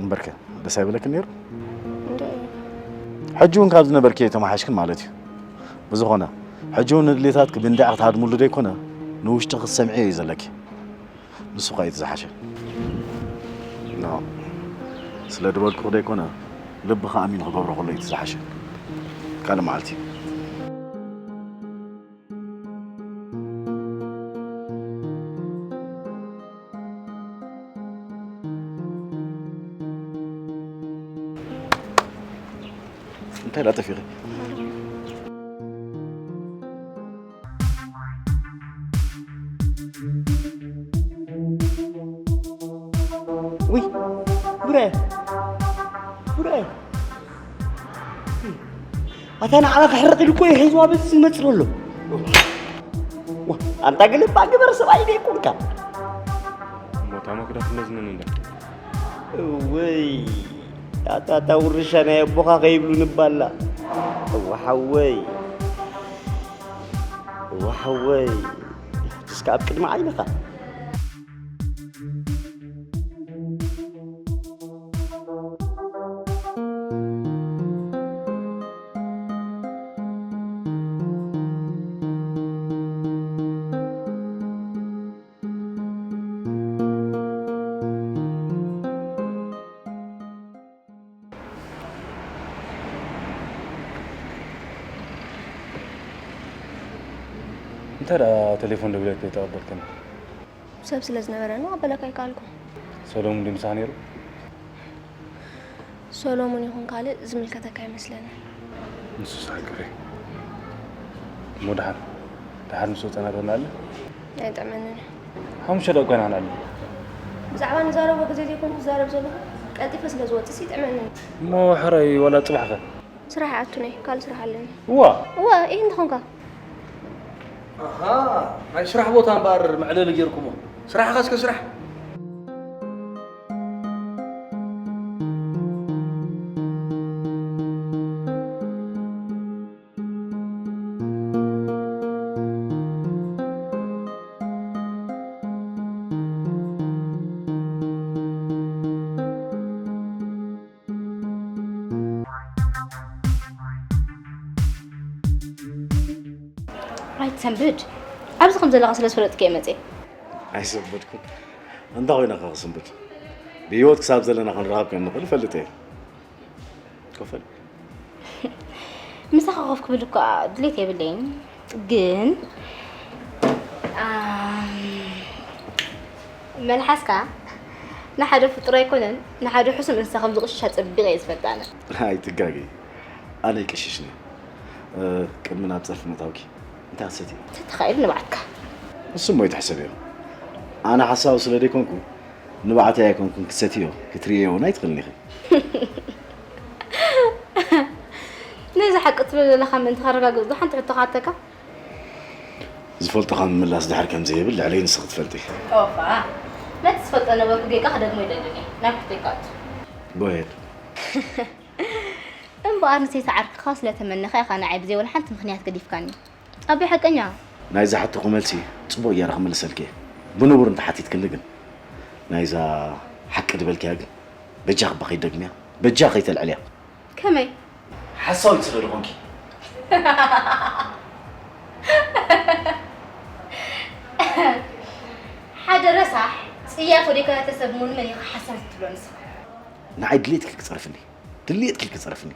እምበርከ፣ ደስ ኣይብለክን ነይሩ? ሕጂ እውን ካብ ዝነበርክዮ ኣይተመሓሽክን ማለት እዩ። ብዝኾነ፣ ሕጂ እውን ንድሌታትኪ ብእንድዒ ክትሃድምሉ ዘይኮነ፣ ንውሽጥኺ ክትሰምዕዮ እዩ ዘለኪ። ንሱ ኸኣ እዩ እቲ ዝሓሸ። ኖ፣ ስለ ዝበልኩኺ ዘይኮነ፣ ልብኺ ኣሚኑ ክገብሮ ከሎ እዩ እቲ ዝሓሸ። ካልእ መዓልቲ። እንታይ ደኣ ጠፊኺ? ውይ፣ ብረ፣ ብረ። ኣታ ንዓኻ ክሕርቕ ኢሉ እኮ እዩ ሒዝዋ በዚ ዝመጽእ ዘሎ። ዋ፣ ኣንታ ግልባዕ ግበር ሰብኣይ ደይኮንካ። እሞ እታ መክዳ ክንደዝንን እንዳ። እወይ፣ ኣታ፣ ኣታ ውርሻ ናይ ኣቦኻ ከይብሉ ንባላ። እወ ሓወይ፣ እወ ሓወይ፣ እስከ ኣብ ቅድሚ ዓይንኻ። እንታይ ደኣ ቴሌፎን ደዊለልኪ ዘይተቐበልክኒ? ሰብ ስለ ዝነበረ ነው፣ ኣበለካ ኣይከኣልኩን። ሰሎሙን ድዩ ምሳኻ ነይሩ? ሰሎሙን ይኹን ካልእ ዝምልከተካ ኣይመስለንን። ንሱስ ሓቅኺ። እሞ ደሓን፣ ደሓን ምስ ወጸና ዶ ንኣለ? ኣይጥዕመንን እዩ። ሓሙሽተ ደቂቕ ኮይና ክንኣለ። ብዛዕባ ንዛረቦ ግዜ ዘይኮንኩ ዝዛረብ ዘለኹ፣ ቀልጢፈ ስለ ዝወጽእስ ይጥዕመንን እዩ። እሞ ሕራይ ዋላ ጽባሕ ኸ? ስራሕ ይኣቱን እየ፣ ካልእ ስራሕ ኣለኒ። እዋ። እዋ፣ ኢህ እንተኾንካ። ኣሃ፣ ናይ ስራሕ ቦታ እምበኣር መዕለሊ ጌርኩሞ። ስራሕኻ እስከ ስራሕ። ኣይትሰንብድ። ኣብዚ ከም ዘለኻ ስለ ዝፈለጥኩ እየ መፅየ። ኣይሰንበድኩን። እንታይ ኮይነ ከ ክስንብድ? ብህይወት ክሳብ ዘለና ክንራኸብ ከም ንኽእል እፈልጥ እየ። ኮፈል። ምሳኻ ኮፍ ክብል እኳ ድሌት የብለይን፣ ግን፣ ኣም፣ መልሓስካ ንሓደ ፍጡር ኣይኮነን፣ ንሓደ ሕሱም እንስሳ ከም ዝቕሽሽ ኣጸቢቐ እየ ዝፈልጥ ኣነ። ኣይትጋገዪ፣ ኣነ ኣይቅሽሽን እየ። እ፣ ቅድሚ ናብ ጸርፊ ምእታውኪ፣ እንታይ ክትሰትዪ? እንተተኻኢሉ ንብዓትካ። ንሱ እሞ ኣይትሕሰብዮ። ኣነ ሓሳዊ ስለ ዘይኮንኩ፣ ንብዓተይ ኣይኮንኩን ክትሰትዮ፣ ክትርእዮ እውን ኣይትኽእልን ኢኺ። ነዚ ሓቂ ትብል ዘለኻ ምእንቲ ከረጋግጽ ዶ ሓንቲ ሕቶ ክሓተካ? ዝፈልጦ ካብ ምምላስ ድሕር ከም ዘይብል ልዕለይ ንስኺ ትፈልጢ። ኦፋ፣ ነቲ ዝፈልጦ ነበርኩ ጌጋ ክደግሞ ኣይደልን እየ። ናብ ሕቶይ ክኣቱ። Go ahead። እምበኣር ንሰይቲ ዓርክኻ ስለ ተመነኻ ኢኻ ንዓይ ብዘይ ወላ ሓንቲ ምኽንያት ገዲፍካኒ። ኣቦይ ሓቀኛ። ናይዛ ሕቶኺ መልሲ ጽቡቕ ገይረ ክምልሰልኪ እየ። ብንቡር እንተሓቲትክኒ ግን ናይዛ ሓቂ ዝበልክያ ግን በጃኺ እባ ከይትደግምያ፣ በጃኺ ከይተልዕልያ። ከመይ? ሓሳዊት ስለ ዝኾንኪ። ሓደ ረሳሕ ጽያፍ ወዲካ ተሰብ ሙን መን ኢኻ ሓሳዊት ትብሎ ንስኻ? ንዓይ ድሌትኪ ክጸርፍኒ፣ ድሌትኪ ክጸርፍኒ።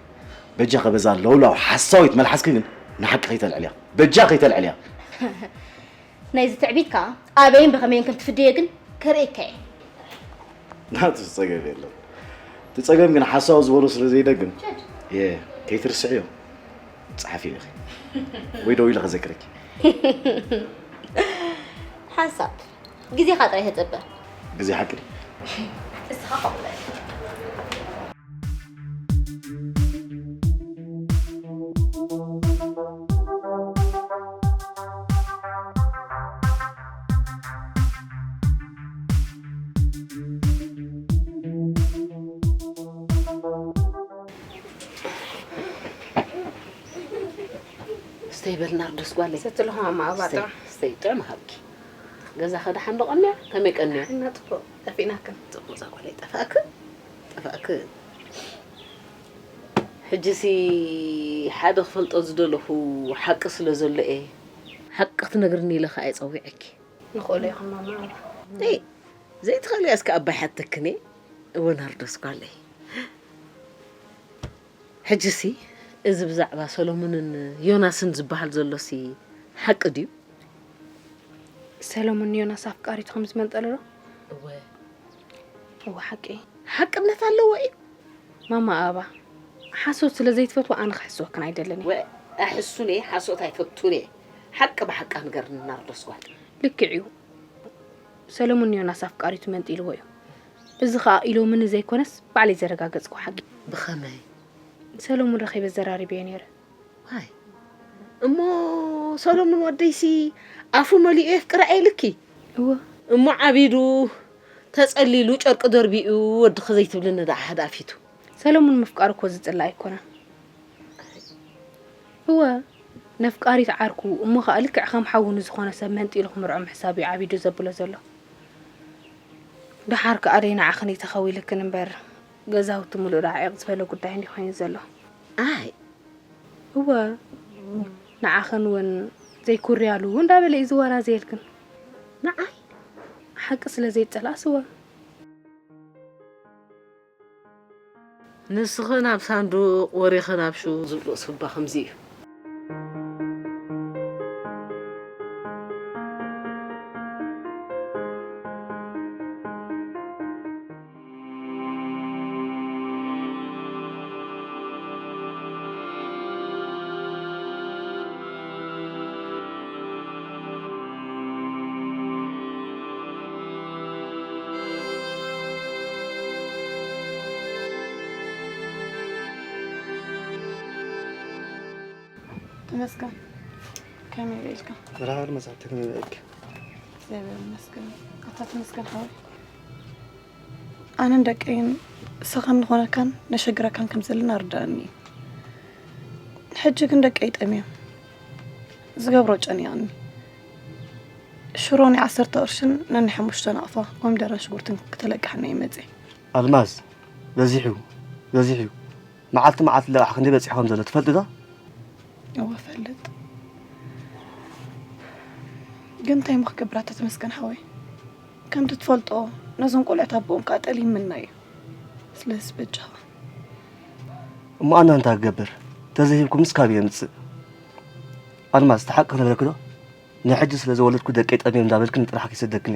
በጃኺ በዛ ለውላው ሓሳዊት መልሓስኪ ግን ንሓቂ ከይተልዕልያ፣ በጃኺ ከይተልዕልያ። ናይዚ ትዕቢትካ ኣበይን ብኸመይን ከም ትፍደዮ ግን ከርእየካ እየ። ናቱ ጸገም የለን። እቲ ጸገም ግን ሓሳዊ ዝበሎ ስለ ዘይደግም፣ ሸድ። እየ፣ ከይትርስዕዮ። ጸሓፊ ኢኺ። ወይ ደው ኢለ ከዘክረኪ። ሓንሳብ ግዜኻ ጥራይ ተጸበ። ግዜ ሓቂ ድዩ? እስኻ ከምኡ በል። ስተይ በል ናርዶስ ጓለይ። ሰቲ ኣለኹ ማማ፣ ኣባ ስተይ፣ ጥዑም። ስተይ፣ ጥዑም ሃብኪ። ገዛኸ ደሓን ዶ ቀንያ? ከመይ ቀንያ? እና ጽቡቕ፣ ጠፊእናክን። ጽቡቕ፣ እዛ ጓለይ ጠፋእክን? ጠፋእክን። ሕጂሲ ሓደ ክፈልጦ ዝደለኹ ሓቂ ስለ ዘሎ እየ። ሓቂ ክትነግርኒ ኢለ ኸኣ እየ ጸዊዐኪ። ንኽእሎ ኢኹም ማማ ኣባ። እይ፣ ዘይትኽእልያ እስከ ኣባይ ሓተክኒ። እወ ናርዶስ ጓለይ። ሕጂሲ እዚ ብዛዕባ ሰሎሞንን ዮናስን ዝበሃል ዘሎሲ ሓቂ ድዩ? ሰሎሞን ንዮናስ ኣፍቃሪቱ ከም ዝመንጠሎ ዶ? እወ። እወ ሓቂ። ሓቅነት ኣለዎ እዩ። ማማ ኣባ፣ ሓሶት ስለ ዘይትፈትዋ ኣነ ክሕስወክን ኣይደልን እየ። ወ-፣ ኣሕሱን እየ፣ ሓሶት ኣይፈቱን እየ። ሓቂ ብሓቃ ንገርኒ ናርዶስ ጓል። ልክዕ እዩ። ሰለሙን ንዮናስ ኣፍቃሪቱ መንጢልዎ እዩ። እዚ ኸኣ ኢሎምኒ ዘይኮነስ ባዕለይ ዘረጋገጽኩ ሓቂ። ብኸመይ? ሰለሙን ረኺበ ዘራሪበዮ ነይረ። ዋይ፣ እሞ ሰለሙን ወደይሲ ኣፉ መሊኡ የፍቅራ እየ ኢልኪ? እወ። እሞ ዓቢዱ ተጸሊሉ ጨርቂ ደርቢኡ ወድኺ ዘይትብልኒ ደኣ ሓደ ኣፊቱ። ሰለሙን ምፍቃር እኮ ዝጽላእ ኣይኮነን። እወ፣ ነፍቃሪት ዓርኩ እሞ ኸኣ ልክዕ ከም ሓዉ ንዝኾነ ሰብ መንጢሉ ክምርዖ ምሕሳብ እዩ ዓቢዱ ዘብሎ ዘሎ። ደሓር ከኣ ደይ ንዓኽን እዩ ተኸዊልክን እምበር፣ ገዛውቲ ምሉእ ደዓ ዒቕ ዝበለ ጉዳይ እንዲ ኮይኑ ዘሎ። ኣይ። እወ፣ ንዓኽን እውን ዘይኩርያሉ እንዳበለ እዩ ዝወራዘየልክን። ንዓይ? ሓቂ ስለ ዘይጸላእስ እወ። ንስኺ ናብ ሳንዱቕ፣ ወሬኺ ናብ ሽው ዝብልዎ ስባ ከምዚ እዩ። ተመስገን። ከመይ ውዒልካ? መርሃ ግብሪ መጻሕፍቲ ከመይ ውዒልካ? እግዚኣብሔር ይመስገን። ኣታ ተመስገን ሓወይ። ኣነን ደቀይን ሰኸን ንኾነካን ነሸግረካን ከም ዘለና ርድኣኒ እዩ። ሕጂ ግን ደቀይ ጠምዮም። ዝገብሮ ጨኒቕኒ። ሽሮ ናይ ዓሰርተ ቅርሽን ነናይ ሓሙሽተ ናቕፋ ኮሚደረን ሽጉርትን ክተለቅሓኒ እየ መጺአ። ኣልማዝ፣ በዚሑ፣ በዚሑ። መዓልቲ መዓልቲ ለቃሕ ክንደይ በጺሑ ከም ዘሎ ትፈልጢ ዶ? እወ እፈልጥ። ግን እንታይ እሞ ክገብር ኣታ ተመስገን ሓወይ? ከምቲ ትፈልጦ ነዞም ቆልዑት ኣቦኦም ከኣ ጠሊምና እዩ። ስለዚ በጃኻ። እሞ ኣነ እንታይ ክገብር? ተዘይሂብኩምስ ካበይ የምጽእ? ኣልማዝ፣ እቲ ሓቂ ክነግረኪ ዶ? ንሕጂ ስለ ዝወለድኩ ደቀይ ጠምዮም እንዳበልክኒ ጥራሕ ከይሰደክኒ።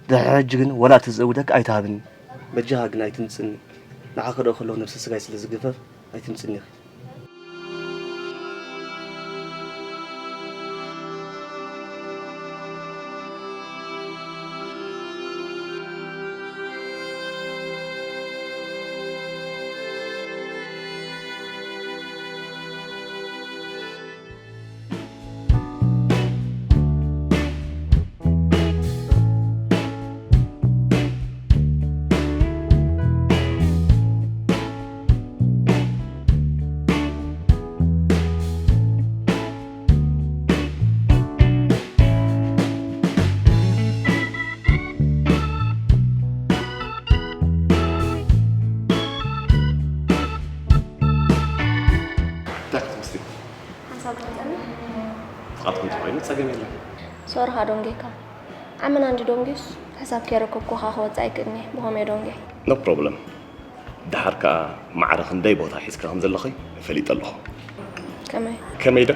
ድሕሪ ሕጂ ግን ወላ እቲ ዝእውደኪ ኣይትሃብኒ። በጃኻ ግን ኣይትምጽኒ። ንዓኺ ዶ ከለኹ ነብሰ ስጋይ ስለ ዝግፈፍ ኣይትምጽኒ ኢኺ። እንታይ ክትምስሊ? ሓንሳብ ትመጸኒ? ፍቓድኩም ተኾይኑ ጸገም የለን። ሶርኻ ዶንጌካ። ዓመና እንዲ ዶንጌስ፣ ሕሳብ ከይረከብኩኻ ክወጽእ ኣይክእልኒ። ብኸመይ ዶንጌ? No problem። ደሓር ከኣ ማዕረ ክንደይ ቦታ ሒዝካ ከም ዘለኺ ፈሊጠ ኣለኹ። ከመይ? ከመይ ዶ?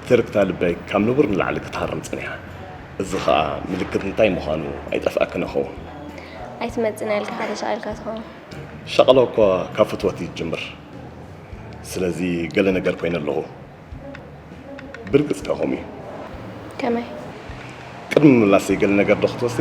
ትርክታ ልበይ ካብ ንቡር ንላዕሊ ክትሃርም ጸኒሓ። እዚ ኸኣ ምልክት እንታይ ምዃኑ ኣይጠፍኣክን ይኸውን። ኣይትመጽእን ኢልካ ተሻቒልካ ትኸውን። ሸቐሎ እኳ ካብ ፍትወት እዩ ዝጅምር። ስለዚ ገለ ነገር ኮይነ ኣለኹ። ብርግጽ ከኣ ከምኡ እዩ። ከመይ? ቅድሚ ምላሰይ ገለ ነገር ዶ ክትወስዲ?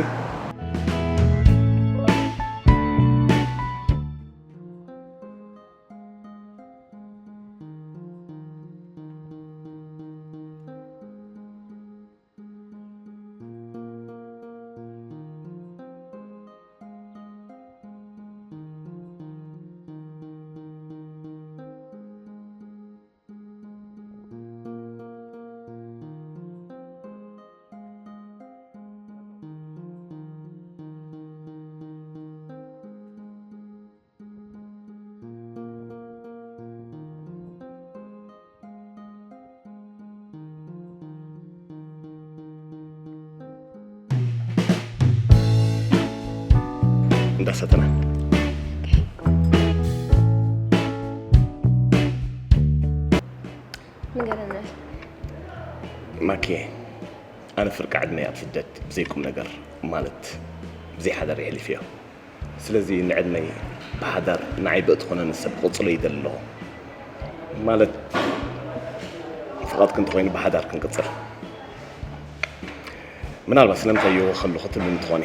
ዳሰተና ንገረና። ማኪ፣ ኣነ ፍርቂ ዕድመይ ኣብ ስደት ብዘይ ቁም ነገር ማለት ብዘይ ሓዳር የሕሊፍ እዮ። ስለዚ ንዕድመይ ብሓዳር ንዓይ ብእትኾነኒ ሰብ ክቕጽሎ ይደሊ ኣለኹ። ማለት ፍቓድኪ እንተኾይኑ ብሓዳር ክንቅጽል። ምናልባት ስለምንታይ ይወ ከለኹ ትብልኒ ትኾኒ።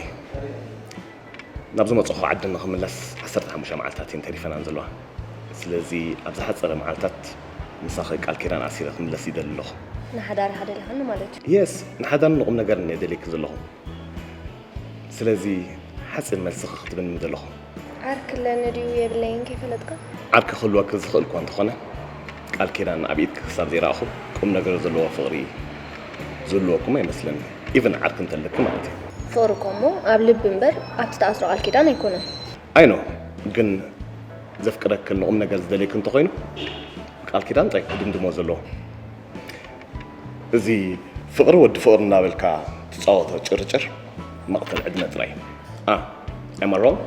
ናብ ዝመፅኹ ዓዲ ንኽምለስ ዓሰርተ ሓሙሽተ መዓልታት እየን ተሪፈናን ዘለዋ። ስለዚ ኣብ ዝሓፀረ መዓልታት ምሳኺ ቃል ኪዳን ኣሲረ ክምለስ ይደሊ ኣለኹ። ንሓዳር ሓደለኻኒ ማለት እዩ። የስ፣ ንሓዳር ንቁም ነገር እየ ደልየኪ ዘለኹ። ስለዚ ሓፂር መልስኺ ክትብኒ ዘለኹ። ዓርኪ ኣለኒ ድዩ የብለይን ከይፈለጥካ? ዓርኪ ክህልወኪ ዝኽእል እኳ እንተኾነ ቃል ኪዳን ኣብ ኢድኪ ክሳብ ዘይረኣኹ ቁም ነገር ዘለዎ ፍቕሪ ዝህልወኩም ኣይመስለኒ። ኢቭን ዓርኪ እንተለኪ ማለት እዩ። ፍቕሪ እኮ እሞ ኣብ ልቢ እምበር ኣብቲ ተኣስሮ ቃል ኪዳን ኣይኮነን። ኣይኖ ግን ዘፍቅረክን ንቁም ነገር ዝደልየኪ እንተኾይኑ ቃል ኪዳን ጥራይ ክድምድሞ ዘለዎ። እዚ ፍቕሪ ወዲ ፍቕሪ እናበልካ ትፃወቶ ጭርጭር መቕተል ዕድመ ጥራይ። ኣ am I wrong?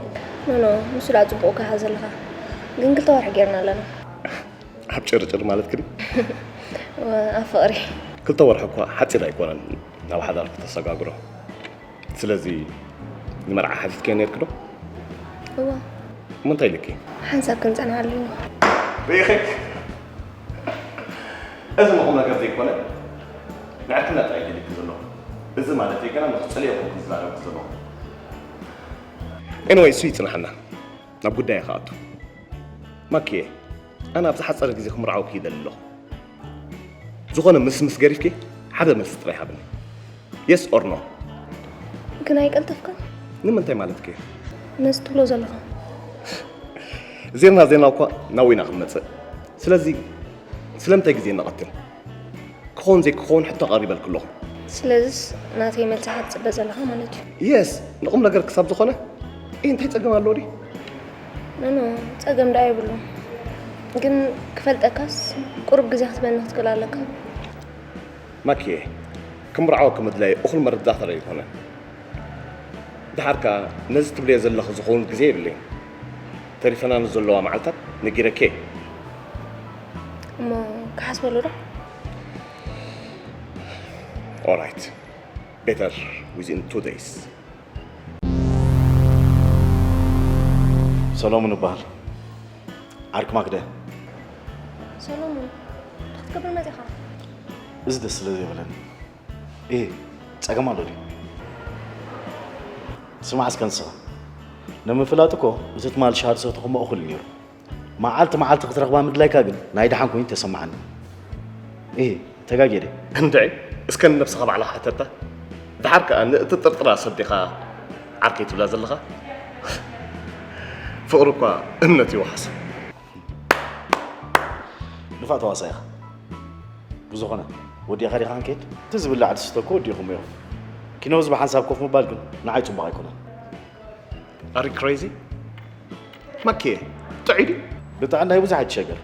ኖ ኖ፣ ንሱ ደኣ ጽቡቕ ከይሓ ዘለኻ ግን ክልተ ወርሒ ጌርና ኣለና። ኣብ ጭርጭር ማለት ክዲ ኣብ ፍቕሪ ክልተ ወርሒ እኳ ሓፂር ኣይኮነን ናብ ሓዳር ክተሰጋግሮ። ስለዚ ንመርዓ ሓቲትክዮ ነርክ ዶ? እዋ እሞ እንታይ ኢልኪ? ሓንሳብ ክንጸንዓሉ ኢና። ርኢኺ? እዚ ንቁም ነገር ዘይኮነ ንዕርክና ጥራይ ደሊኪ ዘለኹ። እዚ ማለት ገና ንኽጸልዮ እኮ ክዝራረብ ዘለኹ። ኤንወይ እሱ ይጽንሓና። ናብ ጉዳይ ከኣቱ። ማኪየ፣ ኣነ ኣብ ዝሓጸረ ግዜ ክምርዓወኪ ይደሊ ኣለኹ። ዝኾነ ምስ ምስ ገሪፍኪ ሓደ መልሲ ጥራይ ሃብኒ። የስ ኦር ኖ። ግን ኣይቀልጠፍካን። ንምንታይ ማለትኪ? ነዚ ትብሎ ዘለኻ ዜና ዜና እኳ ናብ ኢና ክንመጽእ። ስለዚ ስለምንታይ ግዜ ነቐትል? ክኸውን ዘይክኸውን ሕቶ ኣቐሪበልኪ ኣለኹ። ስለዚስ ናተይ መልሲ ኢኻ ትጽበ ዘለኻ ማለት እዩ። የስ ንቁም ነገር ክሳብ ዝኾነ እ እንታይ ጸገም ኣለዎ ድዩ? ኖኖ ጸገም ደኣ የብሉን። ግን ክፈልጠካስ ቁሩብ ግዜ ክትበኒ ክትክእል ኣለካ። ማኪየ፣ ክምርዓወኪ ምድላይ እኹል መረዳእታ ዶ ኣይኮነን? ደሓር ከኣ ነዚ ትብልዮ ዘለኺ ዝኸውን ግዜ የብለይን። ተሪፈና ንዘለዋ መዓልታት ነጊረኪ እየ። እሞ ክሓስበሉ ዶ? Alright. Better within two days. ሰሎሙን እበሃል። ዓርኪ ማክደ። ሰሎሙን እንታይ ክትገብር መጺኻ? እዚ ደስ ስለ ዘይበለኒ። እህ፣ ጸገም ኣሎ ድዩ? ስማዕ እስከ ንስኻ። ንምፍላጥ እኮ እቲ ትማል ሻሂ ዝሰተኹሞ እኹል እዩ ነይሩ። መዓልቲ መዓልቲ ክትረኽባ ምድላይካ ግን ናይ ደሓን ኮይኑ ተሰማዓኒ። እህ፣ ተጋግየ ድየ? እንድዒ፣ እስከ ንነብስኻ ባዕልኻ ሕተታ። ደሓር ከኣ ንእትጥርጥራ ሰብ ዲኻ ዓርከይ ትብላ ዘለኻ? ፍቕሪ እኳ እምነት ይውሓስ። ንፋእ ተዋሳእ ኢኻ። ብዝኾነ፣ ወዲእኻ ዲኻ ክንከይድ? እቲ ዝብላዕ ትስተ እኮ ወዲእኹሞ ኢኹም። ኪኖ ህዝቢ ሓንሳብ ኮፍ ምባል ግን ንዓይ ጽቡቕ ኣይኮነን። Are you crazy? ማኬ፣ ጥዑይ ድዩ? ብጥዕናይ ብዙሕ ኣይትሸገር።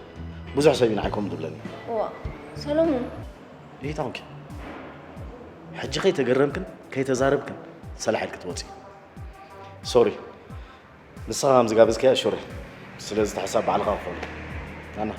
ብዙሕ ሰብ እዩ ንዓይ ከምኡ ዝብለኒ። እዋ፣ ሰሎሙን። ይታንኪ። ሕጂ ከይተገረምክን ከይተዛረብክን ሰላሕ ኢልኪ ትወጺ። ሶሪ። ንስኻ ከም ዝጋበዝካያ ሹር። ስለዚ እቲ ሕሳብ ባዕልኻ ክኾን። ኣና።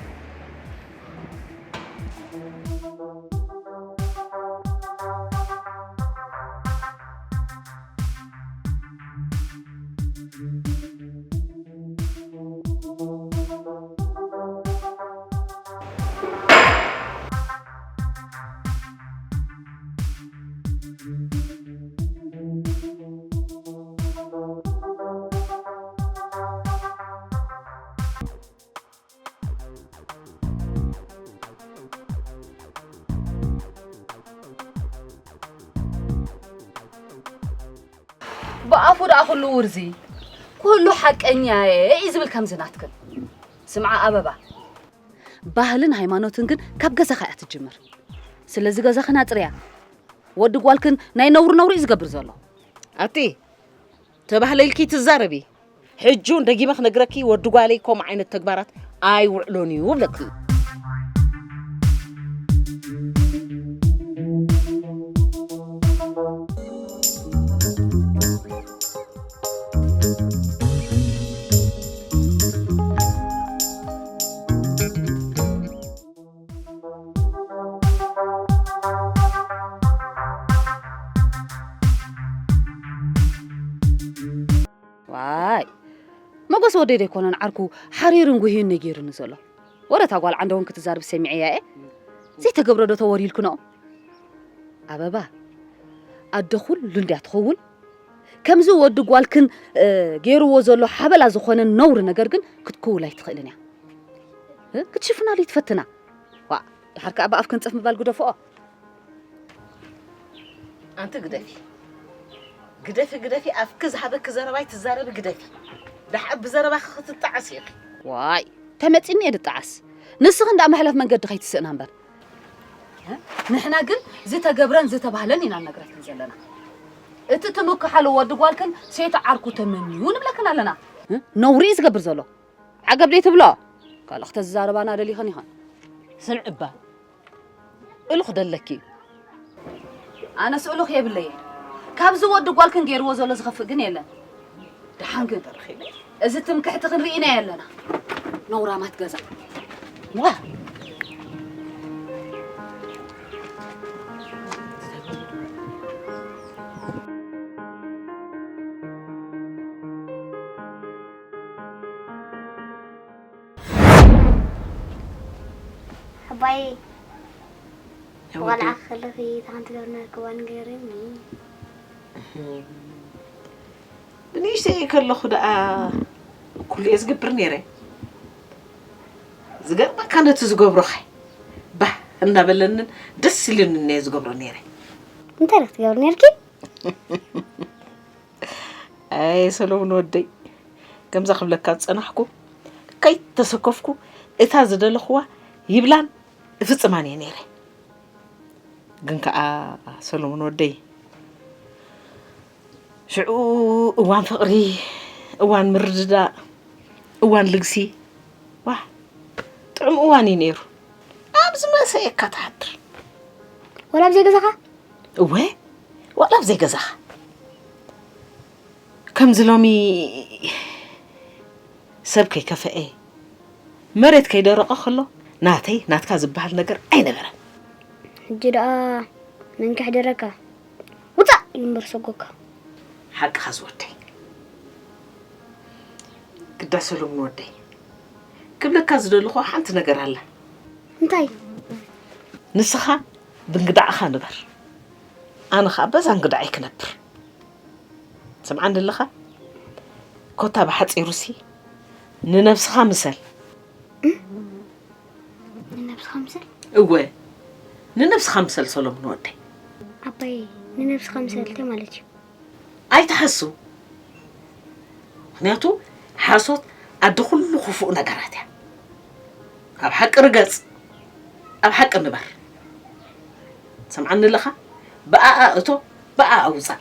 ብኣፉ ደኣ ኩሉ ውርዚ፣ ኩሉ ሓቀኛ እየ እዩ ዝብል ከምዚ ናትክን። ስምዓ ኣበባ፣ ባህልን ሃይማኖትን ግን ካብ ገዛኻ እያ ትጅምር። ስለዚ ገዛኽን ኣጽርያ። ወዲ ጓልክን ናይ ነውሪ ነውሪ እዩ ዝገብር ዘሎ። ኣቲ ተባህለ ኢልኪ ትዛረቢ። ሕጂ እውን ደጊመ ክነግረኪ ወዲ ጓለይ ከምኡ ዓይነት ተግባራት ኣይውዕሎን እዩ ብለኪ። ተወደይ ዘይኮነን ዓርኩ ሓሪርን ጉህዩን ነጊሩኒ ዘሎ። ወረታ ጓል ዓንደ እውን ክትዛርብ ሰሚዐያ እየ። ዘይተገብረ ዶ ተወሪልክኖ? ኣበባ፣ ኣደ ኩሉ እንድያ ትኸውን። ከምዚ ወዲ ጓልክን፣ እ፣ ገይርዎ ዘሎ ሓበላ ዝኾነ ነውሪ ነገር ግን ክትክውል ኣይትኽእልን እያ። እ፣ ክትሽፍናሉ ይትፈትና። ዋ፣ ድሓር ከኣ ብኣፍ ክንጽፍ ምባል ግደፍኦ። ኣንቲ ግደፊ። ግደፊ፣ ግደፊ፣ ኣፍኪ ዝሃበኪ ዘረባ ኣይትዛረቢ፣ ግደፊ። ደሓር ብዘረባኺ ክትጣዓሲ ኢኺ። ዋይ፣ ተመጺኒ እየ ድጣዓስ። ንስኺ እንዳ መሕለፍ መንገዲ ከይትስእና እምበር። ንሕና ግን ዝተገብረን ዝተባህለን ኢና ንነግረክን ዘለና። እቲ ትምክሓሉ ወዲ ጓልክን ሴት ዓርኩ ተመንዩ ንብለክን ኣለና። ነውሪ እዩ ዝገብር ዘሎ። ዓገብ ደይ ትብሎ? ካልእ ክተዛረባና ደሊኽን ኢኽን። ስምዒ እባ፣ እሉኽ ደለኪ እዩ። ኣነስ እሉኽ የብለይን። ካብዚ ወዲ ጓልክን ገይርዎ ዘሎ ዝኸፍእ ግን የለን። ደሓን ግን፣ እዚ ትምክሕቲ ክንርኢና ኣለና። ነውራማት ገዛ። ዋ! ኣባይ፣ ኣወደይ። ቆልዓ ከለኺ እታ ሓንቲ ገብርና ክዋ ንገርኒ። ብንእሽተይ ከለኹ ደኣ ኩሉ እየ ዝገብር ነይረ። ዝገርመካ ነቲ ዝገብሮኸ ባህ እናበለንን ደስ ኢሉንን እየ ዝገብሮ ነይረ። እንታይ ኢኺ ትገብሪ ነይርኪ? ኣይ ሰሎሙን ወደይ፣ ከምዛ ክብለካ ዝጸናሕኩ ከይተሰከፍኩ እታ ዝደለኽዋ ይብላን እፍጽማን እየ ነይረ። ግን ከኣ ሰሎሙን ወደይ፣ ሽዑ እዋን ፍቕሪ፣ እዋን ምርድዳእ፣ እዋን ልግሲ፣ ዋ፣ ጥዑም እዋን እዩ ነይሩ። ኣብ ዝመሰየካ ትሓድር። ወላ ኣብ ዘይገዛኻ? እወ፣ ዋላ ኣብ ዘይገዛኻ። ከምዚ ሎሚ ሰብ ከይከፈኤ፣ መሬት ከይደረቐ ከሎ፣ ናተይ ናትካ ዝበሃል ነገር ኣይነበረን። ሕጂ ደኣ መን ከሕድረካ? ውጻእ ኢሉ እምበር ሰጎካ። ሓቅኻ ዝወደይ። ግዳ ሰሎሙን ወደይ፣ ክብለካ ዝደለኹ ሓንቲ ነገር ኣላ። እንታይ? ንስኻ ብእንግዳዕኻ ንበር፣ ኣነ ኸኣ በዛ እንግዳዐይ ክነብር። ትሰምዓኒ ኣለኻ? ኮታ ብሓጺሩሲ ንነብስኻ ምሰል። ንነብስኻ ምሰል? እወ፣ ንነብስኻ ምሰል ሰሎሙን ወደይ። ኣባይ፣ ንነብስኻ ምሰል እንታይ ማለት እዩ? ኣይትሓሱ። ምኽንያቱ ሓሶት ኣደ ኩሉ ክፉእ ነገራት እያ። ኣብ ሓቂ ርገጽ፣ ኣብ ሓቂ ንበር። ትሰምዓኒ ኣለኻ? ብኣኣ እቶ፣ ብኣኣ ውጻእ።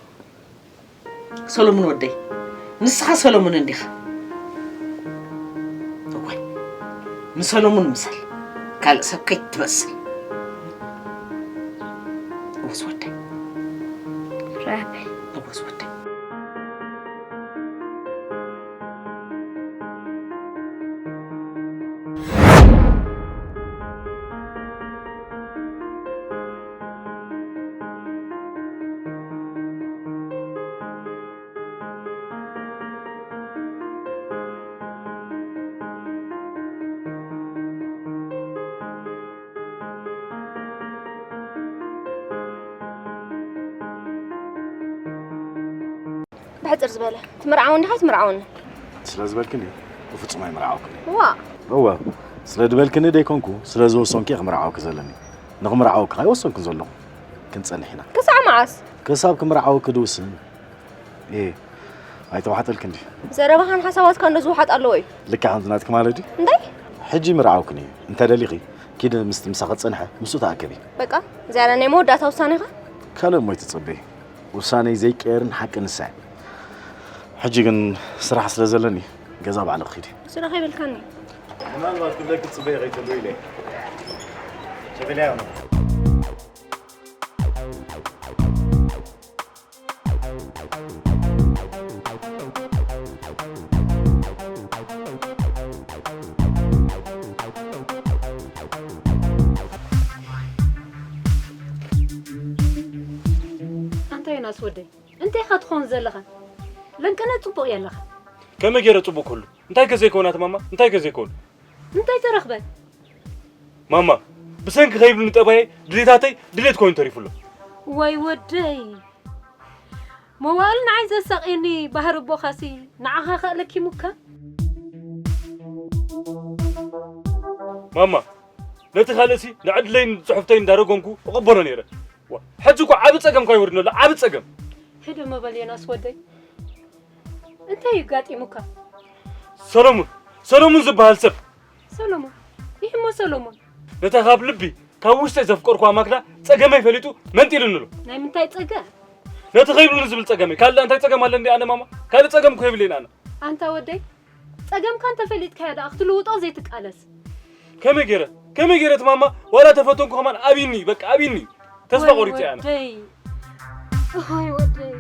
ሰሎሙን ወደይ፣ ንስኻ ሰሎሙን እንዲኻ። እወ፣ ንሰሎሙን ምሰል፣ ካልእ ሰብ ከይትመስል። እወ ዝወደይ። ራቢ። እወ ዝወደይ። ብሕጽር ዝበለ፣ ትምርዓው እንዲኻ ትምርዓውኒ? ስለ ዝበልክኒ፣ ብፍጹም ኣይምርዓውክን። ዋ! እወ፣ ስለ ዝበልክኒ ደይኮንኩ፣ ስለ ዝወሰንኩ እየ ክምርዓውኪ ዘለኒ። ንኽምርዓውኪ ኣይወሰንኩን ዘለኹ። ክንጸንሕ ኢና። ክሳዕ መዓስ? ክሳብ ክምርዓውኪ ድውስን። ኤ፣ ኣይተዋሕጠልክን ድዩ? ዘረባኻን ሓሳባትካን ዶ ዝወሓጥ ኣለዎ እዩ? ልክዕ ከምዚ ናትኪ ማለት ድዩ? እንታይ? ሕጂ ምርዓውክን እዩ። እንተ ደሊኺ፣ ኪዲ ምስቲ ምሳኺ ዝጸንሐ፣ ምስኡ ተኣከቢ። በቃ፣ እዚኣ ናይ መወዳእታ ውሳኔኻ? ካልእ እሞ ኣይትጸበዪ። ውሳነይ ዘይቀየርን ሓቂ ንሳ እያ። ሕጂ ግን ስራሕ ስለ ዘለኒ፣ ገዛ ባዕለ ክኺድ እዩ። ስራሕ ይበልካኒ። ምናልባት ክብለኪ ትጽበዪ ከይትህልዊ ኢለ እየ። ሸበልያ ነው። ኣንታ ዮናስ ወደይ፣ እንታይ ኢኻ ትኸውን ዘለኻ? ለንቅነ ጽቡቕ የለኻ። ከመይ ገይረ ጽቡቕ ክህሉ? እንታይ ከ ዘይኮናት ማማ? እንታይ ከ ዘይኮኑ? እንታይ ተረኽበ? ማማ፣ ብሰንኪ ከይብሉ ንጠባየ ድሌታተይ ድሌት ኮይኑ ተሪፉ ኣሎ። ወይ ወደይ፣ መዋእል ንዓይ ዘሳቕየኒ ባህሪ ኣቦኻሲ ንዓኻ ከ ለኪሙካ? ማማ፣ ነቲ ካልእሲ ንዕድለይን ጽሑፍተይን እንዳረጎምኩ እቕበሎ ነይረ። ዋ፣ ሕጂ እኮ ዓቢ ጸገም እኳ ይወርድኒ ኣሎ፣ ዓቢ ጸገም። ሕደ መበል ዮናስ ወደይ፣ እንታይ እዩ ጋጢሙካ? ሰሎሙን፣ ሰሎሙን ዝበሃል ሰብ። ሰሎሙን? ይህሞ ሰሎሙን? ነታ ካብ ልቢ፣ ካብ ውሽጠይ ዘፍቀርኩዋ ማክዳ ጸገመይ ፈሊጡ መንጢሉኒ ኣሎ። ናይ ምንታይ ጸገም? ነቲ ከይብሉኒ ዝብል ጸገመይ። ካልእ እንታይ ጸገም ኣለኒ ኣነ ማማ? ካልእ ጸገም እኮ የብለይን ኣነ። ኣንታ ወደይ፣ ጸገምካ እንተፈሊጥካዮ ደኣ ክትልውጦ ዘይትቃለስ። ከመይ ገይረ? ከመይ ገይረ እቲ ማማ? ዋላ ተፈተንኩ ከማን ኣብይኒ፣ በቃ ኣብይኒ። ተስፋ ወይ ቆሪጸ ኣነ። ወደይ። ወይ ወደይ።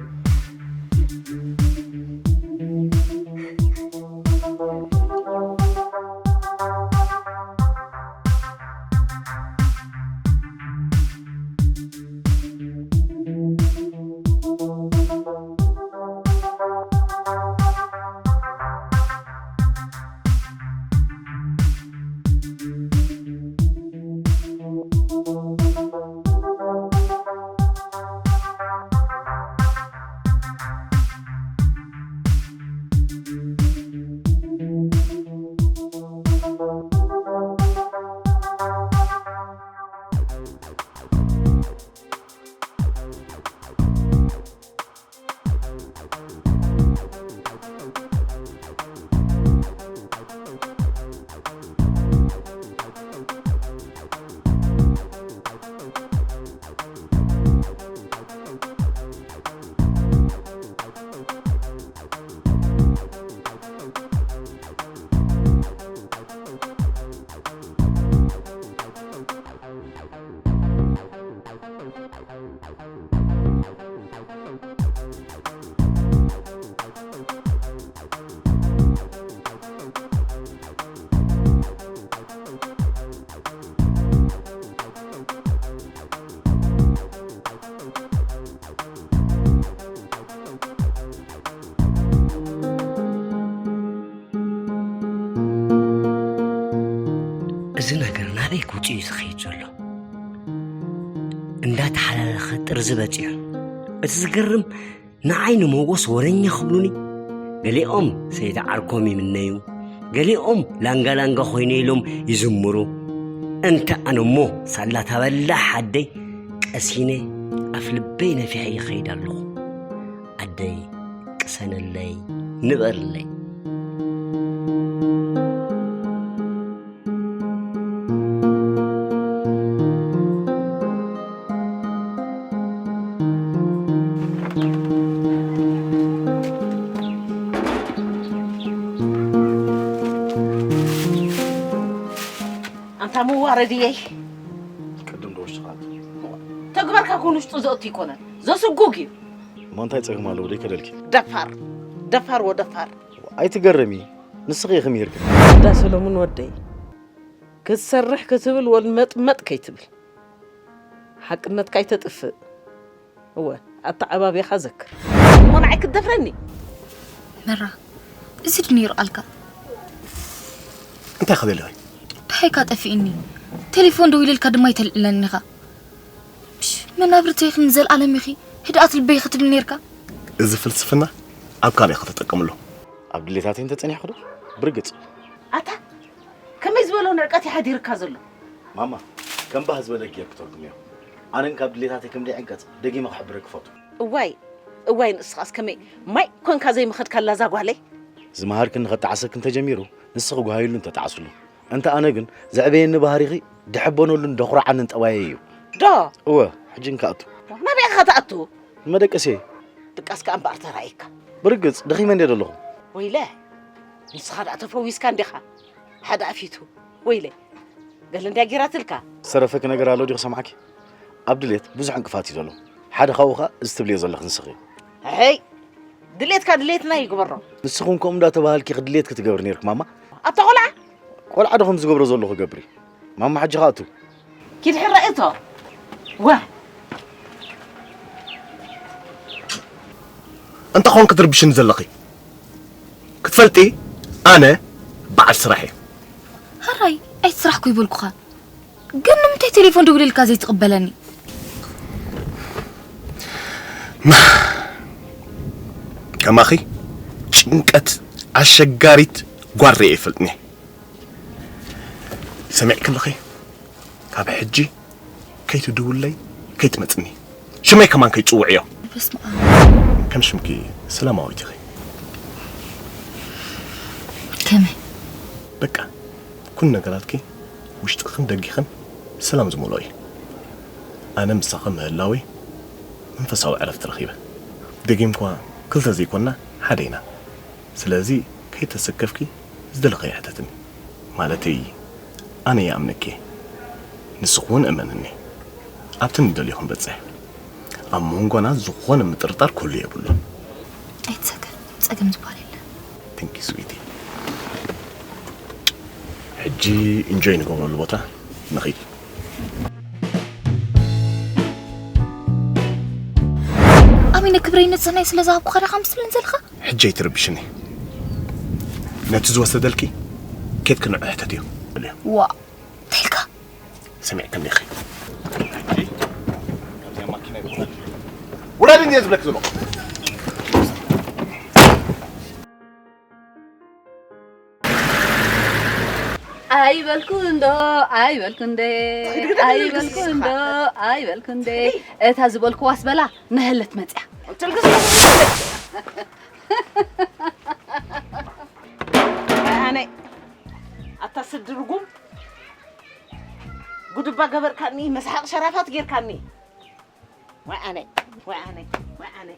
እዚ ነገር ናበይ ክውጽእ እዩ ዝኸይድ ዘሎ? እንዳተሓላለኸ ጥርዚ በጺሑ። እቲ ዝገርም ንዓይ ንሞጎስ ወረኛ ክብሉኒ፣ ገሊኦም ሰይዲ ዓርኮም ይምነዩ፣ ገሊኦም ላንጋ ላንጋ ኮይነ ኢሎም ይዝምሩ። እንተ ኣነ እሞ ሳላ ታበላሕ ኣደይ ቀሲነ ኣፍ ልበይ ነፊሐ ይኸይድ ኣለኹ። ኣደይ ቅሰነለይ፣ ንበርለይ። ኣንታ መዋረድየይ። ቅድም ዶ ውሽጢ ኻት? ተግባርካ ኮን ውሽጡ ዘእቱ ይኮነን። ዘስጉግ እዩ። እሞ እንታይ ጸገም ኣለዎ? ደይ ከደልኪ? ደፋር። ደፋር ወደፋር። ኣይትገረሚ። ንስኺ ኢኺ ምሂርክን። እንዳ ሰሎሙን ወደይ። ክትሰርሕ ክትብል ወልመጥመጥ ከይትብል። ሓቅነትካ ኣይተጥፍእ። እወ፣ ኣተዓባብያኻ ዘክር። እሞ ንዓይ ክትደፍረኒ? መራ፣ እዚ ድዩ ነይሩ ቃልካ? እንታይ ክብል ወይ? ደሃይካ ጠፊእኒ። ቴሌፎን ደዊለልካ ድማ ኣይተልዕለኒ ኢኻ። እሽ፣ መናብርተይ ኢኺ ንዘልኣለም ኢኺ፣ ህድኣት ልበይ ኢኺ ትብል ነይርካ። እዚ ፍልስፍና ኣብ ካልእ ኢኻ ተጠቀምሉ። ኣብ ድሌታተይ እንተጸኒሕኩ ዶ? ብርግጽ። ኣታ፣ ከመይ ዝበሎ ንዕቀት እዩ ሓዲርካ ዘሎ? ማማ፣ ከም ባህ ዝበለ ጌር ክተርጉምዮ። ኣነን ካብ ድሌታተይ ከም ደይዕንቀጽ ደጊመ ክሕብረኪ ክፈቱ። እዋይ፣ እዋይ፣ ንስኻስ ከመይ ማይ ኮንካ ዘይምኸድካላ እዛ ጓለይ? ዝመሃርክን ንኸጣዕሰክን ተጀሚሩ፣ ንስኺ ጓሃይሉ እንተጣዕስሉ። እንተ ኣነ ግን፣ ዘዕበየኒ ባህሪኺ ድሕበነሉን ደኹርዓንን ጠባየይ እዩ። ዶ? እወ፣ ሕጂ እንክኣቱ። ናበይ ኢኻ ትኣቱ? ንመደቀሲ። ድቃስ ከኣ እምበኣር ተራእየካ። ብርግጽ፣ ደኺመ እንድየ ዘለኹ። ወይለ፣ ንስኻ ደኣ ተፈዊስካ እንዲኻ። ሓደ ኣፊቱ። ወይለ፣ ገለ እንድያ ጌራትልካ። ዝተረፈኪ ነገር ኣሎ ድዩ ክሰምዓኪ? ኣብ ድሌት ብዙሕ ዕንቅፋት እዩ ዘሎ። ሓደ ካብኡ ኸኣ እዚ ትብልዮ ዘለኺ ንስኺ። ኣይ፣ ድሌትካ ድሌትና ይግበሮ። ንስኺ እውን ከምኡ እንዳተባሃልኪ ኢኺ ድሌትኪ ትገብሪ ነይርኪ ማማ። ኣታ ቖልዓ! ቆልዓ ዶ ከም ዝገብሮ ዘለኹ ገብሪ? ማማ ሕጂ ኸኣ እቱ። ኪድ ሕራይ እቶ። ዋ! እንታይ ኾንኪ ትርብሽኒ ዘለኺ? ክትፈልጢ? ኣነ በዓል ስራሕ እየ። ሕራይ፣ ኣይትስራሕ እኮ ይበልኩኻ። ግን ንምንታይ ቴሌፎን ደዊለልካ ዘይትቕበለኒ? ከማኺ ጭንቀት ኣሸጋሪት ጓል ርእየ ይፈልጥኒ። ሰሚዕኪ ኣለኺ? ካብ ሕጂ ከይትድውለይ፣ ከይትመጽኒ። ሽመይ ከማን ከይትጽውዕዮ። በስመ ኣብ። ከም ሽምኪ ሰላማዊት ኢኺ። ከመይ? በቃ፣ ኩሉ ነገራትኪ ውሽጥኽን ደጊኽን ሰላም ዝመልኦ እዩ። ኣነ ምሳኺ ምህላወይ መንፈሳዊ ዕረፍቲ ረኺበ። ደጊምኳ ክልተ ዘይኮንና ሓደ ኢና። ስለዚ ከይተሰከፍኪ ዝደለኽዮ ሕተትኒ። ማለተይ ኣነ ይኣምነኪ፣ ንስኺ እውን እመንኒ። ኣብቲ ንደልዮ ክንበጽሕ። ኣብ መንጎና ዝኾነ ምጥርጣር ክህሉ የብሉን። ኣይትሰከፍ፣ ጸገም ዝበሃል የለን። Thank you sweetie። ሕጂ ኢንጆይ ንገብረሉ ቦታ ንኺድ። ኣሚነ ክብረይ ንጽህናይ ስለ ዝሃብኩኻ ዲኻ ምስ ትብለኒ ዘለኻ? ሕጂ ኣይትረብሽኒ። ነቲ ዝወሰደልኪ ኬድኪ ንዑ ሕተትዮ። ዋ፣ እንታይ ኢልካ? ሰሚዕክኒ ኢኺ። ሕጂ ካብዚኣ ማኪና ይውረድ። ውረድ እንድየ ዝብለኪ ዘለኹ። ኣይበልኩ እንዶ፣ ኣይበልኩ እንደ፣ ኣይበልኩ እንዶ፣ ኣይበልኩ እንደ። እታ ዝበልኩዋስ በላ ነህለት መጽያ። ኣነ ኣታ ስዲ ርጉም ጉድባ ገበርካኒ፣ መስሓቕ ሸራፋት ጌርካኒ። ወይ ኣነ፣ ወይ ኣነ፣ ወይ ኣነ።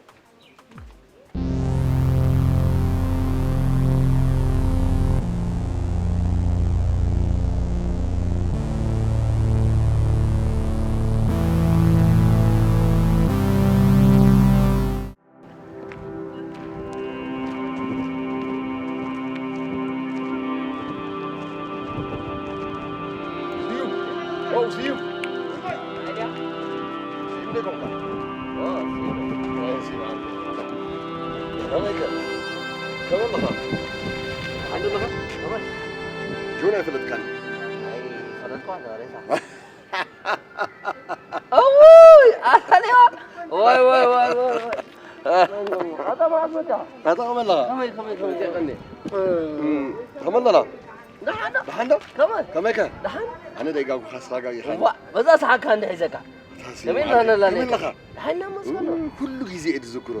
ስዩም! ዋው፣ ስዩም! ስዩም ዶ ኮንካ? ዋ፣ ስዩም። ኣይ፣ ስዩም፣ ኣንተ። ከመይ ከ? ከመይ ኣለኻ? ደሓን ዶ ኣለኻ? ከመይ? ጆን ኣይፈለጥካን? ኣይፈለጥኳን፣ ሬሳ። እውይ፣ ኣታልያ። ዋይ፣ ዋይ፣ ዋይ፣ ዋይ፣ ዋይ። ኣታ መዓዝ መጺኻ? ኣታ ከመይ ኣለኻ? ከመይ፣ ከመይ፣ ከመይ፣ ከመይ? እም፣ ከመይ ኣለኻ? ደሓን ዶ? ደሓን ዶ? ከመይ? ከመይ ከ? ደሓን? ኣነ ደይጋጉኻ ስኻ ጋጊኻ። ዋ፣ በዛ ሰሓካ እንደ ሒዘካ። ኣታ ስዩም ከመይ ዓርከይ፣ ኣለኻ? ከመይ ኣለኻ? ደሓን ኢና መስገን። እም፣ ኩሉ ግዜ እየ ዝዝክሮ።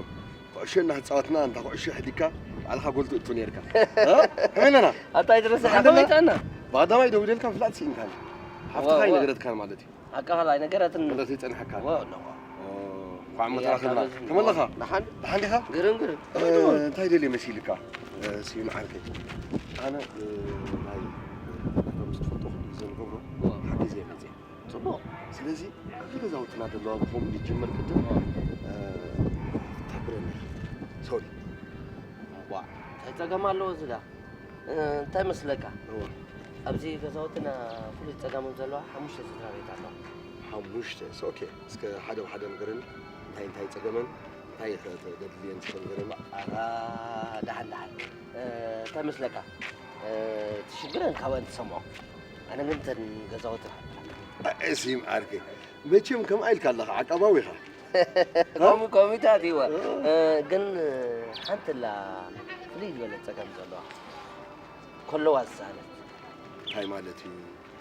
ኩዕሾ እናተጻወትና፣ እንታ ኩዕሾ ሕሊካ፣ ባዕልኻ ጎል ትእቱ ኔርካ። እ? ከመይ ኣለና? ኣታ ኣይትረስዕ፣ ደሓን ከመይ ኣለና? ጥዕና? ብቐዳማይ ደዊለልካ፣ ብፍላጥ ስኢንካኒ። ሓፍትኻ ዋው፣ ዋው። ኣይነገረትካን ማለት እዩ። ሓቅኻ ኣይነገረትን። ማለት ይጸንሐካ። ዋው፣ ኣለዋ። ኦ፣ እንኳዕ እሞ እያ ተራኸብና። ካብ እዚ ከመይ ኣለኻ? ደሓን? ደሓን ዲኻ? ግርም፣ ግርም። እ፣ እንታይ ደልየ መሲልካ? እ፣ ስዩም ዓርከይ። ኣነ፣ እ፣ ናይ፣ እ፣ እቶም ምስ ትፈልጦ ኩሉ ግዜ ንገብሮ ዋው። ሓገዝ እየ መጽየ። ጽቡቕ። ስለዚ ኣብዚ ገዛውትና ዘለዋ ብኸምኡ ዝጅምር ቅድም፣ እ፣ ተብረኒ። ሶሪ። ዋ፣ እንታይ ጸገም ኣለዎ እዚ ዳ? እ፣ እንታይ መስለካ? እወ። ኣብዚ ገዛውትና ፍሉይ ጸገሞም ዘለዋ ሓሙሽተ ስድራ ቤት ኣለዋ። ሓሙሽተ? ኦኬ። እስከ ሓደ ብሓደ ንገረኒ። እንታይ እንታይ ጸገመን? እንታይ ከ ተደልየን እስከ ንገረኒ። ኣራ፣ ደሓን ደሓን። እ፣ እንታይ መስለካ? እ፣ እቲ ሽግረን ካብኣን ትሰምዖ። ኣነ ግን እተን ገዛውቲ እዚም ዓርከይ፣ መቸም ከምኣ ኢልካ ኣለኻ፣ ዓቃባዊ ኢኻ። ከምኡ፣ ከምኡታት እይወ። እ። እ፣ ግን ሓንቲ ኣላ ፍልይ ዝበለት ጸገም ዘለዋ። ከለዋ ዝሰኣነት። እንታይ ማለት እዩ?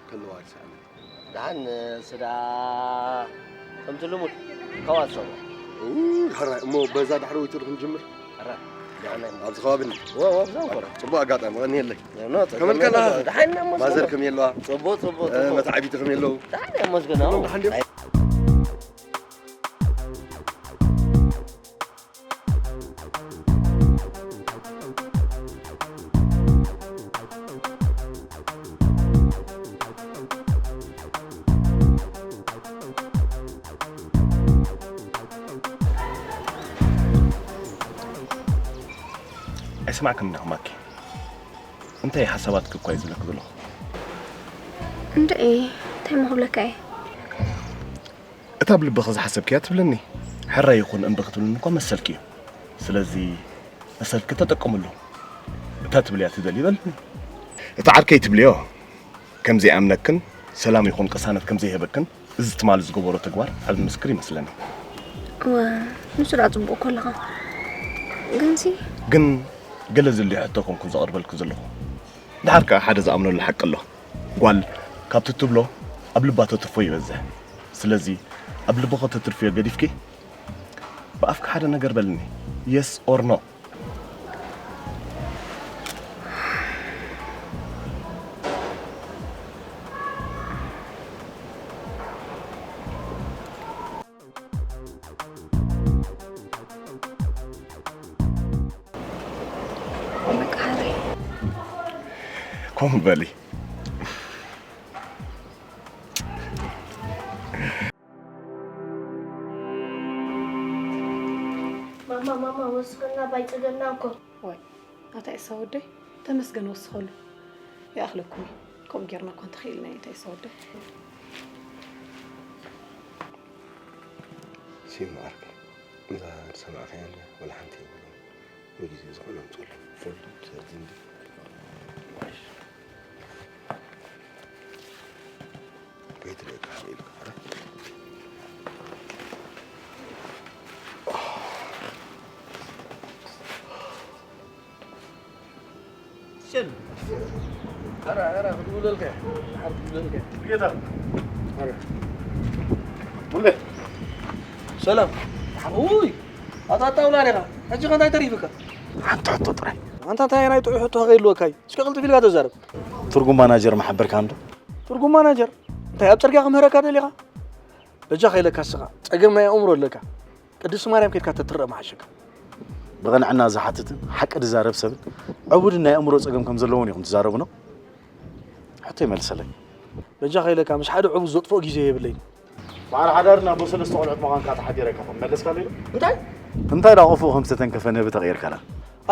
ከለዋ ዝሰኣነት? ደሓን፣ ስዳ ከምቲ ልሙድ፣ ካብኣ ዝሰምዖ። ኡ፣ ሕራይ፣ እሞ በዛ ዳሕረወይቱ ዶ ክንጅምር? ሕራይ፣ ደሓን። ኣብዚ ከባቢ እንዲ? ወ-፣ ወ-፣ ኣብዛ እንኮ። ጽቡቕ ኣጋጣሚ፣ ቀንየለይ። ኖ፣ ኖ፣ ከመልካ ኣለኻ? ደሓን እሞ ማዘር ስምዑ። ከመይ ኣለዋ? ጽቡቕ፣ ጽቡቕ፣ እ፣ ጽቡቕ። መታዓቢቲ ከመይ ኣለዉ? ደሓን እዮም፣ መስገን። ኩሎም ደሓን ድዮም? ኣይ- ኣይሰማዕክን እንዲኹም ኣኪ። እንታይ ሓሳባትኪ እኳ እዩ ዝብለኪ ዘለኹ። እንድዒ፣ እንታይ እሞ ክብለካ እየ? እታ ኣብ ልብኺ ዝሓሰብክያ ትብልኒ። ሕራይ ይኹን እምቢ ክትብልኒ እኳ መሰልኪ እዩ። ስለዚ መሰልኪ ተጠቀምሉ። እቲ ትብልያ ትደሊ በልኒ። እቲ ዓርከይ ትብልዮ ከም ዘይኣምነክን ሰላም ይኹን ቅሳነት ከም ዘይህበክን እዚ ትማሊ ዝገበሮ ተግባር ዓቢ ምስክር ይመስለኒ። እወ፣ ንሱ ደኣ ጽቡቕ እኮ ኣለኻ። ግንሲ ግን ገለ ዝልዮ ሕቶ ኮንኩ ዘቕርበልኩ ዘለኹ። ድሓር ከኣ ሓደ ዝኣምነሉ ሓቂ ኣሎ። ጓል ካብቲ ትብሎ ኣብ ልባ ተትርፎ ይበዝሕ። ስለዚ ኣብ ልብኺ ተትርፍዮ ገዲፍኪ ብኣፍኪ ሓደ ነገር በልኒ። Yes or no? መቃሪ ኮም በሊ። ማማ ማማ ወስኸና ባይጸገምና እኮ ወይ ኣታ ኢሳ ወደይ ተመስገን ወስኸሉ ይኣኽለኩም እዩ። ከምኡ ጌርና እኳ እንተኽኢልና እዩ ኣታ ኢሳ ወደይ። ሲም ዓርከ እዛ ዝሰማዕካያ እንድያ ወላ ሓንቲ የብሉን። ብግዜ ዝኾነ ኣምፅሉ ፉል ሰርጅን ድዩ? ከይትርእየካ ኢልካ ኧረ ሸን ኧረ ኧረ ክትብለልካ ክትብለልካ ጌታ ኧረ ሙሌ ሰላም ውይ ኣታ ኣጣውላ ዲኻ ሕጂ ከ እንታይ ተሪፍካ ሓንቲ ሕቶ ጥራይ ኣንታ እንታይ ናይ ጥዑይ ሕቶ ከይልወካ እዩ እስከ ቅልጥፍ ኢልካ ተዛረብ ትርጉም ማናጀር መሓበርካ እንዶ ትርጉም ማናጀር እንታይ ኣብ ፅርግያ ክምህረካ ደሊኻ በጃ ከይለካ ስኻ ፀገም ናይ ኣእምሮ ኣለካ ቅድስቲ ማርያም ከድካ ተትረእ መሓሸካ ብቕንዕና ዝሓትትን ሓቂ ዝዛረብ ሰብን ዕቡድን ናይ ኣእምሮ ጸገም ከም ዘለዎን ኢኹም ትዛረቡ ነው? ሕቶ ይመልሰለይ። በጃኻ ኢለካ ምስ ሓደ ዕቡድ ዘጥፍኦ ግዜ የብለይን። በዓል ሓዳርን ኣቦ ሰለስተ ቆልዑት ምዃንካ ተሓቢረካ ተመለስካሉ ኢሉ እንታይ እንታይ ደኣ ቆፎ ከም ዝተተንከፈ ንህቢ ተቐይርካላ።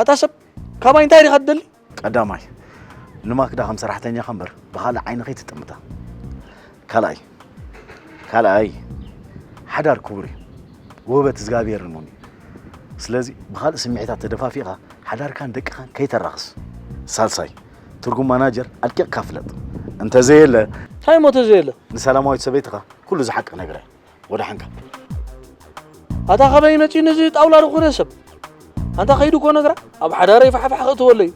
ኣታ ሰብ ካባይ እንታይ ዲኻ ትደሊ? ቀዳማይ ንማክዳ ከም ሰራሕተኛኻ እምበር ብኻልእ ዓይኒ ከይትጥምታ። ካልኣይ ካልኣይ ሓዳር ክቡር እዩ፣ ውህበት እግዚኣብሔር እውን እዩ። ስለዚ ብኻልእ ስምዒታት ተደፋፊእኻ ሓዳርካን ደቅኻን ከይተራኽስ። ሳልሳይ ትርጉም ማናጀር ኣድቂቕካ ፍለጥ። እንተዘየለ እንታይ እሞ ተዘየለ? ንሰላማዊት ሰበይትኻ ኩሉ ዝሓቂ ነግረ። ወደሓንካ። ኣታ ካበይ መጺኡ ነዚ ጣውላ ዝኾነ ሰብ ኣንታ ከይዱ እኮ ነግራ ኣብ ሓዳረይ ፋሕፋሕ ከእትወለይ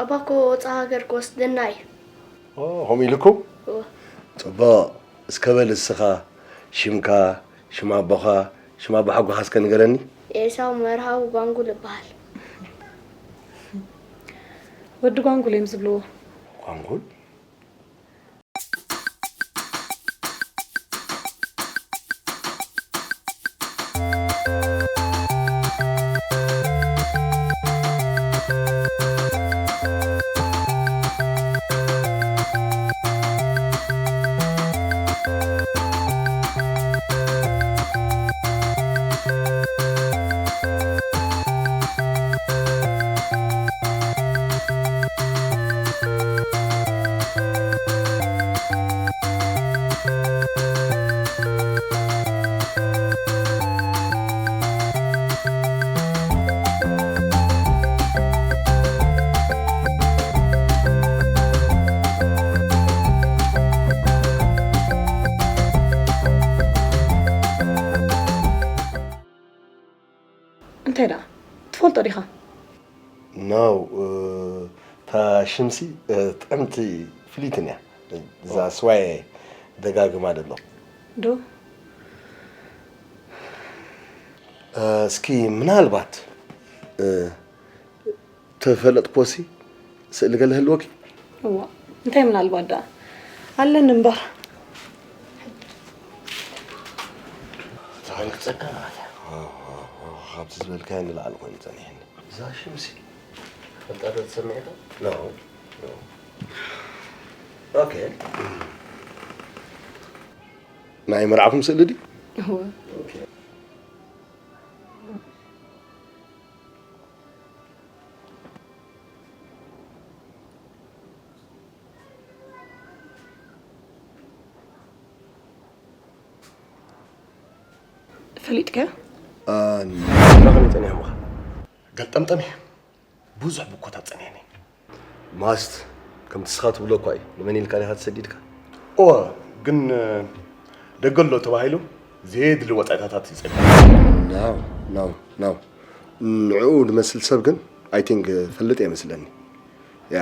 ኣባ እኮ ወፃእ ሃገር ክወስደና እዩ። ኦ፣ ከምኡ ኢሉኩም? እወ። ጽቡቕ። እስከ በል እስኻ ሽምካ፣ ሽም ኣቦኻ፣ ሽም ኣቦ ሓጎኻ እስከ ንገረኒ። ኤሳው መርሃዊ ጓንጉል እበሃል። ወዲ ጓንጉል እዮም ዝብልዎ። ጓንጉል? እንታይ ደኣ? ትፈልጦ ዲኻ? ኖ፣ እ፣ እታ ሽምሲ፣ እ፣ ጥዕምቲ ፍልይትን እያ። እዛ ኦ። ስዋየ ደጋግማ ደሎ። ዶ? እ፣ እስኪ ምናልባት፣ እ፣ ተፈለጥኮሲ ስእሊ ገለ ህልወኪ? እዋ፣ እንታይ ምናልባት ደኣ? ኣለኒ እምበር። ተፈለጥ ጸጋ ናት። ካብቲ ዝበልካዮ ንላዕሊ ኮይኑ ጸኒሕኒ። እዛ ሽምሲ ፈልጣ ዶ ትሰምዕ ኢኻ? ኖ፣ ኖ። ኦኬ። ናይ መርዓኹም ስእሊ ድዩ? እወ። ኦኬ። ፈሊጥካዮ? አ፣ ንመን ጸኒሖምኻ? ገልጠምጠም እየ። ብዙሕ ብኮታት ጸኒሐኒ። ማስት፣ ከምቲ ንስኻ ትብሎ እኳ እዩ። ንመን ኢልካ ዲኻ ተሰዲድካ? እወ፣ ግን፣ እ፣ ደገ ኣሎ ተባሂሉ ዘየድሊ ወጻኢታታት እዩ ጸኒሑ። No, no, no። ንዕኡ ዝመስል ሰብ ግን፣ I think፣ ፈልጥ እየ መስለኒ። ያ።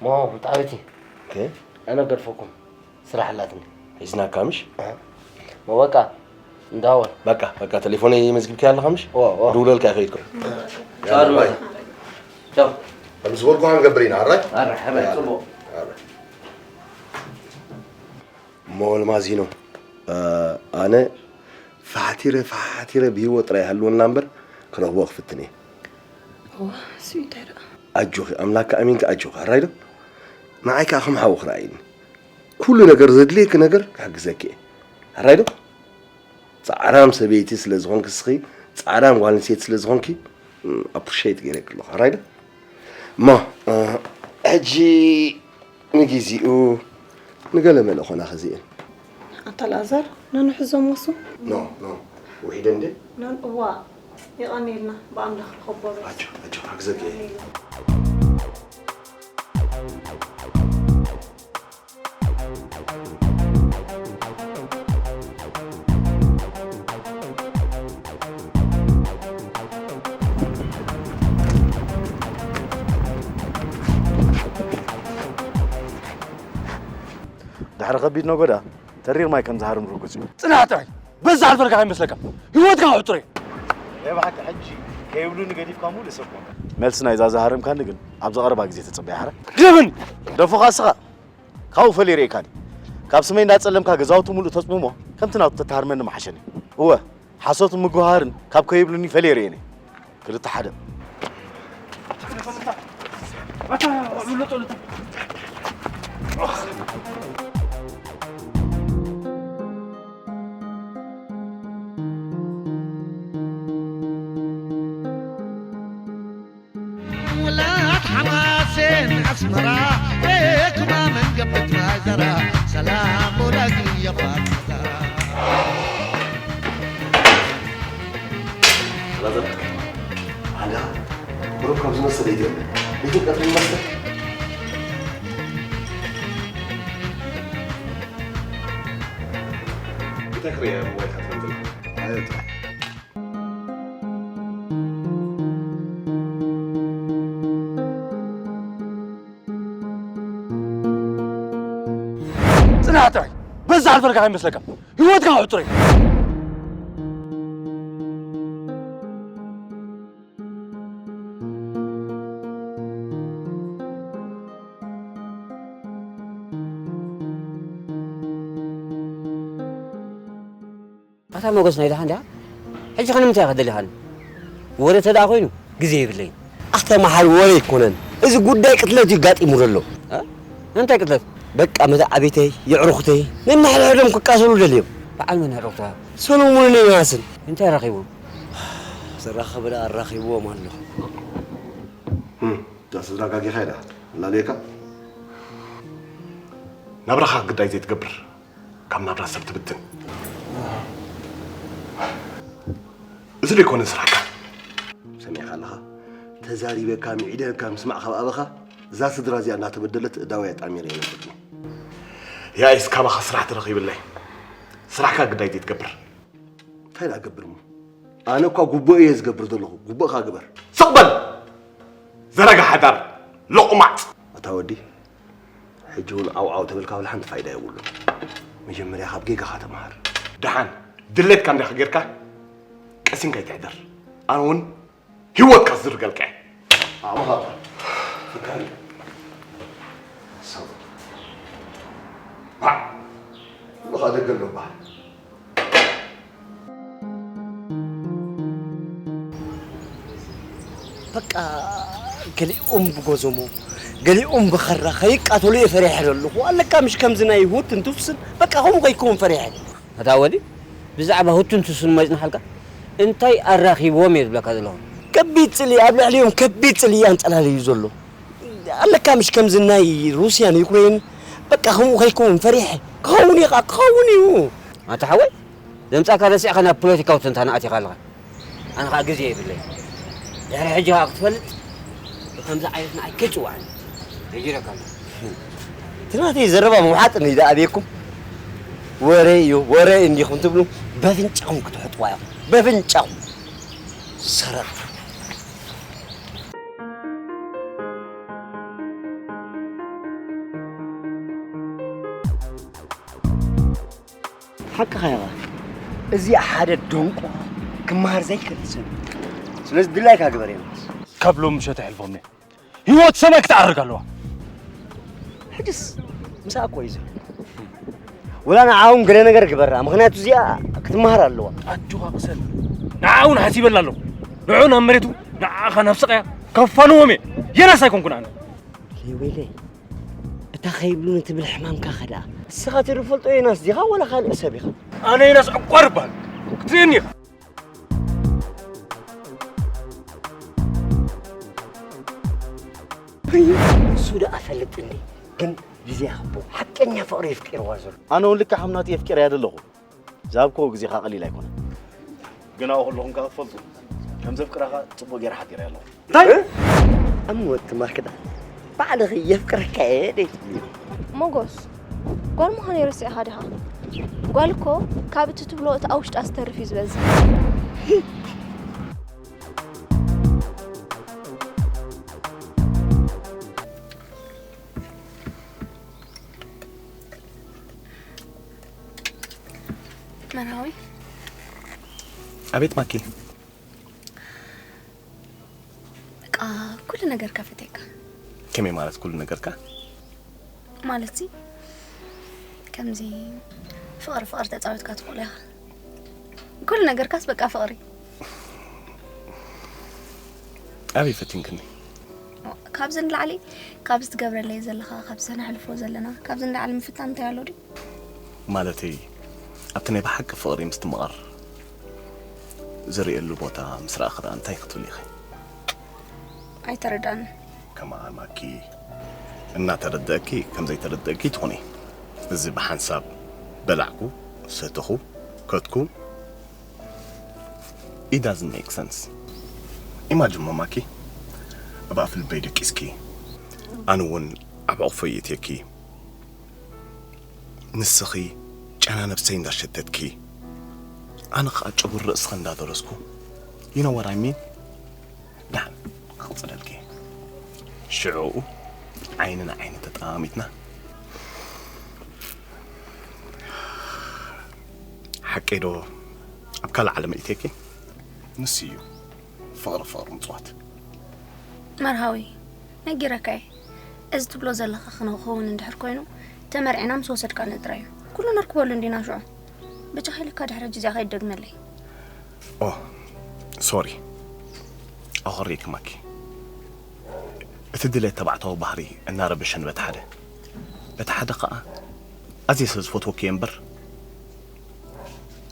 ሞ፣ ብጣዕሚ እቲ ኦኬ። ኣነ ገድፈኩም ስራሕ ኣላትኒ። ሒዝናካ ምሽ? እ። ሞ በቃ፣ እንዳወል። በቃ፣ በቃ፣ ቴሌፎነይ መዝጊብካዮ ኣለኻ ምሽ? ኦ፣ ኦ። ክድውለልካ እየ ከይድኩ። ቻው፣ ያላ፣ ባይ። ቻው። ከም ዝበልኩ ክንገብር ኢና፣ ኣራይ? ኣራይ፣ ኣራይ፣ ኣራይ። ጽቡቕ። ኣራይ። እሞ ወልማዚኖ፣ እ፣ ኣነ ፋሕቲረ ፋሕቲረ ብህይወት ጥራይ ይሃልወና እምበር ክረኽቦ ክፍትን እየ። እዋ፣ እሱ እንታይ ደኣ? ኣጆኺ፣ ኣምላክ ኣሚንኪ ኣጆኺ፣ ሕራይ ዶ? ንዓይ ከኣ ከም ሓውኺ ረኣይኒ። ኩሉ ነገር ዘድልየኪ ነገር ክሕግዘኪ እየ። ሕራይ ዶ? ጻዕራም ሰበይቲ ስለ ዝኾንኪ እስኺ፣ ጻዕራም ጓል ኣንስተይቲ ስለ ዝኾንኪ፣ ም፣ ኣፕሪሼት ገይረኪ ኣለኹ። ሕራይ ዶ? እሞ፣ እ፣ ሕጂ ንግዜኡ ንገለ መለ ኾና ኸዚኤን። ኣታ ኣልኣዛር፣ ነንሕዞም ወሱ? ኖ፣ ኖ። ውሒደ እንዴ? ነን-፣ እዋ፣ የቐንየልና፣ ብኣምላኽ ርኸቦ በል። ኣጆ፣ ኣጆ፣ ሓግዘኪ እየ። ድሕሪ ከቢድ ነጎዳ ተሪር ማይ ከም ዝሃርም ርጉጽ እዩ። ጽናሕ ጥራይ! በዛ ኣልፈልካ ከይመስለካ ህይወትካ ክሕጽሮ እየ። ናይ ብሓቂ ሕጂ ከይብሉኒ ገዲፍካ ሙሉእ ሰብ ኮንካ። መልሲ ናይዛ ዝሃረምካኒ ግን ኣብዚ ቀረባ ግዜ ተጸበያ ሕረ። ግደፍኒ! ደፉኻ እስኻ! ካብኡ ፈልየ ርእየካኒ። ካብ ስመይ እንዳጸለምካ ገዛውቲ ሙሉእ ተጽምሞ ከምቲ ናቱ ተተሃርመኒ ምሓሸኒ። እወ፣ ሓሶት ምግሃርን ካብ ከይብሉኒ ፈልየ ርእየኒ። ክልተ ሓደ። ውላድ ሓማሴን ኣስመራ፣ ቤኩማ መንገበት ማይዘራ፣ ሰላም ወዳጊ የፋት ዘራ። ኣላዛር፣ ኣንዳ ብሩክ ካብ ዝመስል ኣይትብል። ቤት ቀትሪ ይመስል። እንታይ ክርእያ እየ ሞባይልካ ትመንዝላ? ኣዮ ጥራይ። ጽናሕ ጥራይ። በዛ ኣልፈልካ ከይመስለካ። ህይወትካ ውዕል ጥራይ። ኣታ ሞገስ ናይ ደሓን ድያ? ሕጂ ከ ንምንታይ ኢኻ ደሊኻኒ? ወረ ተደኣ ኮይኑ ግዜ የብለይን። ኣኽተ መሓሪ ወረ ኣይኮነን። እዚ ጉዳይ ቅትለት እዩ ጋጢሙ ዘሎ። እ? እንታይ ቅትለት? በቃ መተዓቢተይ፣ የዕሩኽተይ ነንሕድሕዶም ክቃሰሉ ደልዮም። በዓል መን ኣዕሩኽትኻ? ሰሎሞንን ዮናስን። እንታይ ረኺቦም? ዘራኸበ ደኣ ኣራኺብዎም ኣሎ። እም፣ እታ ስድራ ጋጊኻ ኢዳ ኣላለየካ? ናብራኻ ግዳይ ዘይትገብር፣ ካብ ናብራ ሰብ ትብትን። እዚ ዶ ይኮነ ስራሕካ? ሰሚዕካ ኣለኻ? ተዛሪበካ፣ ምዒደካ ምስማዕ ካብ ኣበኻ፣ እዛ ስድራ እዚኣ እናተበደለት እዳወያ ጣሚረ የነበርኩ። ያኢስ፣ ካባኻ ስራሕ ተረኺብለይ። ስራሕካ ግዳይ ዘይትገብር። እንታይ ደኣ ገብር እሞ? ኣነ እኳ ጉቦ እየ ዝገብር ዘለኹ፣ ጉቦእኻ ግበር። ስቕ በል! ዘረጋ ሓዳር፣ ሎቕማጽ! ኣታ ወዲ፣ ሕጂ እውን ዓው ዓው ተበልካ ወላ ሓንቲ ፋይዳ የብሉን። መጀመርያ ካብ ጌጋኻ ተምሃር። ደሓን፣ ድሌትካ እንዲኻ ጌርካ፣ ቀሲንካ ኣይትሕደር። ኣነ እውን ህይወትካ ዝርገልካ እየ። ዓቕምኻ ፍታን እዩ። ሰብ። ባዕ! ኩሉ ኸኣ ደገ ኣሎ በሃል። በቃ ገሊኦም ብጎዞሞ፣ ገሊኦም ብኸራ ከይቃተሉ እየ ፈሪሐ ዘለኹ። ኣለካ ምሽ ከምዚ ናይ ሁትን ቱትስን፣ በቃ ከምኡ ከይከውን ፈሪሐ። ኣታ ወዲ፣ ብዛዕባ ሁትን ቱትስን እሞ ይጽንሓልካ? እንታይ ኣራኺብዎም እየ ዝብለካ ዘለኹ? ከቢድ ጽልኢ ኣብ ልዕሊኦም ከቢድ ጽልኢ ኣንጸላልዩ ዘሎ። ኣለካ ምሽ ከምዚ ናይ ሩስያን ዩክሬን፣ በቃ ከምኡ ከይከውን ፈሪሐ። ክኸውን እዩ ኸዓ፣ ክኸውን እዩ። ኣታ ሓወይ፣ ዘምጻእካ ረሲዕካ ናብ ፖለቲካዊ ትንታነ ኣቲኻ ኣለኻ። ኣነ ኸዓ ግዜ የብለይ። ድሕሪ ሕጂ ኸዓ ክትፈልጥ፣ ብኸምዚ ዓይነት ንዓይ ከይጽውዓኒ። ነጊረካ ኣለኹ። እቲ ናተይ ዘረባ ምውሓጥ እንዲ ደኣ ኣበየኩም? ወረ እዩ፣ ወረ እንዲኹም ትብሉ፣ በፍንጫኹም ክትሕጥዋ ኢኹም። በፍንጫኹም። ሰረቕ። ሓቅኻ ኢኻ። እዚ ሓደ ደንቆሮ ክመሃር ዘይክእል ሰብ እዩ። ስለዚ ድላይካ ግበር ዮናስ። ካብ ሎሚ ምሸት ኣሕልፎም እየ። ህይወት ሰማይ ክትዓርግ ኣለዋ። ሕጅስ ምሳኣ እኮ እዩ ዘሎ። ወላ ንዓ እውን ገለ ነገር ግበራ፣ ምኽንያቱ እዚኣ ክትመሃር ኣለዋ። ኣጆኻ ቅሰን። ንዓ እውን ሓሲበላ ኣለኹ። ንዑ ናብ መሬቱ፣ ንዓኻ ናብ ስቓያ ከፋንዎም እየ። የናስ ኣይኮንኩን ኣነ። ለይ ወይለይ፣ እታ ከይብሉኒ ትብል ሕማምካ ከ ደኣ? ንስኻ ትፈልጦ ዮናስ ዲኻ ወላ ካልእ ሰብ ኢኻ? ኣነ ዮናስ ዕቋር እበሃል። ክትርእየኒ ኢኻ። እሱ ደኣ ፈልጥ እንዴ? ግን ግዜ ይሃቦ። ሓቀኛ ፍቕሪ የፍቂርዋ ዘሎ። ኣነ እውን ልክዕ ከም ናቱ የፍቅርያ ዘለኹ። ዝሃብክዎ ግዜ ከኣ ቀሊል ኣይኮነን። ግን ኣብኡ ከለኹም ከኣ ክትፈልጡ፣ ከም ዘፍቅራ ከኣ ጽቡቕ ገይረ ሓቢረያ ኣለኹ። እንታይ? እሞ እቲ ማክዳ፣ ባዕልኺ የፍቅረካ እየ ደይ ትብሊ። ሞጎስ፣ ጓል ምዃነይ ረሲዕኻ ዲኻ? ጓል እኮ ካብ እቲ ትብሎ እቲ ኣብ ውሽጣ ዝተርፍ እዩ ዝበዝሕ። መርሃዊ። ኣቤት ማኪ። በቃ ኩሉ ነገርካ ፈትየካ። ከመይ ማለት ኩሉ ነገርካ? ማለት ሲ ከምዚ ፍቕሪ ፍቕሪ ተጻዊትካ ትኽእሎ ኢኻ። ኩሉ ነገርካስ በቃ ፍቕሪ። ኣበይ ፈቲንክኒ? ካብዚ ንላዕሊ፣ ካብዚ ትገብረለይ ዘለኻ፣ ካብዚ ነሕልፎ ዘለና፣ ካብዚ ንላዕሊ ምፍታን እንታይ ኣሎ ድዩ? ማለተይ፣ ኣብቲ ናይ ብሓቂ ፍቕሪ ምስ ትመቐር ዝርእየሉ ቦታ ምስ ረኣኺ ደኣ እንታይ ክትብሊ ኢኺ? ኣይተረድኣንን። ከማን ማኪ፣ እናተረደእኪ ከም ዘይተረደእኪ ትኹኒ። እዚ ብሓንሳብ በላዕኩ፣ ሰተኹ፣ ከድኩ፣ it doesn't make sense። ኢማጅን ማማኪ ኣብ ኣፍ ልበይ ደቂስኪ፣ ኣነ እውን ኣብ ዕቑፈይ የእትየኪ። ንስኺ ጨና ነብሰይ እንዳሸተትኪ፣ ኣነ ኸኣ ጨጉሪ ርእስኻ እንዳደረስኩ፣ you know what I mean? ደሓን ኣቕጽለልኪ። ሽዑ ዓይኒ ንዓይኒ ተጠማሚትና። ሓቀይ ዶ ኣብ ካልእ ዓለም እእትየኪ? ንሱ እዩ ፍቕሪ ፍቕሪ ምጽዋት። መርሃዊ፣ ነጊረካ እየ። እዚ ትብሎ ዘለኻ ክንኸውን እንድሕር ኮይኑ፣ ተመርዒና ምስ ወሰድካኒ ጥራይ እዩ። ኩሉ ነርክበሉ እንዲና ሽዑ። ብቻ ኢልካ ድሕሪ ሕጂ እዚኣ ከይትደግመለይ። ኦ፣ ሶሪ። ኣኾሪክማኪ። እቲ ድሌት ተባዕታዊ ባህሪ እናረበሸኒ በቲ ሓደ፣ በቲ ሓደ ኸኣ ኣዝየ ስለ ዝፈትወኪ እየ እምበር፣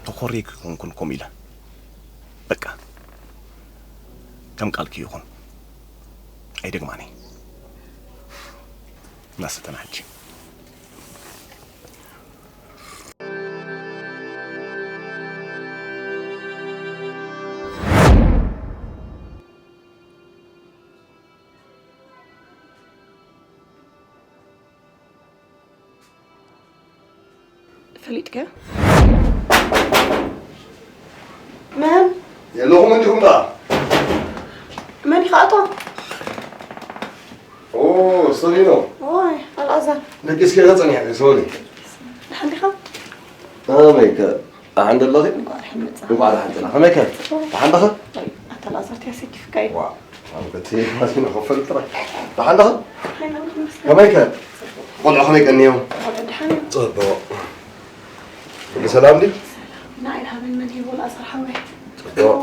ተኾሪክ ይኮንኩን ከምኡ ኢለ። በቃ፣ ከም ቃልኪ ይኹን። ኣይደግማኒ። እናሰተና ሕጂ። ፈሊጥከ? መን? የለኹም እንዲኹም ደኣ። መን ኢኻ ኣቶ? ኦ፣ ሰሊኖ። ኦይ፣ ኣልኣዛር። ደቂስኪ ኢኻ ጸኒሕኪ፣ ሶሪ። ደሓን ዲኻ? ከመይከ? ደሓን ደለኺ? እንቋዕ ደሓን መጻ። እንቋዕ ደሓን ጸና። ከመይከ? ደሓን ደኸ? ኣይ፣ ኣታ ኣልኣዛር፣ ተያሰኪፍካ እዩ። ዋ፣ ኣብ ገቲ ማሲኖ ክፈል ጥራይ። ደሓን ደኸ? ሓይና ምክምስ ከመይከ? ቆልዑ ከመይ ቀንዮም? ቆልዑ ደሓን እዮም። ጽቡቕ። ብሰላም ድዩ? ንዓይ ደሃበን መን ሂቦ ኣልኣዛር ሓወይ? ጽቡቕ።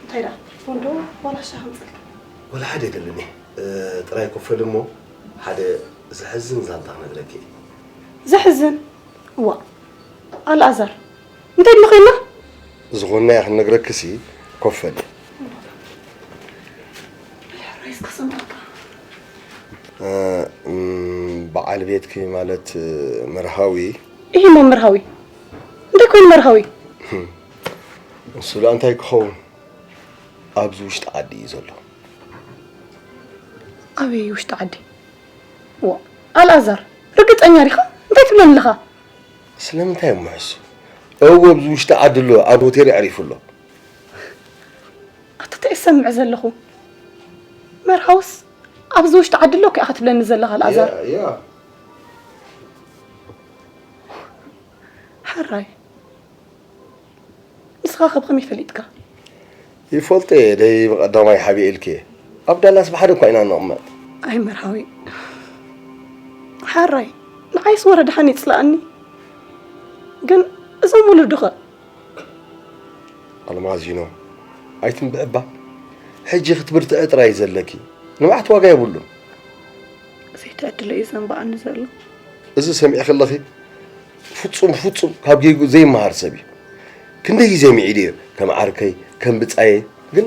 እንታይ ደኣ? ወንዶ ዋላ ሻሂ ኣምጽልካ? ወላ ሓደ የደልን እየ። እ፣ ጥራይ ኮፈል እሞ ሓደ ዘሕዝን ዛንታ ክነግረኪ እየ። ዘሕዝን? እዋ፣ ኣልኣዛር፣ እንታይ ድሞ ኮይና? ዝኾንናዮ ክንነግረኪሲ ኮፈል እየ። ሕራይስ ክሰምዓካ። እ፣ እም፣ በዓል ቤትኪ ማለት፣ እ፣ መርሃዊ። ይህ ሞ መርሃዊ? እንታይ ኮይኑ መርሃዊ? ንሱ ደኣ እንታይ ክኸውን? ኣብዚ ውሽጢ ዓዲ እዩ ዘሎ። ኣበይ ውሽጢ ዓዲ? ዋ፣ ኣልኣዛር፣ ርግጸኛ ዲኻ? እንታይ ትብለኒ ኣለኻ? ስለምንታይ እሞ ሕሱ? እው፣ ኣብዚ ውሽጢ ዓዲ ኣሎ፣ ኣብ ሆቴል የዕሪፉ ኣሎ። ኣታ እንታይ እሰምዕ ዘለኹ? መርሃውስ ኣብዚ ውሽጢ ዓዲ ኣሎ እኮ ኢኻ ትብለኒ ዘለኻ ኣልኣዛር። ያ፣ ያ። ሕራይ። ንስኻ ከብ ከመይ ፈሊጥካ? ይፈልጦ እየ፣ ደይ ብቐዳማይ ሓቢኤ ኢልኪ እየ። ኣብ ዳላስ ብሓደ እኳ ኢና እንቕመጥ። ኣይ መርሃዊ። ሕራይ። ንዓይስ ወረ ደሓን ይጽላኣኒ። ግን እዞም ውሉድኸ? ኣልማዚኖ፣ ኣይትንብዕባ። ሕጂ ክትብርትዒ ጥራይ እዩ ዘለኪ። ንብዓት ዋጋ የብሉን። ዘይተዕድሎ እዩ ዘንብዓኒ ዘሎ። እዚ ሰሚዕኪ ኣለኺ? ፍጹም፣ ፍጹም ካብ ጌጉ ዘይመሃር ሰብ እዩ። ክንደይ ግዜ ምዒዱ እየ፣ ከም ዓርከይ፣ ከም ብጻየይ፣ ግን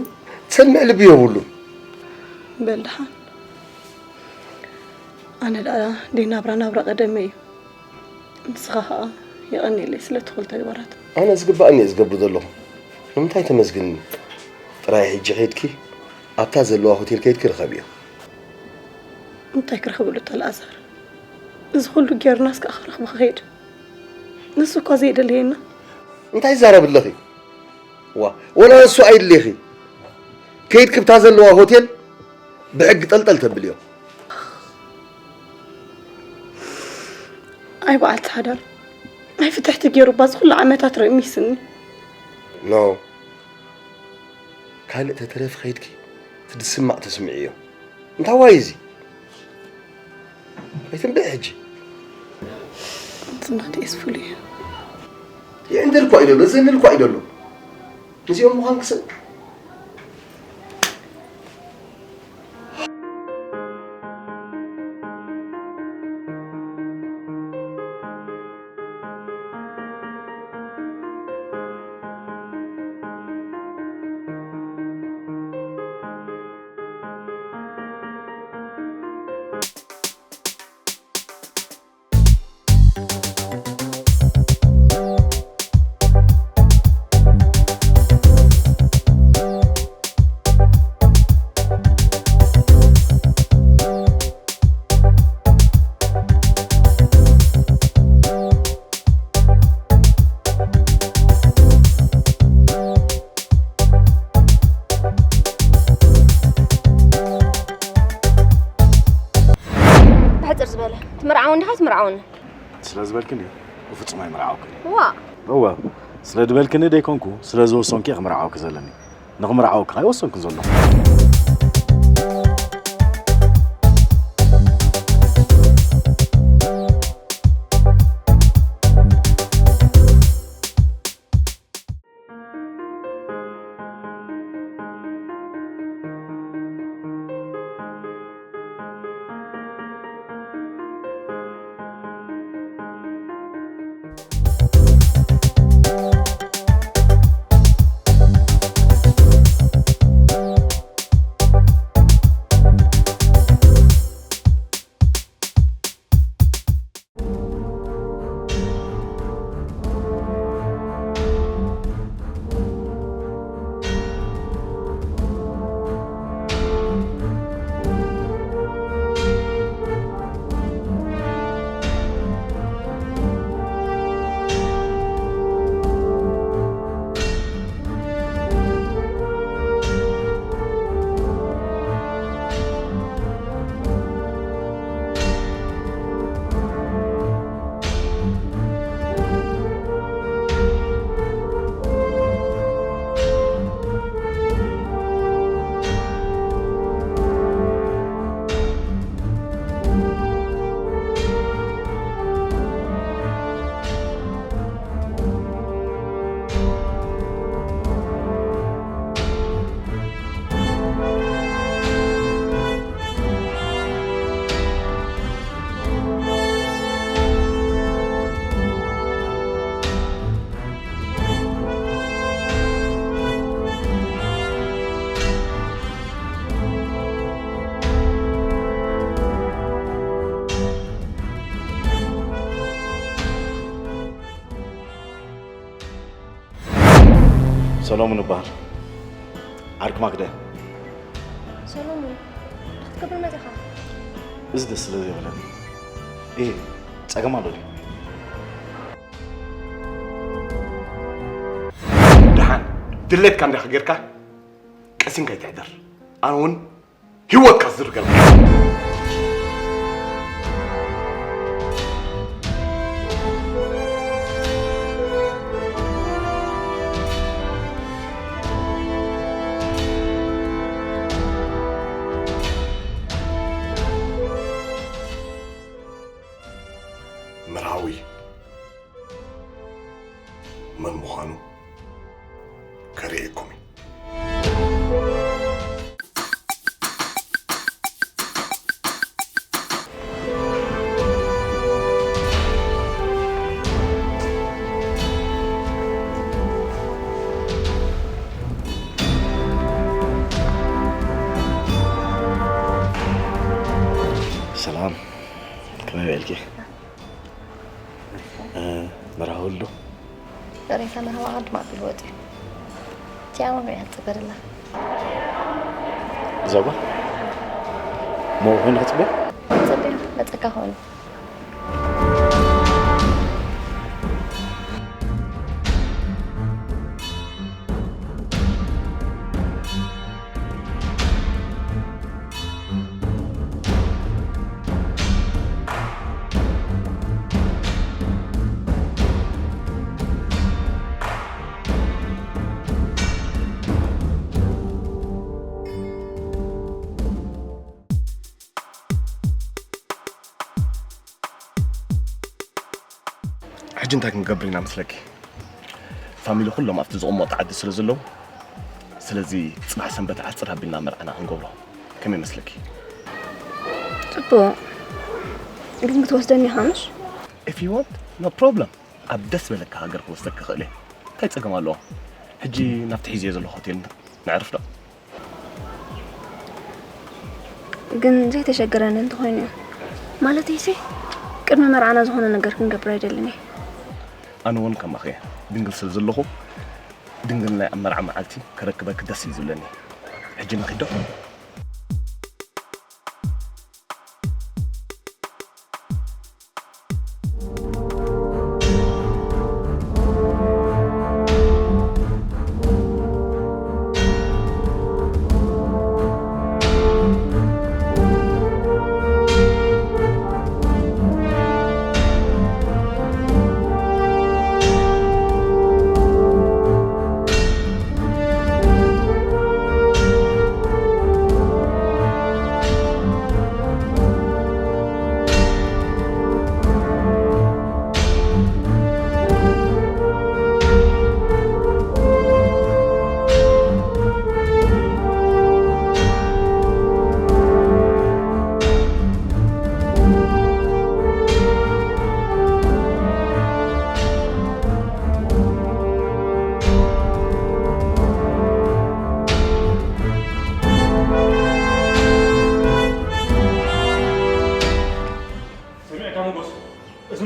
ትሰምዕ ልቢ የብሉን። በል ደሓን። ኣነ ደኣ ደይ ናብራ ናብራ ቀደመ እዩ። ንስኻ ኸኣ የቐንየለይ ስለቲ ኩሉ ተግባራት። ኣነ ዝግባኣኒ እየ ዝገብር ዘለኹ። ንምንታይ ተመስግንኒ? ጥራይ ሕጂ ኬድኪ ኣብታ ዘለዋ ሆቴል ከይድኪ ርኸብዮ። እንታይ ክረኽበሉ እታ ኣልኣዛር? እዚ ኩሉ ጌርናስ ከኣ ክረኽቦ ክኸይድ? ንሱ እኳ ዘይደለየና። እንታይ ትዛረቢ ኣለኺ? ዋ፣ ወላ ንሱ ኣይድልየኺ። ከይድኪ ብታ ዘለዋ ሆቴል ብሕጊ ጠልጠል ተብልዮ። ኣይ በዓልቲ ሓዳር፣ ኣይ ፍትሕቲ ገይሩ እባ እዚ ኩሉ ዓመታት ረሚስኒ። ኖ፣ ካልእ ተተረፊ ከይድኪ እቲ ዝስማዕ ተስምዕዮ። እንታይ ዋይ እዚ? ኣይትንብዕ ሕጂ። ዝና ደስ ፍሉ እዩ። ይዕንድል እኳ እዩ ደሎ፣ ዝህልል እኳ እዩ ደሎ። ምስኦም ምዃን ክስእ። ብሕጽር ዝበለ ትምርዓው እንዲኻ ትምርዓውኒ። ስለ ዝበልክኒ ብፍጹም ኣይምርዓውክን። ዋ። እወ፣ ስለ ዝበልክኒ ደይኮንኩ፣ ስለ ዝወሰንኩ እየ ክምርዓውኪ ዘለኒ። ንኽምርዓውኪ ኣይወሰንኩን ዘለኹ። ሰሎሙን እበሃል። ዓርኪ ማክዳ። ሰሎሙን፣ እንታይ ክትገብር መጺኻ? እዚ ደስ ስለ ዘይብለኒ። እየ፣ ጸገም ኣሎ ድዩ? ደሓን፣ ድሌትካ እንዲኻ ጌርካ፣ ቀሲንካ ኣይትሕደር። ኣነ እውን ህይወትካ ዝርገም። መርሃዊ መን ምዃኑ ከርእየኩም እዩ። ሰላም፣ ከመይ ውዒልኪ? እ፣ መርሃዊ ኣሎ? ይቕሬታ፣ መርሃዊ ዓዲ ማዕቢሉ ወጺኡ። እቲኣ እውን ሪኣ ትጽበ ደላ። እዛ ጓል? እሞ ኮይኑ ክጽበ? ጽበያ፣ መጸካ ኮይኑ። ሕጂ እንታይ ክንገብር ኢና መስለኪ? ፋሚሊ ኩሎም ኣብቲ ዝቕመጡ ዓዲ ስለ ዘለዉ፣ ስለዚ ጽባሕ ሰንበት ዓጽር ኣቢልና መርዓና ክንገብሮ። ከመይ መስለኪ? ጽቡቕ። ግን ክትወስደኒ ኢኻ ምሽ? If you want, no problem። ኣብ ደስ ዝበለካ ሃገር ክወስደካ እኽእል እየ። እንታይ ጸገም ኣለዎ? ሕጂ ናብቲ ሒዝዮ ዘለኹ ሆቴል ነዕርፍ ዶ? ግን ዘይተሸገረኒ እንተኾይኑ እዩ። ማለተይሲ፣ ቅድሚ መርዓና ዝኾነ ነገር ክንገብር ኣይደልን እየ። ኣነ እውን ከማኺ እየ። ድንግል ስለ ዘለኹ፣ ድንግልናይ ኣብ መርዓ መዓልቲ ከረክበኪ ደስ እዩ ዝብለኒ። ሕጂ ንኺድ ዶ?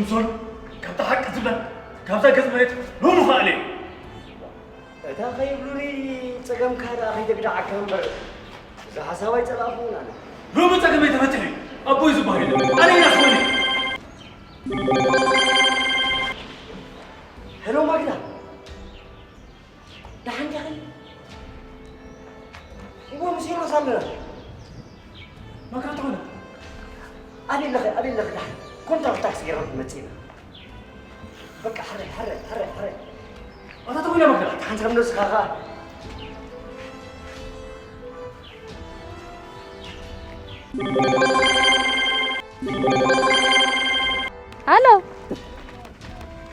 ሶል፣ ካብታ ሓቂ ዝብላ፣ ካብዛ ገጽ መሬት ሎሚ ኸኣለ እዩ። እታ ኸይብሉኒ ጸገምካ ደኣ ኸይተግዳዓካ እምበር፣ እዛ ሓሳብ ኣይጸላእኹን ኣነ። ሎሚ ጸገመይ ተፈቲሑ እዩ። ኣቦይ ዝበሃል የለን። ኣነ ኢና ዝኾነ። ሄሎ ማግዳ። ደሓን ዲኺ? እሞ ምስ ሄሮስ ኣለና። መከራ ተኾነ። ኣበይ ኣለኺ? ኣበይ ኣለኺ ደሓን? ኮንትራት ታክሲ ገይርና ክንመጽእ ኢና። በቃ፣ ሕራይ፣ ሕራይ፣ ሕራይ፣ ሕራይ። ኣታ ተኾነ መከራ። ሓንሳብ ነብስኻ ኸኣ። ሃሎ።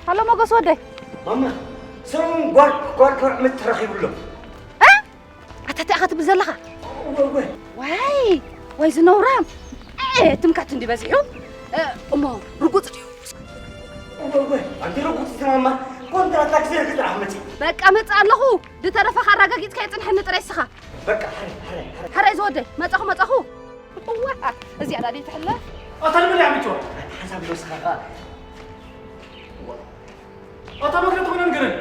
ሃሎ፣ ሞገስ ወደይ። ማማ፣ ሰሙን ጓል፣ ጓል ከርዕምት ተረኺቡ ኣሎ። እ? ኣታ እንታይ ኢኻ ትብል ዘለኻ? እወ፣ እወ። ዋይ፣ ዋይ ዝነውራም። እ፣ ትምካት እንዲ በዚሑ። እ፣ እሞ ርጉጽ ድዩ? እወ፣ እወ። ኣንቲ ርጉጽ ኢኺ ማማ። ኮንትራት ታክሲ ርግጽ ኣሕመጺ። በቃ መጽእ ኣለኹ። ዝተረፈ ኣረጋጊጽካ የጽንሐኒ ጥራይ እስኻ። በቃ፣ ሓረ፣ ሓረ፣ ሓረ። ሓረ ዝወደይ፣ መጻኹ፣ መጻኹ። እዋ፣ እዚኣ ዳ ደይ ትሕለፍ? ኣታ ንመን እያ ዕሚትዋ? ሓንሳብ ዶ እስኻ ኸኣ? ኣታ መክረ ትኾነ ንገረኒ።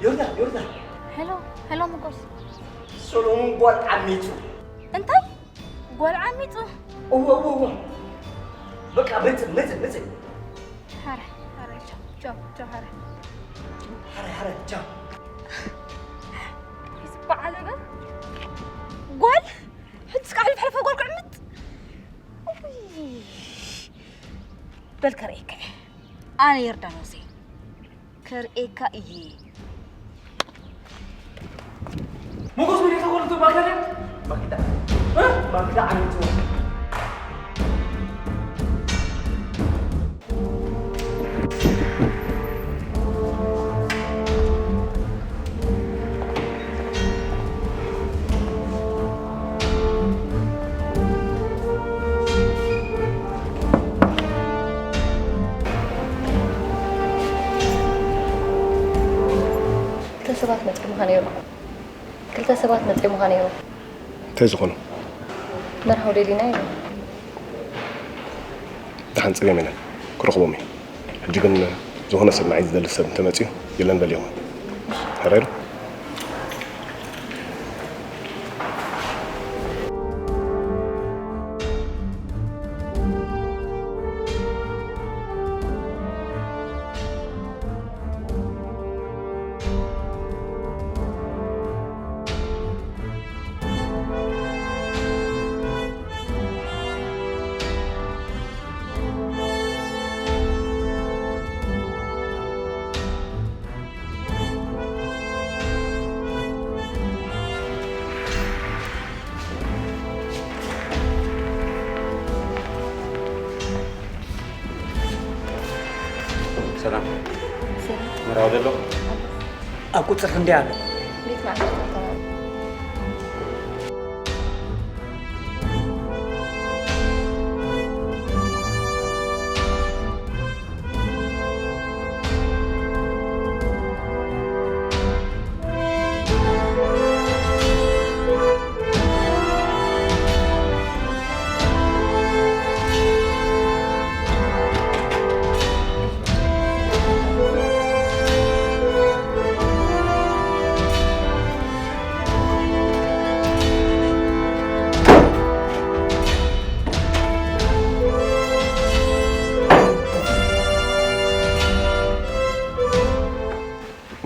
ዮርዳ፣ ዮርዳ። ሄሎ፣ ሄሎ፣ ሞጎስ። ሰሎሙን ጓል ዓሚጹ። እንታይ? ጓል ዓሚጹ? እወ፣ እወ፣ እወ። በቃ፣ መጽእ፣ መጽእ፣ መጽእ። ሓረ፣ ሓረ፣ ቻው፣ ቻው፣ ቻው፣ ሓረ። ሓረ፣ ሓረ፣ ቻው። ይስበዓል እባ። ጓል? ሕጂ እስካዕ ሕልፍ ሕልፍ ጓል ክዕምጥ? ኡይ። በል ከርእየካ እየ። ኣነ ዮርዳኖስ እየ። ከርእየካ እየ። ሞጎስ፣ መን እያ ተኮልቱ? ማክዳ? ማክዳ። እ? ማክዳ ዓሚቱ። ክልተ ሰባት መጺኦምኻ ነይሮም። ክልተ ሰባት መጺኦምኻ ነይሮም። እንታይ ዝኾኑ? መርሃዊ ደሊና እዮም። ደሓን፣ ጸገም የለን። ክረኽቦም እየ። ሕጂ ግን ዝኾነ ሰብ ንዓይ ዝደሊ ሰብ እንተመጺኡ የለን በልዮም። ሕራይ ዶ? ሰላም። ሰላም። መርሃዊ ደሎ? ኣብ ቁጽሪ ክንደይ ኣሎ? ቤት ማእከል ተባሂሉ።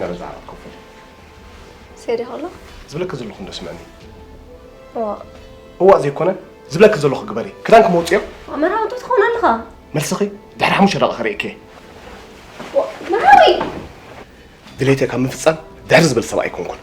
ናበዛ ዓራት ኮፍ በል። ሰይደ ከሎ? ዝብለኪ ዘለኹ እንዶ ስምዕኒ። እዋ። እዋ ዘይኮነ፣ ዝብለኪ ዘለኹ ግበሪ። ክዳንኪ መውፅዮ? መርሃዊ እንታይ ትኸውን ኣለኻ? መልስኺ ድሕሪ ሓሙሽተ ደቂቕ ከርእየኪ እየ። ዋ፣ መርሃዊ! ድሌተይ ካብ ምፍፃም ድሕሪ ዝብል ሰብ ኣይኮንኩን።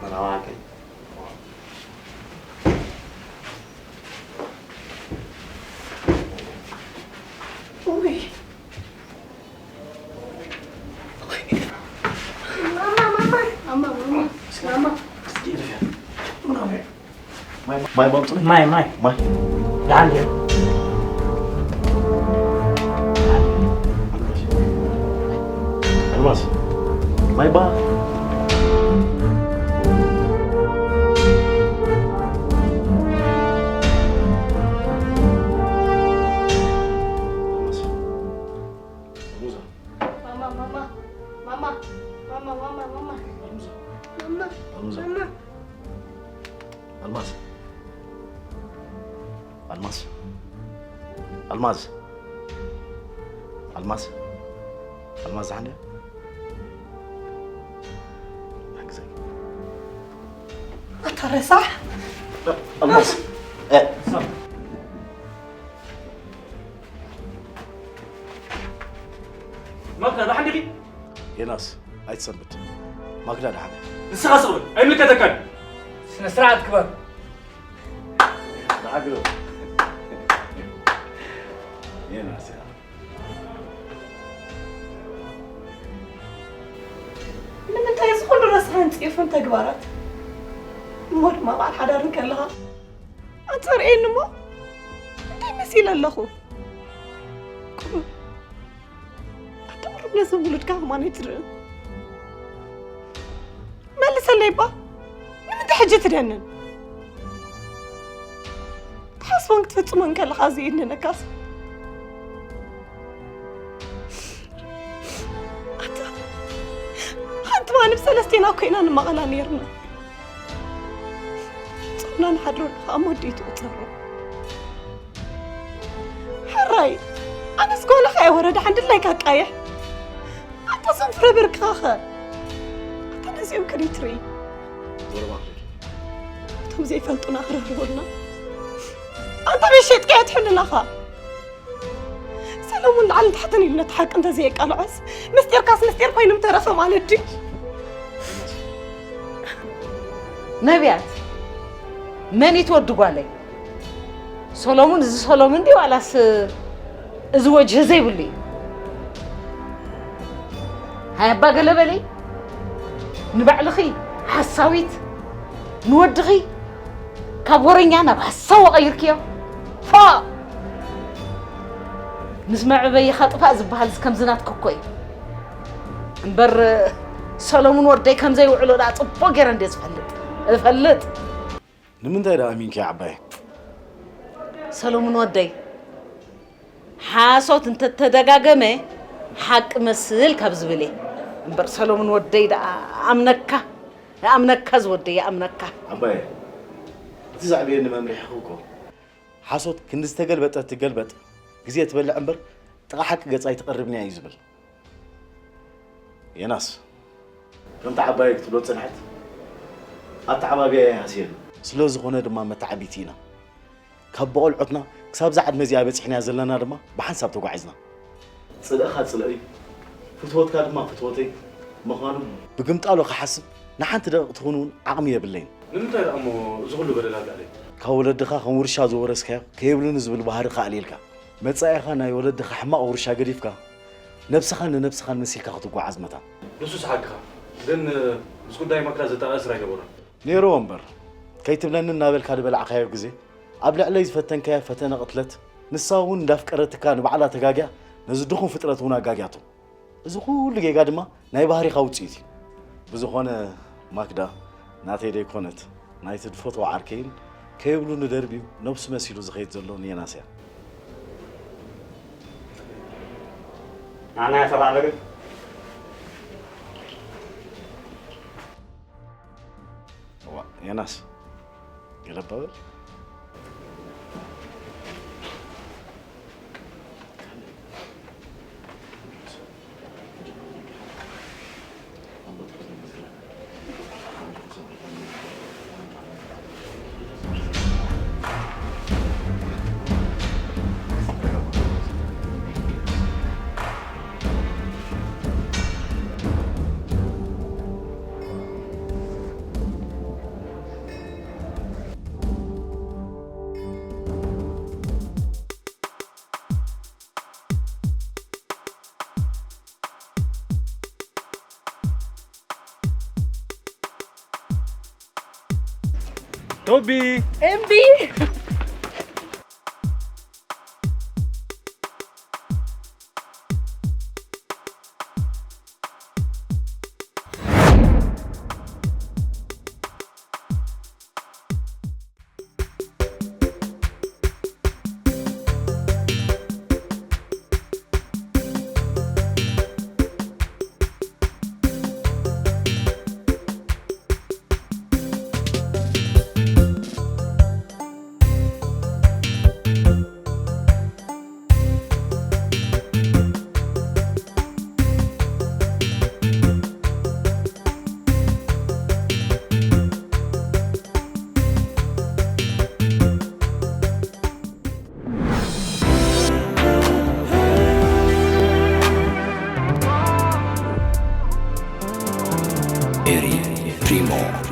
መርሃዊ ዓርከይ። ውይ፣ ማይ ማምጽእ? ማይ፣ ማይ። ማይ። ደሓን ድዩ? ኣልማዝ። ማይ ባ። ኣልማዝ። ኣልማዝ። ማማ፣ ማማ፣ ማማ፣ ማማ፣ ማማ፣ ማማ፣ ማማ። ኣልማዝ። ማማ፣ ኣልማዝ። ማማ። ኣልማዝ። ኣልማዝ። ኣልማዝ። ኣልማዝ። ኣልማዝ ዝሓንደ? ሓግዘይ። ኣታ ረሳሕ። ኣልማዝ። እ። ማክዳ፣ ደሓን ዲኺ? ዮናስ፣ ኣይትሰንብድ። ማክዳ ደሓን እያ። ንስኻ ስቕ በል፣ ኣይምልከተካን። ስነ ስርዓት ክበር። ደሓን ግበር። ዮናስ፣ ያ። ንምንታይ እዚ ኩሉ ረስሓን ጽዩፍን ተግባራት? እሞ ድማ በዓል ሓዳር እንከለኻ ኣንተ ርእየኒ እሞ እንታይ መሲለ ኣለኹ? ኣታ ቁሩብ ነዚ ውሉድካ ከማን ኣይትርእን? መልሰለይ እባ። ንምንታይ ሕጂ ትደንን? ትሓስቦን ክትፍጽሞን ከለኻ ዘይእነነካስ? ኣታ ሓንቲ ማንም ሰለስቴና ኮይና ንማቐላ ነይርና። ጾምና ንሓድረሉ ከኣ ሞዴ ትቑጸሮ። ሕራይ፣ ኣነስ ጓልኻ እየ ወረዳ ሓንድላይካ ኣቃይሕ። ኣታ እዞም ፍረ ብርክኻኸ? ኣታ ነዚኦም ከደይ ትርኢ? ዞረባ ክልል። እቶም ዘይፈልጡና ክረህርሁልና። ኣንታ መሸጥካዮ ትሕልናኻ። ሰለሙን ላዕልን ታሕትን ኢሉ ነቲ ሓቂ እንተዘየቃልዖስ፣ ምስጢርካስ ምስጢር ኮይኑ ምተረፈ ማለት ድዩ? ነቢያት፣ መን እዩ ትወዲ ጓለይ? ሰሎሙን፣ እዚ ሰሎሙን ድዩ ዋላስ እዚ ወጅህ ዘይብሉ እዩ? ሃይ ኣባ ገለ በሊ፣ ንባዕልኺ ሓሳዊት፣ ንወድኺ ካብ ወረኛ ናብ ሓሳዊ ቀይርክዮ። ፎእ! ምስ መዕበይኻ ጥፋእ ዝበሃል እዚ ከምዚ ናትኪ እኮ እዩ። እምበር ሰሎሙን ወደይ ከም ዘይውዕሎ ደኣ ጽቡቕ ገይረ እንድየ ዝፈልጥ። እፈልጥ። ንምንታይ ደኣ ኣሚንኪ ዓባይ? ሰሎሙን ወደይ፣ ሓሶት እንተተደጋገመ ሓቂ መስል ካብ ዝብል እየ። እምበር ሰሎሙን ወደይ ደኣ ኣምነካ፣ ይኣምነካ ዝወደይ፣ ይኣምነካ። ዓባይ፣ እቲ ዘዕበየኒ መምርሒኹ እኮ፣ ሓሶት ክንዲ ዝተገልበጠ ትገልበጥ፣ ግዜ ትበልዕ እምበር ጥቓ ሓቂ ገጻ ኣይትቐርብን እያ እዩ ዝብል። ዮናስ፣ ከምቲ ዓባየይ ክትብሎ ዝጸንሐት፣ ኣተዓባብያይ ኣይሃስየሉ። ስለ ዝኾነ ድማ መተዓቢቲ ኢና። ካብ ብቖልዑትና ክሳብ እዛ ዕድመ እዚኣ በጺሕናያ ዘለና ድማ ብሓንሳብ ተጓዒዝና። ጽልእኻ ጽልእይ፣ ፍትወትካ ድማ ፍትወተይ ምዃኑ ብግምጣሎ ክሓስብ ንሓንቲ ደቂቕ ትኹን እውን ዓቕሚ የብለይን። ንምንታይ ደኣ እሞ እዚ ኩሉ በደል ኣብ ልዕለይ? ካብ ወለድኻ ከም ውርሻ ዝወረስካዮ ከየብሉኒ ዝብል ባህርኻ ኣልዒልካ፣ መጻኢኻ ናይ ወለድኻ ሕማቕ ውርሻ ገዲፍካ፣ ነብስኻን ንነብስኻን መሲልካ ክትጓዓዝ መታን። ንሱስ ሓቅኻ። ግን ምስ ጉዳይ ማክዳ ዘተኣሳስር ኣይነበሮን። ነይርዎ እምበር፣ ከይትብለኒ እናበልካ ዝበላዕካዮ ግዜ፣ ኣብ ልዕለይ ዝፈተንካያ ፈተነ ቅትለት፣ ንሳ እውን እንዳፍቀረትካ ንባዕላ ተጋግያ፣ ነዚ ድኹም ፍጥረት እውን ኣጋግያቶ። እዚ ኩሉ ጌጋ ድማ ናይ ባህሪኻ ውጽኢት እዩ። ብዝኾነ ማክዳ ናተይ ደይኮነት፣ ናይቲ ዝፈትዎ ዓርከይን ከየብሉኒ ደርብዩ ነብሱ መሲሉ ዝኸይድ ዘሎ ንየናስ እያ። ንዓና እያ ተባዕለ ግን። እዋ፣ ዮናስ፣ ገለ ኣባበል። ቶቢ። እምቢ። Eri Primo.